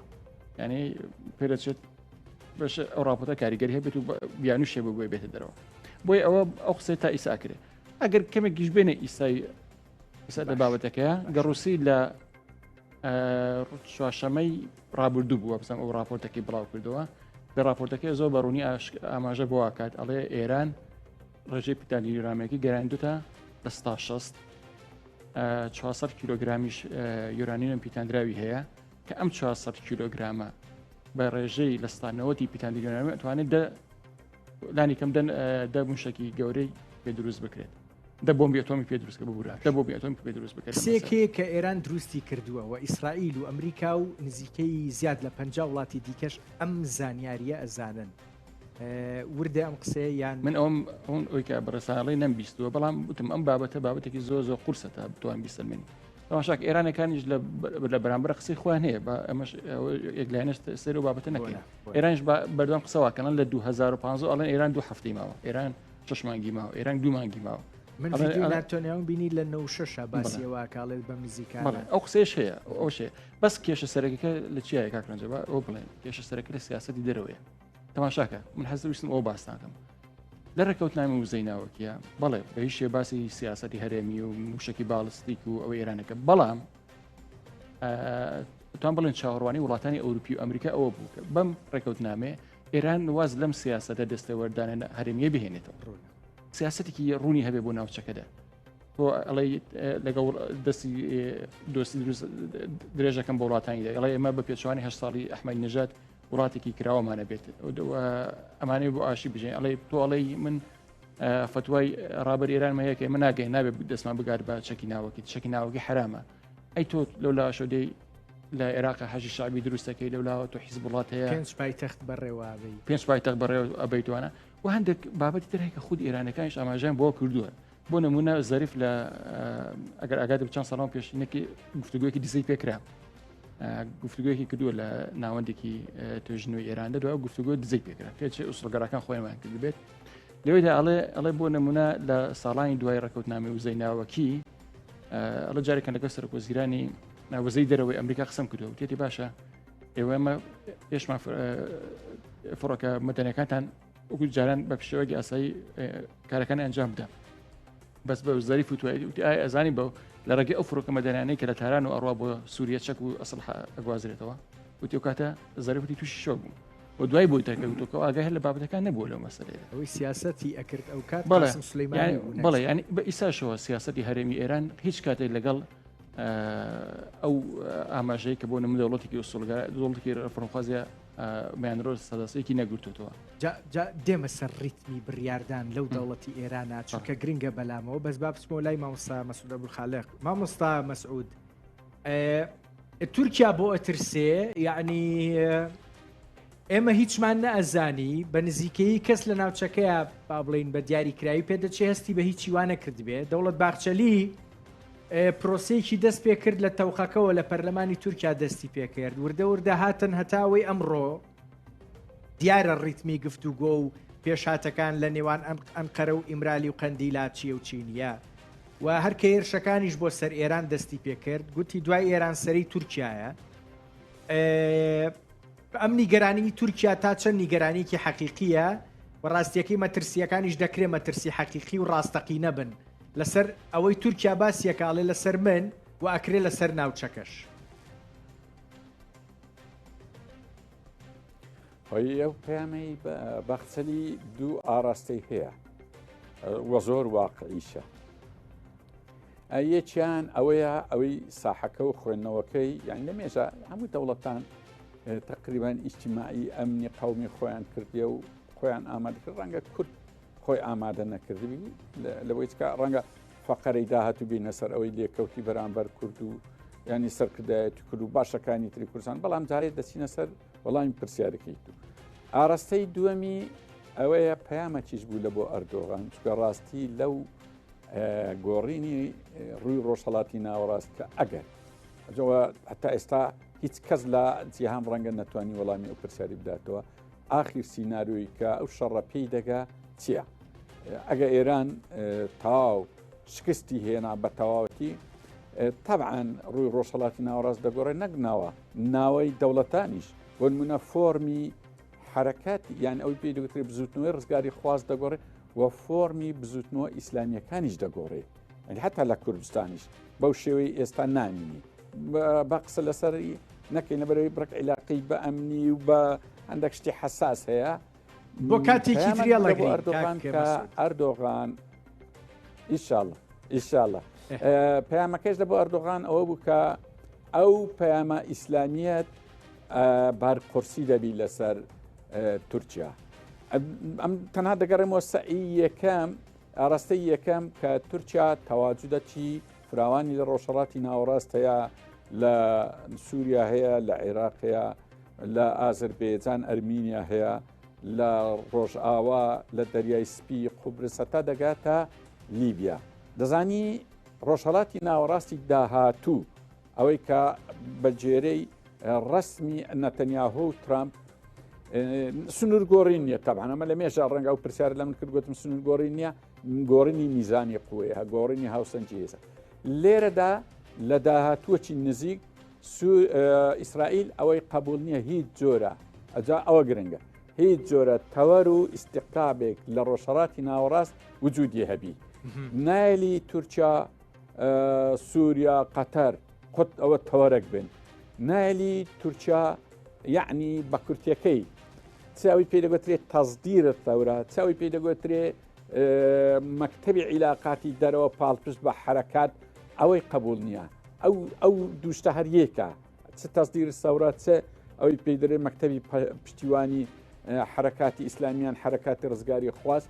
یعنی پێدەچێت بەش ئەو راپۆرتە کاریگەری هەبێت و بیانوشێ بۆ بێتە دەرەوە بۆی ئەوە ئەو قسەی تا ئیسا کرێ ئەگەر کەمێک گیش بێنە ئیسای ئیسا لە بابەتەکەیە گەڕوسی لە چوارشەمەی ڕابردوو بووە بزانم ئەو راپۆرتەکەی بڵاو کردەوە لە راپۆرتەکەی زۆر بە ڕوونی ئاماژە بۆ کات ئەڵێ ئێران ڕێژەی پیتانی یورانیەکەی گەراندوتە لە 600 400 کیلۆگرامیش یۆرانیۆم پیتاندراوی هەیە کە ئەم 400 کیلۆگرامە بە ڕێژەی لە ستانەوەتی پیتاندی یۆرانیۆم ئەتوانێت دە لانی کەم دەن دە موشکی گەورەی پێ دروست بکرێت دە بۆمبی ئەتۆمی پێ دروست کە ببورە دە بۆمبی ئەتۆمی پێ دروست بکرێت. قسەیەک هەیە کە ئێران دروستی کردووە و ئیسرائیل و ئەمریکا و نزیکەی زیاد لە 50 وڵاتی دیکەش ئەم زانیارییە ئەزانن. وردە ئەم قسەیە یان من ئەوم ئەون ئەوی کە بەڕێساڵی نەمبیستووە بەڵام وتم ئەم بابەتە بابەتێکی زۆر زۆر قورسە تا بتوان بیسەلمێنی. تەماشاک ئێرانەکانیش لە بەرامبەر قسەی خۆیان هەیە بە ئەمەش یەک لایەنەش سەر و بابەتە نەکەین ئێرانش بەردەوام قسەواکەن لە 2015 ئەڵێن ئێران دوو هەفتەی ماوە ئێران شش مانگی ماوە ئێران دوو مانگی ماوە من ناتۆنیان بینی لە 96 باسی واکاڵێت بەم نزیکە ئەو قسەیش هەیە ئەو شێ بەس کێشە سەرەکەکە لە چیایە کاک ڕەنجە ئەو بڵێن کێشە سەرەکە لە سیاستی دەرەوەیە تەماشاکە من حەز ویستم ئەو باستاکەم لە ڕێککەوتنامی وزەی ناوەکیە بەڵێ بە هیچ شێ باسی سیاستی هەرێمی و موشکی باڵستیک و ئەو ئێرانەکە بەڵام توان بڵێن چاوەڕوانی وڵاتانی ئەوروپی و ئەمریکا ئەوە بوو کە بەم ڕێککەوتنامێ ئێران واز لەم سیاستە دەستێوەردانە هەرێمیە بهێنێتەوە ڕوون سیاستێکی ڕوونی هەبێ بۆ ناوچەکەدا تۆ ئەڵێ لەگەڵ دەستی دۆستی دروست درێژەکەم بۆ وڵاتانی دەگەڵ ئێمە بە پێچوانی هە ساڵی ئەحمەد نژاد وڵاتێکی کراوەمانە بێت ئەمانەیە بۆ ئاشی بژێن ئەڵێ تۆ ئەڵێ من فتوای ڕابەر ئێران هەیە کە ئێمە ناگەین نابێت دەستمان بگات بە چەکی ناوەکی چەکی ناوەکی حرامە ئەی تۆ لەو لاشۆ دەی لە عێراق حەشدی شەعبی دروستەکەی لەو لاوە تۆ حیزب وڵات هەیە پێنج پایتەخت بەڕێوابی پێنج پایتەخت بەڕێوە ئەبەیتوانە و هەندێک بابەتی تر هەیە کە خود ئێرانەکانیش ئاماژەیان بۆ کردووە بۆ نمونە زەریف لە ئەگەر ئاگات چەند ساڵان پێشینەکی گفتوگویەکی دزەی پێکرا گفتوگویەکی کردووە لە ناوەندێکی توێژنەوەی ئێران لە دوای گفتوگۆ دزەی پێکرا پێچێ ئوسڵگەراکان خۆیان کردبێت لەوێدا ئەڵێ ئەڵێ بۆ نمونە لە ساڵانی دوای ڕێکەوتنامەی وزەی ناوەکی ئەڵە جارێکان لەگەڵ سەرۆک وەزیرانی وزەی دەرەوەی ئەمریکا قسەم کردووە وتێتی باشە ئێوەمە پێشمان فڕۆکە مەدەنەکانتان وەکو جاران بە شێوەیەکی ئاسایی کارەکان ئەنجام بدە بەس بە زەریف و توایی وتی ئایا ئەزانی بەو لە ڕێگەی ئەو فڕۆکە مەدەنیانەی کە لە تاران و ئەڕوا بۆ سووریە چەک و ئەسڵ ئەگوازرێتەوە وتی ئەو کاتە زەریف وتی تووشی شۆک بووم و دوای بۆی دەرکەوتەوە ئاگای هەر لە بابەتەکان نەبووە لەو مەسەلەیە ئەوەی سیاسەتی ئەکرد ئەو کات بەڵێ قاسم سولەیمانی بوو نەک بەڵێ یعنی بە ئیساشەوە سیاسەتی هەرێمی ئێران هیچ کاتێک لەگەڵ ئەو ئاماژەیە کە بۆ نمونە دەوڵەتێکی ئوسوڵگەرا دەوڵەتێکی ڕێفۆرمخوازیە میانڕۆ سەدەسەیەکی نەگرتوتەوە. جا جا دێمە سەر ڕیتمی بڕیاردان لەو دەوڵەتی ئێرانە چونکە گرنگە بەلامەوە بەس با بچمەوە لای مامۆستا مەسعود عەبدولخالق مامۆستا مەسعود تورکیا بۆ ئەترسێ یعنی ئێمە هیچمان نەئەزانی بە نزیکەیی کەس لە ناوچەکەیە با بڵین بە دیاریکراوی پێدەچێ هەستی بە هیچی وانە کردبێ دەوڵەت باخچەلی پرۆسەیەکی دەست پێکرد لە تەوقەکەوە لە پەرلەمانی تورکیا دەستی پێکرد وردە وردە هاتن هەتاوەی ئەمڕۆ دیارە ڕیتمی گفتوگۆ و پێشهاتەکان لە نێوان ئەنقەرە و ئیمرالی و قەندیلا چییە و چی نییە و هەر کە هێرشەکانیش بۆ سەر ئێران دەستی پێکرد گوتی دوای ئێران سەری تورکیایە ئەم نیگەرانی تورکیا تا چەند نیگەرانیکی حەقیقیە و ڕاستیەکەی مەترسیەکانیش دەکرێت مەترسی حەقیقی و ڕاستەقینە بن لەسەر ئەوەی تورکیا باسیەکە ئەڵێ لەسەر من و ئەکرێ لەسەر ناوچەکەش. خۆی ئەو پەیامەی باخچەلی دوو ئاراستەی هەیە وە زۆر واقعیشە یەکیان ئەوەیە ئەوەی ساحەکە و خوێندنەوەکەی یان لە مێژە هەموو دەوڵەتان تقریبان ئیجتیماعی ئەمنی قومی خۆیان کردیە و خۆیان ئامادە کرد ڕەنگە کورد خۆی ئامادە نەکردبی لەوەی چکە ڕەنگە فەقەرەی داهاتوو بینە سەر ئەوەی لێکەوتی بەرامبەر کورد و ینی سەرکردایەتی کورد و باشەکانی تری کوردستان بەڵام جارێ دەچینە سەر وەڵامی پرسیارەکەی تو ئاراستەی دووەمی ئەوەیە پەیامەکیش بوو لە بۆ ئەردۆغان چکە ڕاستی لەو گۆڕینی ڕووی ڕۆژهڵاتی ناوەڕاست کە ئەگەر جەوە هەتا ئێستا هیچ کەس لە جیهان ڕەنگە نەتوانی وەڵامی ئەو پرسیاری بداتەوە ئاخیر سیناریۆی کە ئەو شەڕە پێی دەگا چییە؟ ئەگە ئێران تەواو شکستی هێنا بە تەواوەتی تەبعاان ڕووی ڕۆژهڵاتی ناوەڕاست دەگۆڕێ نەک ناوە ناوەی دەوڵەتانیش بۆ نمونە فۆرمی حرەکات یان ئەوی پێی دەگوترێ بزوتنەوەی ڕزگاری خواست دەگۆڕێ و فۆرمی بزوتنەوە ئیسلامیەکانیش دەگۆڕێ یعنی حتا لە کوردستانیش بەو شێوەی ئێستا نامینی بە قسە لەسەر نەکەین لەبەرەوەی بڕک عیلاقی بە ئەمنی و بە هەندێک شتی حساس هەیە بۆ کاتێکی تریە لە ئەردۆغان کە ئەردۆغان ئیشاڵ ئیشاڵە پەیامەکەش لە بۆ ئەردۆغان ئەوە بوو کە ئەو پەیامە ئیسلامیەت بار قورسی دەبی لەسەر تورکیا. ئەم تەنها دەگەڕێمەوە سەعی یەکەم ئاراستەی یەکەم کە تورکیا تەواجودەکی فراوانی لە ڕۆژهەڵاتی ناوەڕاست هەیە لە سووریا هەیە لە عێراق هەیە لە ئازربێجان ئەرمینیا هەیە لە ڕۆژئاوا لە دەریای سپی قوبرس هەتا دەگاتە لیبیا دەزانی ڕۆژهڵاتی ناوەڕاستی داهاتوو ئەوەی کە بە گێرەی ڕسمی نەتەنیاهۆ و ترامپ سنوور گۆڕین نییە تەبان ئەمە لە مێژە ڕەنگە ئەو پرسیار لە من کرد گوتم سنوور گۆڕین نییە گۆڕینی میزانی قوەیە گۆڕینی هاوسەنگی هێزە لێرەدا لە داهاتووەکی نزیک ئیسرائیل ئەوەی قبول نییە هیچ جۆرە ئەجا ئەوە گرنگە هیچ جۆرە تەوەر و ئیسیقتابێک لە ڕۆژهڵاتی ناوەڕاست وجودی هەبی نایلی تورکیا سووریا قەتەر قوت ئەوە تەوەرەک بن نایلی تورکیا یعنی بە کورتەکەی چاوی پێ دەگوترێت تەزدیرە تەورا چاوی پێ دەگوترێ مەکتەبی عیلاقاتی دەرەوە پاڵپشت بە حرەکات ئەوەی قبول نییە ئەو ئەو دووشتە هەر یەکە چ تەزدیر سەورە چ ئەوەی پێی دەرێ مەکتەبی پشتیوانی حرەکاتی ئیسلامیان حرەکاتی ڕزگاری خواست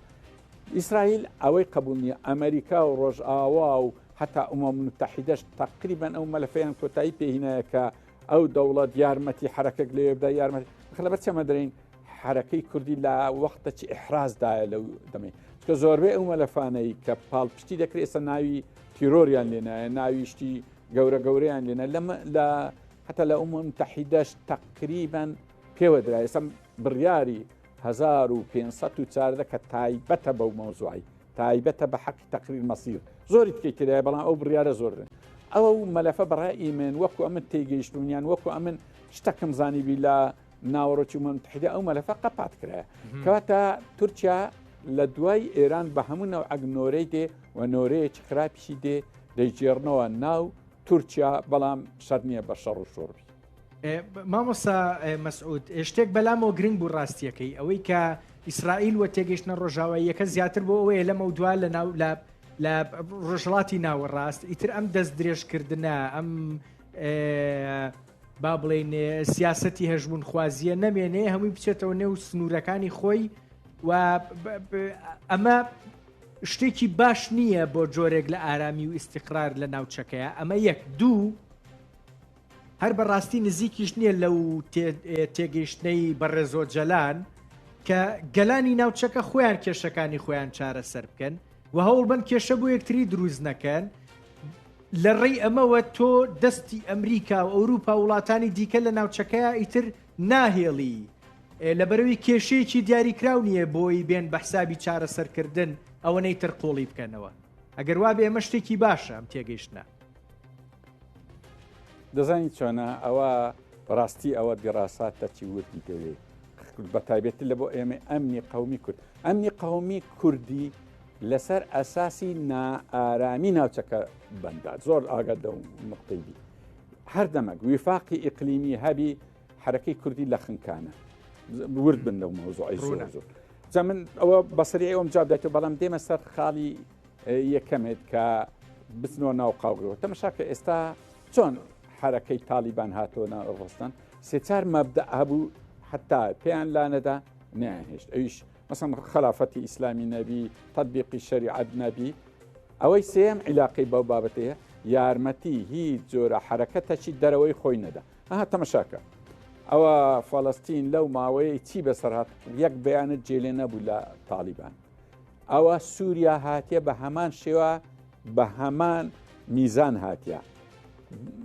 ئیسرائیل ئەوەی قبول نییە ئەمریکا و ڕۆژئاوا و حتا ئومە متحیدەش تقریبان ئەو مەلەفەیان کۆتایی پێهینایە کە ئەو دەوڵەت یارمەتی حرەکەک لێ بدا یارمەتی خلە چەمە دەرین حرەکەی کوردی لە وەختەکی ئەحرازدایە لەو دەمەی چکە زۆربەی ئەو مەلەفانەی کە پاڵپشتی دەکرێت ئێستا ناوی تیرۆریان لێنایە ناویشتی گەورە گەورەیان لێنە لە حتا لە ئومە متحیدەش تقریبان پێوە درا ئێستا بڕیاری 1514 کە تایبەتە بەو مەوزوعی تایبەتە بە حەقی تەقریر مەسیر زۆری تکەی تێدایە بەڵام ئەو بڕیارە زۆر ئەوە و مەلەفە بەڕای من وەکو ئەمن تێگەیشتون یان وەکو ئەمن شتەکەم زانیبی لە ناوەڕۆکی ئومە متحیدە ئەو مەلەفە قەپات کرایە کەواتە تورکیا لە دوای ئێران بە هەموو نەوعەک نۆرەی دێ و نۆرەیەکی خراپیشی دێ دەیگێڕنەوە ناو تورکیا بەڵام شەر نییە بە شەڕ و شۆڕبی. مامۆستا مەسعود شتێک بەلامەوە گرنگ بوو ڕاستیەکەی ئەوەی کە ئیسرائیل وە تێگەیشتنە ڕۆژاواییەکە زیاتر بۆ ئەوەیە لەمە دوا لە ناو لە لە ڕۆژهڵاتی ناوەڕاست ئیتر ئەم دەست درێژکردە ئەم با بڵێین سیاسەتی هەژموونخوازییە نەمێنێ هەمووی بچێتەوە نێو سنوورەکانی خۆی و ئەمە شتێکی باش نییە بۆ جۆرێک لە ئارامی و ئیسیقرار لە ناوچەکەیە ئەمە یەک دوو هەر بەڕاستی نزیکیش نییە لەو تێگەیشتنەی بەڕێزۆ جەلان کە گەلانی ناوچەکە خۆیان کێشەکانی خۆیان چارەسەر بکەن و هەوڵبن کێشە بۆ یەکتری دروست نەکەن لە ڕێی ئەمەوە تۆ دەستی ئەمریکا و ئەوروپا و وڵاتانی دیکە لە ناوچەکەیا ئیتر ناهێڵی، لەبەرئەوەی کێشەیەکی دیاریکراو نییە بۆی بێن بە حسابی چارەسەرکردن ئەوەنەی تر قوڵی بکەنەوە. ئەگەر وابێ ئەمە شتێکی باشە ئەم تێگەیشتنە. دەزانی چۆنە ئەوە بەڕاستی ئەوە دیڕاساتەکی وردی دەوێ بە تایبەتی لە بۆ ئێمە ئەمنی قومی کورد ئەمنی قومی کوردی لەسەر ئەساسی نائارامی ناوچەکە بەندە زۆر ئاگات لەو نقطەی بی هەر دەمەک ویفاقی ئیقلیمی هەبی حرەکەی کوردی لە خنکانە ورد بن لەو مەوزوعی زۆر زۆر جا من ئەوە بەسەری ئەوم جواب دایتەوە بەڵام دێمە سەر خاڵی یەکەمێت کە بچنەوە ناو قاوگەوە تەمەشا کە ئێستا چۆن حرەکەی تالیبان هاتەوە ناو ئەفغانستان سێ چار مەبدە هەبوو حتا پێیان لانەدا نیان هێشت ئەویش مەسەن خەلافەتی ئیسلامی نەبی، تەتبیقی شەریعەت نەبی، ئەوەی سێیەم عیلاقەی بەو بابەتەیە یارمەتی هیچ جۆرە حەرەکەتەکی دەرەوەی خۆی نەدا. ئەها تەمەشاکە ئەوە فەڵەستین لەو ماوەیەی چی بەسەر هات یەک بەیانت جێ لێ نەبوو لە تاڵیبان. ئەوە سووریا هاتیە بە هەمان شێوە بە هەمان میزان هاتیە.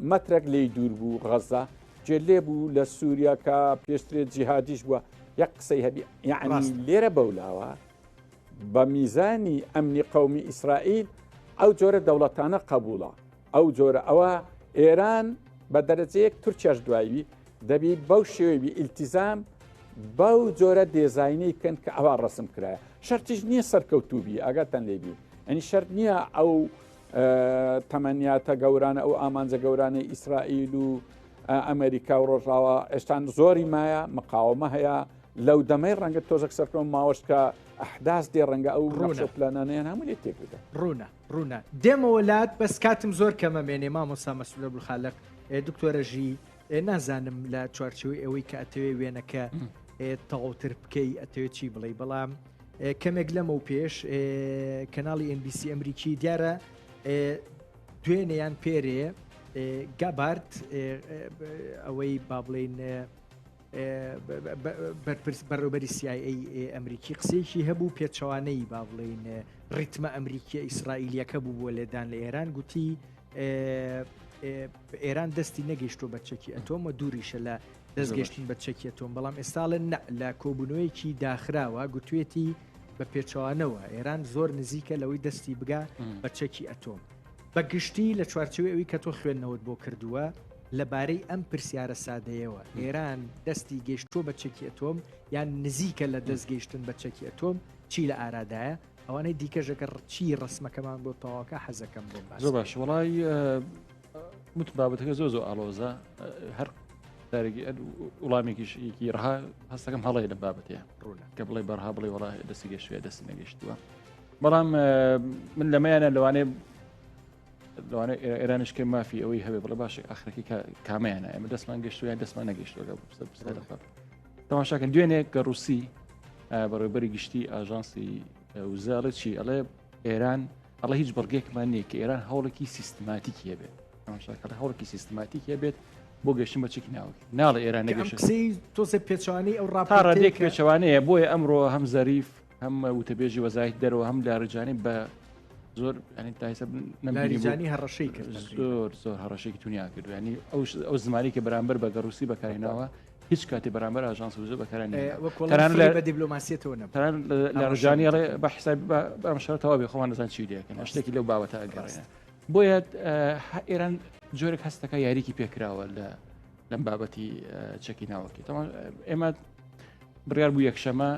مەترەک لێی دوور بوو غەزە جێ لێ بوو لە سووریا کە پێشترێ جیهادیش بووە یەک قسەی هەبی یعنی لێرە بەولاوە بە میزانی ئەمنی قومی ئیسرائیل ئەو جۆرە دەوڵەتانە قبوڵە ئەو جۆرە ئەوە ئێران بە دەرەجەیەک تورکیاش دوایوی دەبی بەو شێوەی ئیلتیزام بەو جۆرە دێزاینەی بکەن کە ئەوە ڕسم کرایە شەرتیش نییە سەرکەوتوبی ئاگاتان لێبی ئەنی شەرت نییە ئەو تەمەنیاتە گەورانە ئەو ئامانجە گەورانەی ئیسرائیل و ئەمریکا و ڕۆژاوا ئێستان زۆری مایە مقاومە هەیە لەو دەمەی ڕەنگە تۆزەک سەرکەوە ماوەش کە ئەحداس دێ ڕەنگە ئەو ڕوونە پلانانیان هەموو لێ تێک بدە ڕوونە ڕوونە دێمەوە لات بەس کاتم زۆر کەمە مێنێ مامۆستا مەسعود عەبدولخالق دکتۆرە ژی نازانم لە چوارچێوەی ئەوەی کە ئەتەوێ وێنەکە. تەواوتر بکەی ئەتەوێت چی بڵێی بەڵام کەمێک لەمە و پێش کەناڵی NBC ئەمریکی دیارە دوێنێ یان پێرێ گابارد ئەوەی با بڵین بەرپرس بەڕێوبەری CIA ئەمریکی قسەیەکی هەبوو پێچەوانەی با بڵین ڕیتمە ئەمریکیە ئیسرائیلیەکە بوو بۆ لێدان لە ئێران گوتی ئێران دەستی نەگەیشتووە بە چەکی ئەتۆم و دووریشە لە دەستگەشتن بە چەکی ئەتۆم بەڵام ئێستاڵێ نە لە کۆبوونەوەیەکی داخراوە گوتوێتی بە پێچەوانەوە ئێران زۆر نزیکە لەوەی دەستی بگا بە چەکی ئەتۆم بە گشتی لە چوارچێوەی ئەوی کە تۆ خوێندنەوەت بۆ کردووە لەبارەی ئەم پرسیارە سادەیەوە ئێران دەستی گەیشتووە بە چەکی ئەتۆم یان نزیکە لە دەست گەیشتن بە چەکی ئەتۆم چی لە ئارادایە ئەوانەی دیکەش ئەگەر چی ڕسمەکەمان بۆ تەواوکە حەزەکەم بۆم باس زۆر باش وڵی مت بابەتەکە زۆر زۆر ئالۆزە هەر وڵامێکیش یەکی ڕها هەستەکەم هەڵەیە لە بابەتەیە ڕوونە کە بڵێ بەرها بڵێ وڵا دەستی گەشتوێ دەستی نەگەشتووە بەڵام من لەمەیانە لەوانەیە لەوانە ئێرانش کە مافی ئەوەی هەبێ بڵێ باش ئاخرەکەی کامەیانە ئێمە دەستمان گەشتوە یان دەستمان نەگەشتووە تەماشاکەن دوێنێ کە ڕوسی بەڕێوبەری گشتی ئاژانسی وزە ئەڵێ چی ئەڵێ ئێران ئەڵێ هیچ بەڵگێکمان نییە کە ئێران هەوڵێکی سیستماتیکی هەبێت تەماشاکە هەوڵێکی سیستماتیکی هەبێت بۆ گەشتن بە چەکی ناوکی ناڵێ ئێران نەگەشت قسەی تۆزێ پێچوانەی ئەو تا ڕاپۆرتەیە ڕادەیەک کە پێچەوانەیە بۆیە ئەمڕۆ هەم زەریف هەم وتەبێژی وەزارەتی دەرەوە هەم لاریجانی بە زۆر ینی تا ئێستا نەمبینی بوو. لاریجانی هەڕەشەی کرد تەقریبا. زۆر زۆر هەڕەشێکی تونیان کرد ینی ئەو زمانی کە بەرامبەر بە گەڕوسی بەکارهێناوە هیچ کاتێ بەرامبەر ئاژانس وزە بەکاران وەک وەڵام فڕی بە دیبلۆماسیەتەوە نەبوو. تەنانەت لە ڕژانی ئەڵێ بە حساب بەم شەڕ تەواو بێ خۆمان نەزان چی لێکەن شتێکی لەو بابەتە ئەگەڕێنە بۆیە ئێران جۆرێک هەستەکە یاریکی پێکراوە لە لەم بابەتی چەکی ناوەکی تەمان ئێمە بڕیار بوو یەکشەمە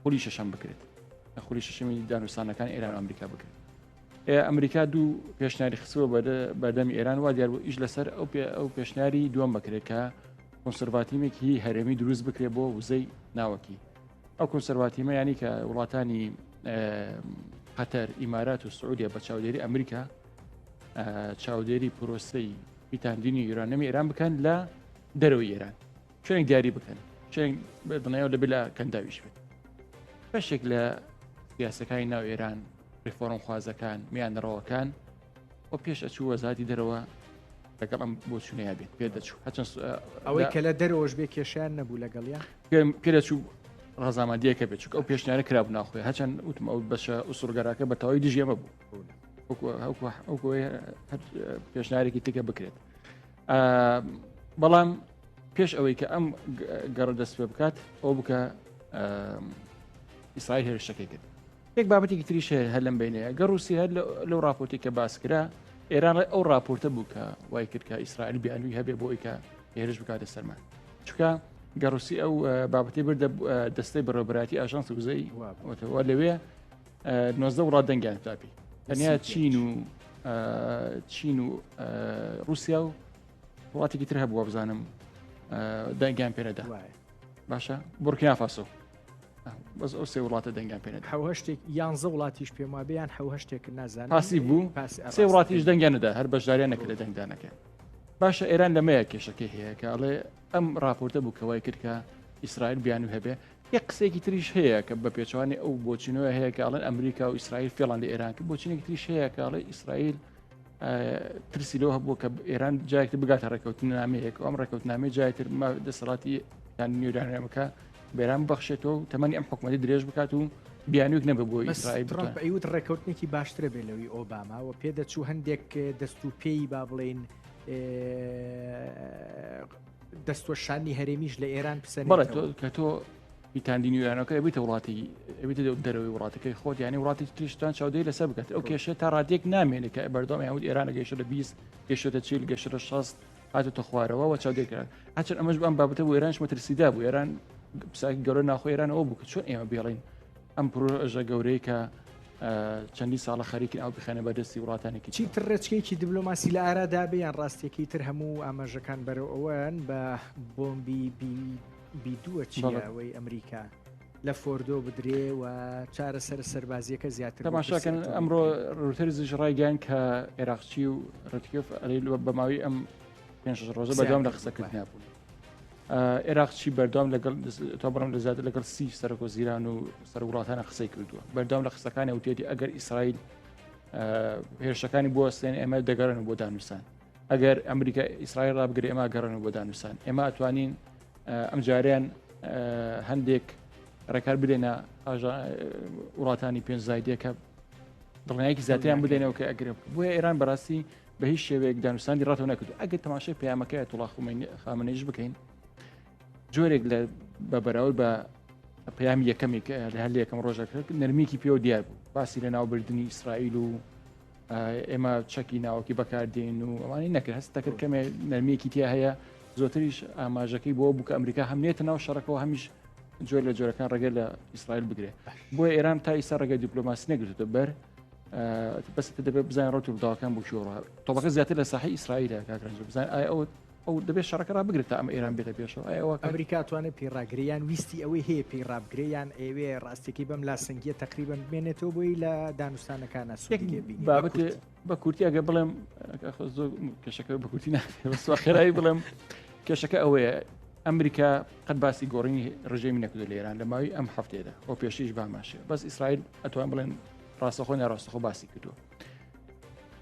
خولی شەشەم بکرێت لە خولی شەشەمی دانوستانەکان ئێران و ئەمریکا بکرێت ئەمریکا دوو پێشنیاری خستووە بەردەمی ئێران وا دیار بوو ئیش لەسەر ئەو پێ ئەو پێشنیاری دووەم بکرێت کە کۆنسەرڤاتیمێکی هەرێمی دروست بکرێت بۆ وزەی ناوەکی ئەو کۆنسەرڤاتیمە ینی کە وڵاتانی قەتەر ئیمارات و سعودیە بە چاودێری ئەمریکا چاودێری پرۆسەی پیتاندنی یورانیەمی ئێران بکەن لە دەرەوەی ئێران شوێنێک دیاری بکەن شوێن دڵنیاو دەبێت لە کەنداویش بێت بەشێک لە سیاسەکانی ناو ئێران ڕیفۆرمخوازەکان میانڕەوەکان و پێش ئەچوو وەزارەتی دەرەوە لەگەڵ ئەم بۆچوونەیە بێت پێ دەچوو هەچەند ئەوەی کە لە دەرەوەش بێ کێشیان نەبوو لەگەڵیان پێ دەچوو ڕەزامەندیەکە بێت چونکە ئەو پێشنیارە کرابوو ناخۆی هەچەند وتم ئەو بەشە ئوسوڵگەراکە بە تەواوی دژی ئەمە بوو وەکو هەر پێشنیارێکی تکە بکرێت بەڵام پێش ئەوەی کە ئەم گەڕە دەست پێ بکات ئەو بکە ئیسرائیل هێرشەکەی کرد یەک بابەتێکی تریش هەیە هەر لەم بینەیە گەر رووسی هەر لەو راپۆرتی کە باس کرا ئێران ئەو راپۆرتە بوو کە وای کرد کە ئیسرائیل بیانوی هەبێ بۆ ئەوی کە هێرش بکاتە سەرمان چونکە گەڕوسی ئەو بابەتی بردە دەستەی بەڕێوەبەرایەتی ئاژانس وزەی وتەوە لەوێ 19 وڵات دەنگیان دابی تەنیا چین و چین و رووسیا و وڵاتێکی تر هەبووە بزانم دەنگیان پێنەدا باشە بورکینا فاسۆ بەس ئەو سێ وڵاتە دەنگیان پێنەدا حوهشتێک یانزە وڵاتیش پێم وابێ یان حوهشتێک نازانم پاسی بوو سێ وڵاتیش دەنگیان نەدا هەر بەشداریان نەکرد لە دەنگدانەکە باشە ئێران لەمەیە کێشەکەی هەیە کە ئەڵێ ئەم راپۆرتە بوو کە وای کرد کە ئیسرائیل بیانوو هەبێ یەک قسەیەکی تریش هەیە کە بە پێچوانی ئەو بۆچینەوە هەیە کە ئەڵێن ئەمریکا و ئیسرائیل فێڵان لە ئێران کرد بۆچینێکی تریش هەیە کە ئەڵێ ئیسرائیل ترسی لەوە هەبوو کە ئێران جایتر بگاتە ڕێککەوتنامەیەک ئەم ڕێککەوتنامەی جایتر دەسەڵاتی یان نیورانەمەکە بێران بەخشێتەوە و تەمەنی ئەم حکوومەتی درێژ بکات و بیانوێک نەبێ بۆ ئیسرائیل ترامپ ئەیوت ڕێککەوتنێکی باشترە بێ لەوی ئۆباما و پێدەچوو هەندێک دەست و پێی با بڵێین دەستوەشانی هەرێمیش لە ئێران بڵێ کە تۆ پیتاندنی یانەکە ئەبیتە وڵاتی ئەبیتە دەرەوەی وڵاتەکەی خۆت یانی وڵاتی تریشتان چاودێری لەسەر بکات ئەو کێشە تا ڕادێک نامێنێت کە بەردەوام یاود ئێران گەیشتە لە 20 گەشتە چیل گەشتە 60 هاتوتە خوارەوە و چاودێر کرا هەچەند ئەمەش بەم بابەتە بۆ ئێرانش مەترسیدا بوو ئێران پساکی گەورە ناخۆ ئێران ئەوە بوو کە چۆن ئێمە بێڵین ئەم پرۆژە گەورەی کە چەندی ساڵە خەریکن ئەو بخەنە بەردەستی وڵاتانێکی چیتر ڕێچکەیەکی دیبلۆماسی لە ئارادا بێ یان ڕاستیەکەی تر هەموو ئاماژەکان بەرەو ئەوەن بە بۆمبی بی دووە چیە ئەوەی ئەمریکا لە فۆردۆ بدرێ و چارەسەرە سەربازیەکە زیاتر تەماشاکەن ئەمڕۆ ڕوتەرزیش ڕایگەیان کە عێراقچی و ڕتکیۆف بە ماوەی ئەم پێنج ڕۆژە بەدوام لە قسەکردنا بوون. عێراق چی بەردەوام لەگەڵ تا بڕم لە زیاتر لەگەڵ سی سەرۆک وەزیران و سەر وڵاتانە قسەی کردووە بەردەوام لە قسەکانی وتێتی ئەگەر ئیسرائیل هێرشەکانی بوەستێن ئێمە دەگەڕن بۆ دانوسان ئەگەر ئەمریکا ئیسرائیل ڕابگرێ ئێمە گەڕن بۆ دانوسان ئێمە ئەتوانین ئەم جاریان هەندێک ڕێکار بدەینە وڵاتانی پێنج زایدەکە دڵنیایەکی زیاتریان بدەینەوە کە ئەگرێ بۆیە ئێران بەڕاستی بە هیچ شێوەیەک دانوستاندی ڕەتەوە نەکردو ئەگەر تەماشای پەیامەکەی ئایەتوڵا خومەینی خامنەیش بکەین جۆرێک لە بە بەراورد بە پەیامی یەکەمی کە لە هەر لە یەکەم ڕۆژەکە نەرمیکی پێوە دیار بوو باسی لە ناوبردنی ئیسرائیل و ئێمە چەکی ناوەکی بەکاردێن و ئەوانەی نەکرد هەست دەکرد کەمێ نەرمیەکی تیا هەیە زۆتریش ئاماژەکەی بۆ بوو کە ئەمریکا هەم نێتە ناو شەڕەکەەوە هەمیش جۆر لە جۆرەکان ڕێگە لە ئیسرائیل بگرێ بۆیە ئێران تا ئیستا ڕێگە دیپلۆماسی نەگرتوتە بەر بەس دەبێت بزانین ڕوت ڕووداوەکان بۆ کوێ ڕا تۆپەکە زیاتر لە ساحی ئیسرائیلە کاک ڕەنجۆ بزانین ئایا ئەو ئەو دەبێت شەڕەکە ڕابگرێت تا ئەم ئێران بێتە پێشەوە ئایا ئەوە ئەمریکا توانێت پێی ڕاگرێ یان ویستی ئەوەی هەیە پێی ڕابگرێ یان ئەیەوێ ڕاستیەکەی بەم لاسەنگیە تەقریبەن بمێنێتەوە بۆی لە دانوستانەکانە سوودی لێ بینێ بە بابەتێ کورتی. بە کورتی ئەگەر بڵێم خۆ زۆر کێشەکە بە کورتی ناکرێ بەس بە خێرایی بڵێم کێشەکە ئەوەیە ئەمریکا قەت باسی گۆڕینی ڕژێمی نەکردو لە ئێران لە ماوەی ئەم هەفتەیەدا ئەو پێشیش باماشێ بەس ئیسرائیل ئەتوان بڵێن ڕاستەخۆ ناڕاستەخۆ باسی کردووە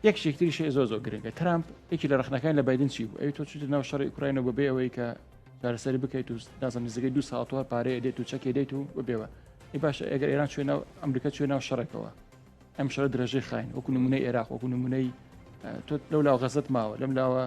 یەک شێکتری شێ زۆر زۆر گرنگە ترامپ یەکی لە ڕخنەکان لە بادن چی بوو ئەوی تۆ چیتە ناو شەڕی ئوکراینەوە بەبێ ئەوەی کە چارەسەری بکەیت و نازم نزیکەی دو ساڵ تۆ پارەیە دێت و چەکێ دێت و ببێەوە ئی باشە ئەگەر ئێران چوێ ناو ئەمریکا چوێ ناو شەڕێکەوە ئەم شەڕ درێژەی خاین وەکو نمونەی عێراق وەکو نمونەی تۆ لەو لاو غەزت ماوە لەم لاوە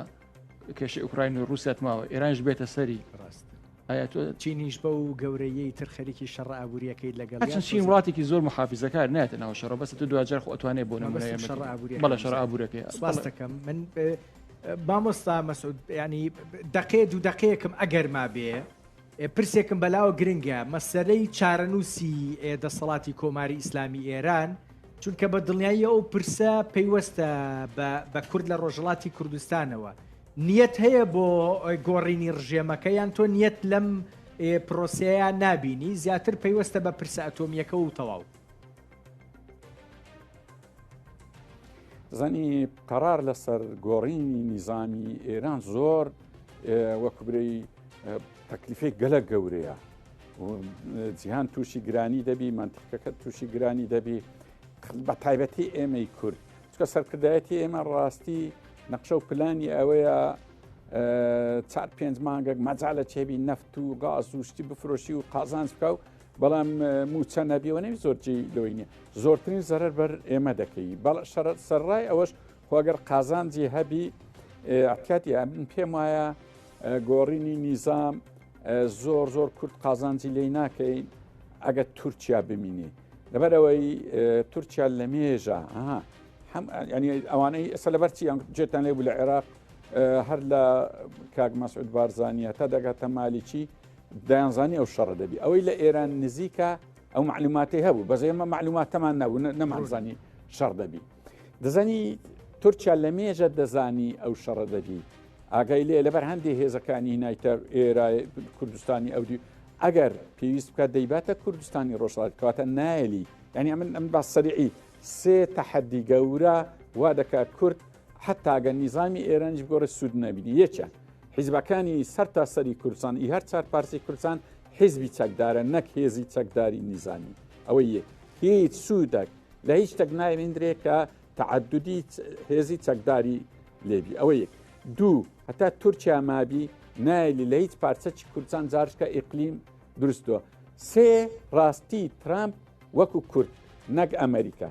کێشەی ئوکراین و رووسیات ماوە ئێرانش بێتە سەری ڕاست ئایا تۆ چینیش بەو گەورەیەی تر خەریکی شەڕە ئابووریەکەی لەگەڵ هەرچەند چین وڵاتێکی زۆر محافزەکار نایەتە ناو شەڕە بەس تۆ دواجار خۆ ئەتوانێ بۆ نمونە مەبەستم شەڕە ئابووریەکە بەڵێ شەڕە ئابووریەکەی سپاس دەکەم من مامۆستا مەسعود ینی دقێ دوو دقەیەکم ئەگەر مابێ پرسێکم بەلاوە گرنگە مەسەلەی چارەنووسی دەسەڵاتی کۆماری ئیسلامی ئێران چونکە بە دڵنیایی ئەو پرسە پەیوەستە بە کورد لە ڕۆژهەڵاتی کوردستانەوە نیەت هەیە بۆ گۆڕینی ڕژێمەکە یان تۆ نیەت لەم پرۆسەیە نابینی زیاتر پەیوەستە بە پرسە ئەتۆمیەکە و تەواو. زانی قەرار لەسەر گۆڕینی نیزامی ئێران زۆر وەکو برێی تەکلیفێک گەلە گەورەیە جیهان تووشی گرانی دەبی منتیقەکە تووشی گرانی دەبی بە تایبەتی ئێمەی کورد چکە سەرکردایەتی ئێمە ڕاستی نەقشە و پلانی ئەوەیە چار پێنج مانگێک مەجالە چێبی نەفت و غاز و شتی بفرۆشی و قازانج بکە و بەڵام موچە نەبیەوە نەوی زۆر جێی لەوەی نیە زۆرترین زەرەر بەر ئێمە دەکەی بەڵ سەرڕای ئەوەش خۆگەر قازانجی هەبی احتیاطی من پێم وایە گۆڕینی نیزام زۆر زۆر کورد قازانجی لی ناکەین ئەگەر تورکیا بمینی لەبەر ئەوەی تورکیا لە مێژە ینی ئەوانەی ئێستا لەبەر چی جێتان لێ بوو لە عێراق هەر لە کاک مەسعود بارزانیە تا دەگاتە مالیکی دەیانزانی ئەو شەڕە دەبی ئەوەی لە ئێران نزیکە ئەو معلوماتی هەبوو بەس ئێمە معلوماتەمان نەبوو نەمانزانی شەڕ دەبی دەزانی تورکیا لە مێژە دەزانی ئەو شەڕە دەبی ئاگای لێ لەبەر هەندێ هێزەکانی نایتە ئێرا کوردستانی ئەودی ئەگەر پێویست بکات دەیباتە کوردستانی ڕۆژهەڵات کەواتە نایەلی یعنی ئەمن ئەم با سەریعی سێ تەحەدی گەورە وا دەکات کورد حتا گەر نیزامی ئێرانیش بگۆڕێت سوود نەبینی یەکیان حیزبەکانی سەر تا سەری کوردستان ئی هەر چار پارچەی کوردستان حیزبی چەکدارە نەک هێزی چەکداری نیزامی ئەوەی یەک هیچ سوودێک لە هیچ شتێک نایبیندرێ کە تەعەدودی هێزی چەکداری لێبی ئەوە یەک دوو هەتا تورکیا مابی نایلی لە هیچ پارچەکی کوردستان جارشکە ئیقلیم دروستوە سێ ڕاستی ترامپ وەکو کورد نەک ئەمریکا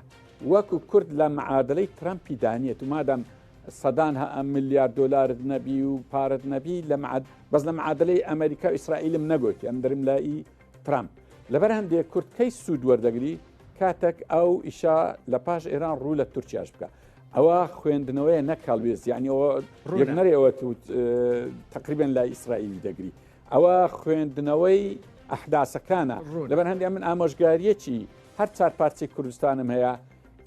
وەکو کورد لە معادلەی ترەمپی دانیەت و مادام سەدان ملیار دۆلارت نەبی و پارەت نەبی لە معاد بەس لە معادلەی ئەمریکا و ئیسرائیلم نەگوتی ئەم درم لای ترامپ لەبەر هەندێک کورد کەی سوود وەردەگری کاتێک ئەو ئیشا لە پاش ئێران ڕوو لە تورکیاش بکە ئەوە خوێندنەوەیە نەک هەڵوێست یعنی ئەوە یەک نەرێەوە تقریبا لای ئیسرائیلی دەگری ئەوە خوێندنەوەی ئەحداسەکانە لەبەر هەندێک من ئامۆژگاریەکی هەر چار پارچەی کوردستانم هەیە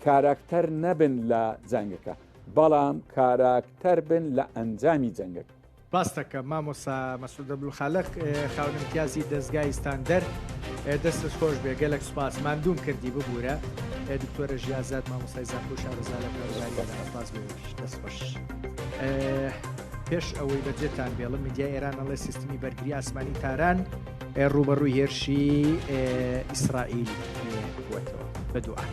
کاراکتەر نەبن لە جەنگەکە بەڵام کاراکتەر بن لە ئەنجامی جەنگەکە. سپاست دەکەم مامۆستا مەسعود عەبدولخالق خاوەن امتیازی دەزگای ستاندەر دەستت خۆش بێ گەلەک سوپاس ماندووم کردی ببورە دکتۆرە ژیازاد مامۆستای زانکۆ شارەزا لە کاروباری سپاس بۆ دەست خۆش. پێش ئەوەی بەجێتان بێڵم میدیای ئێران ئەڵێ سیستمی بەرگری ئاسمانی تاران ڕووبەڕووی هێرشی ئیسرائیل بووەتەوە بە دوعا.